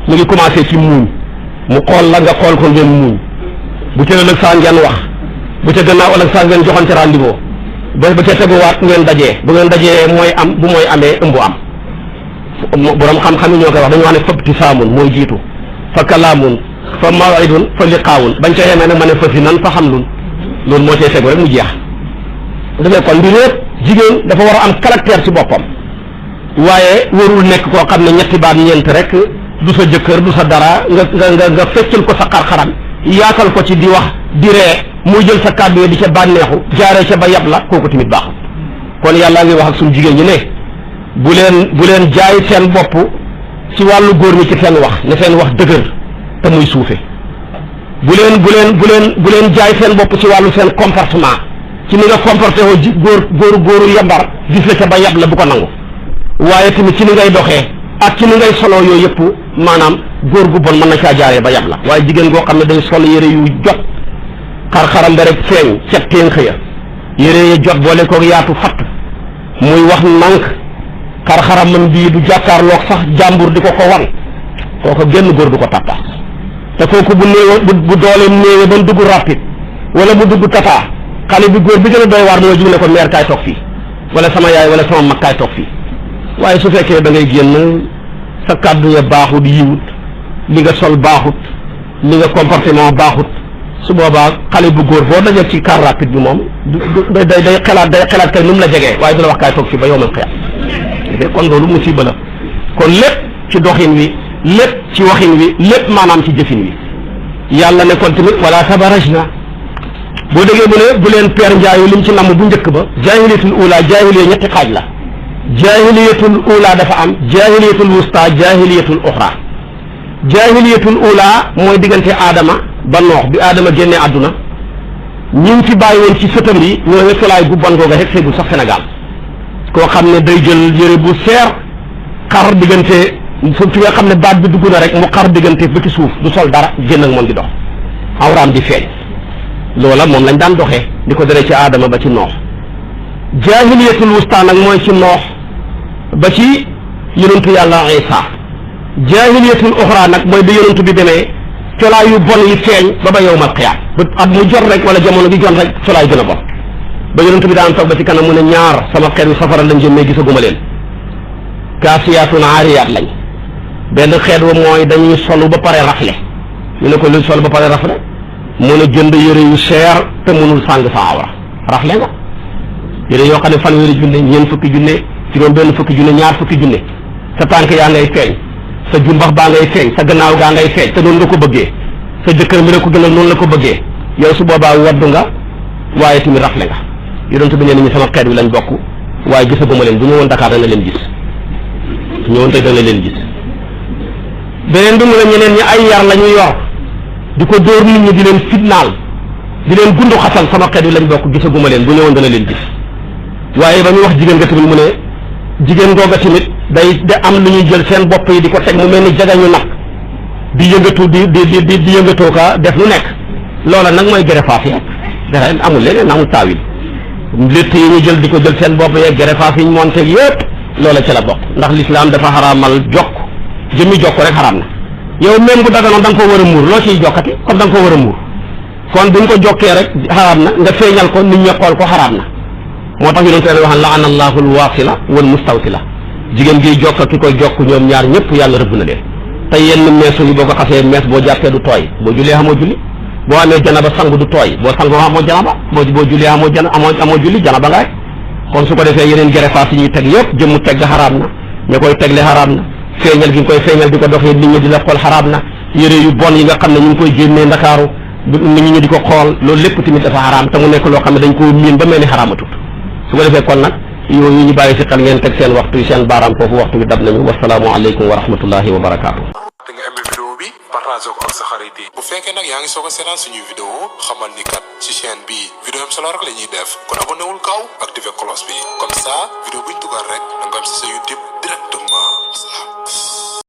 mu ngi commencé ci muuñ mu xool la nga xool ko ngeen muuñ bu ca ëllëg saa ngeen wax bu ca gannaaw ëllëg saa ngeen joxante rendez-vous ba ca teguwaat ngeen dajee bu ngeen dajee mooy am bu mooy amee ëmbu am borom xam-xam yi ñoo koy wax dañu wax ne fabti saamun mooy jiitu fa kalaamun fa mawidun fa liqaawun bañ ca yemee nag ma ne fa fi nan fa xam lun loolu moo cee tegu rek mu jeex dafay kon mbir yëpp jigéen dafa war a am caractère ci boppam waaye warul nekk koo xam ne ñetti baat ñeent rek du sa jëkkër du sa dara nga feccal ko sa xar-xaram yaatal ko ci di wax di ree muy jël sa kàddu yi di ca bànneexu jaaree ca ba yab la kooku tamit baaxul kon yàllaa ngi wax ak suñu jigéen ñi ne bu leen jaay seen bopp ci wàllu góor ñi ci seen wax ne seen wax dëgër te muy suufe bu leen jaay seen bopp ci wàllu seen comportement ci ni nga comporté woo ji góoru yambar gis la ca ba yab la bu ko nangu waaye tamit ci ni ngay doxee ak ci ni ngay soloo yooyu yëpp maanaam góor gu bon mën na caa jaaree ba yab la waaye jigéen goo xam ne day sol yére yu jot xar-xaram ba rek feeñ cet teen xëya yére yi jot boole koog yaatu fatt muy wax nànk xar-xaramam bii du jàkkaarloog sax jàmbur di ko wan kooku génn góor du ko tappaas te kooku bu néew bu dooleem néewee ba mu dugg rapide wala mu dugg tata xale bi góor bi gën a doy waar mooy jug ne ko meer kaay toog fii wala sama yaay wala sama mag kaay toog fii waaye su fekkee da ngay génn sa kàddu ya baaxut yiwut li nga sol baaxut li nga comportement baaxut su boobaa xale bu góor boo dajee ci car rapide bi moom day xalaat kay nu mu la jegee waaye du la wax kaay toog fii ba yow man xëyat kon loolu musiba la kon lépp ci doxin wi lépp ci waxin wi lépp maanaam ci jëfin wi yàlla ne kon tamit wala tabarajna boo déggee mu ne bu leen peer njaayu lim ci namm bu njëkk ba jaahiliyatul ula jaahiliya ñetti xaaj la jaahiliyatul ula dafa am jaahiliyatul wusta jaahiliyatul uxra jaahiliyatul ula mooy diggante aadama ba noox bi aadama génnee àdduna ñi ngi fi bàyyi woon ci sëtam yi ñooñu solaay gu bon googa rek seegul sax Sénégal koo xam ne day jël yëre bu seer xar diggante fi nga xam ne baat bi dugg na rek mu xar diggante ba ci suuf du sol dara génn ak moom di dox awraam di feeñ loola moom lañ daan doxee di ko dere ci aadama ba ci noox jaahiliyatul wusta nag mooy ci noox ba ci yonentu yàlla Isa jaahiliyatul uxra nag mooy ba yonentu bi demee colaa yu bon yi feeñ ba yawmal qiyaam ba at mu jot rek wala jamono gi jot rek colaa yu gën a bon ba yonentu bi daan toog ba ci kanam mu ne ñaar sama xeet wi safara lañ jëm mais gisaguma leen kaasiyaatun aariyaat lañ benn xeet wa mooy dañuy solu ba pare rafle ñu ne ko luy sol ba pare rafle mu ne jënd yëre yu seer te mënul sàng sa awra rafle nga yëre yoo xam ne fanweeri junne ñeent fukki junne juróom benn fukki junne ñaar fukki junne sa tànk yaa ngay feeñ sa jumbax baa ngay feeñ sa gannaaw gaa ngay feeñ te noonu nga ko bëggee sa jëkkër mi la ko gënal noonu la ko bëggee yow su boobaa waddu nga waaye tamit rafle nga yonent bi nee nañu sama xeet wi lañ bokk waaye gisaguma leen bu ñëwoon Dakar dana leen gis su ñëwoon tey dana leen gis beneen bi mu ne ñeneen ñi ay yar la ñu yor di ko dóor nit ñi di leen fitnaal di leen gundu xatal sama xeet wi lañ bokk gisaguma leen bu ñëwoon dana leen gis waaye ba ñu wax jigéen nga tamit mu ne jigéen googa tamit day da am lu ñuy jël seen bopp yi di ko teg mu mel ni jagañu nag di yëngatu di yëngatoo ka def lu nekk loola nag mooy gerefaas yi dara amul leneen amul taawil létt yi ñu jël di ko jël seen bopp yeeg gerefaas yi ñu monte yëpp loola ca la bokk ndax lislaam dafa xaraamal jokk jëmmi jokk rek xaraam na yow même bu daganoon da nga ko war a muur loo ciy jokkati comme da nga ko war a muur kon buñ ko jokkee rek xaraam na nga feeñal ko nit ñi xool ko xaraam na moo tax yonent bi wax laana allahu alwaasila wal mustawsila jigéen giy jokk ki koy jokk ñoom ñaar ñëpp yàlla rëbb na leen te yenn meesu yi boo ko xasee mees boo jàppee du tooy boo jullee xamoo julli boo amee janaba sangu du tooy boo sangoo xamoo janaba boo jullee amoo julli janaba nga rek kon su ko defee yeneen gerefaas yi ñuy teg yëpp jëmmu tegg xaraam na ña koy tegle xaraam na feeñal gi nga koy feeñal di ko doxee nit ñi di la xool xaraam na yére yu bon yi nga xam ne ñu ngi koy génnee Ndakaaru nit ñi di ko xool loolu lépp tamit dafa xaraam te mu nekk loo xam ne dañ koo miin ba mel ni xaraamatut su ko defee kon nag yooyu ñu bàyyi si xel ngeen teg seen waxtu yi seen baaraam foofu waxtu bi dab nañu wasalaamu aleykum wa rahmatullahi wa barakaatu. da nga amee vidéo bi partagé ko ak sa xarit yi bu fekkee nag yaa ngi soog a seetaan suñuy vidéo xamal ni kat ci chaîne bi vidéo am solo rek la ñuy def kon abonné wul gaaw activé cloche bi comme ça vidéo buñ dugal rek da nga am si sa YouTube directement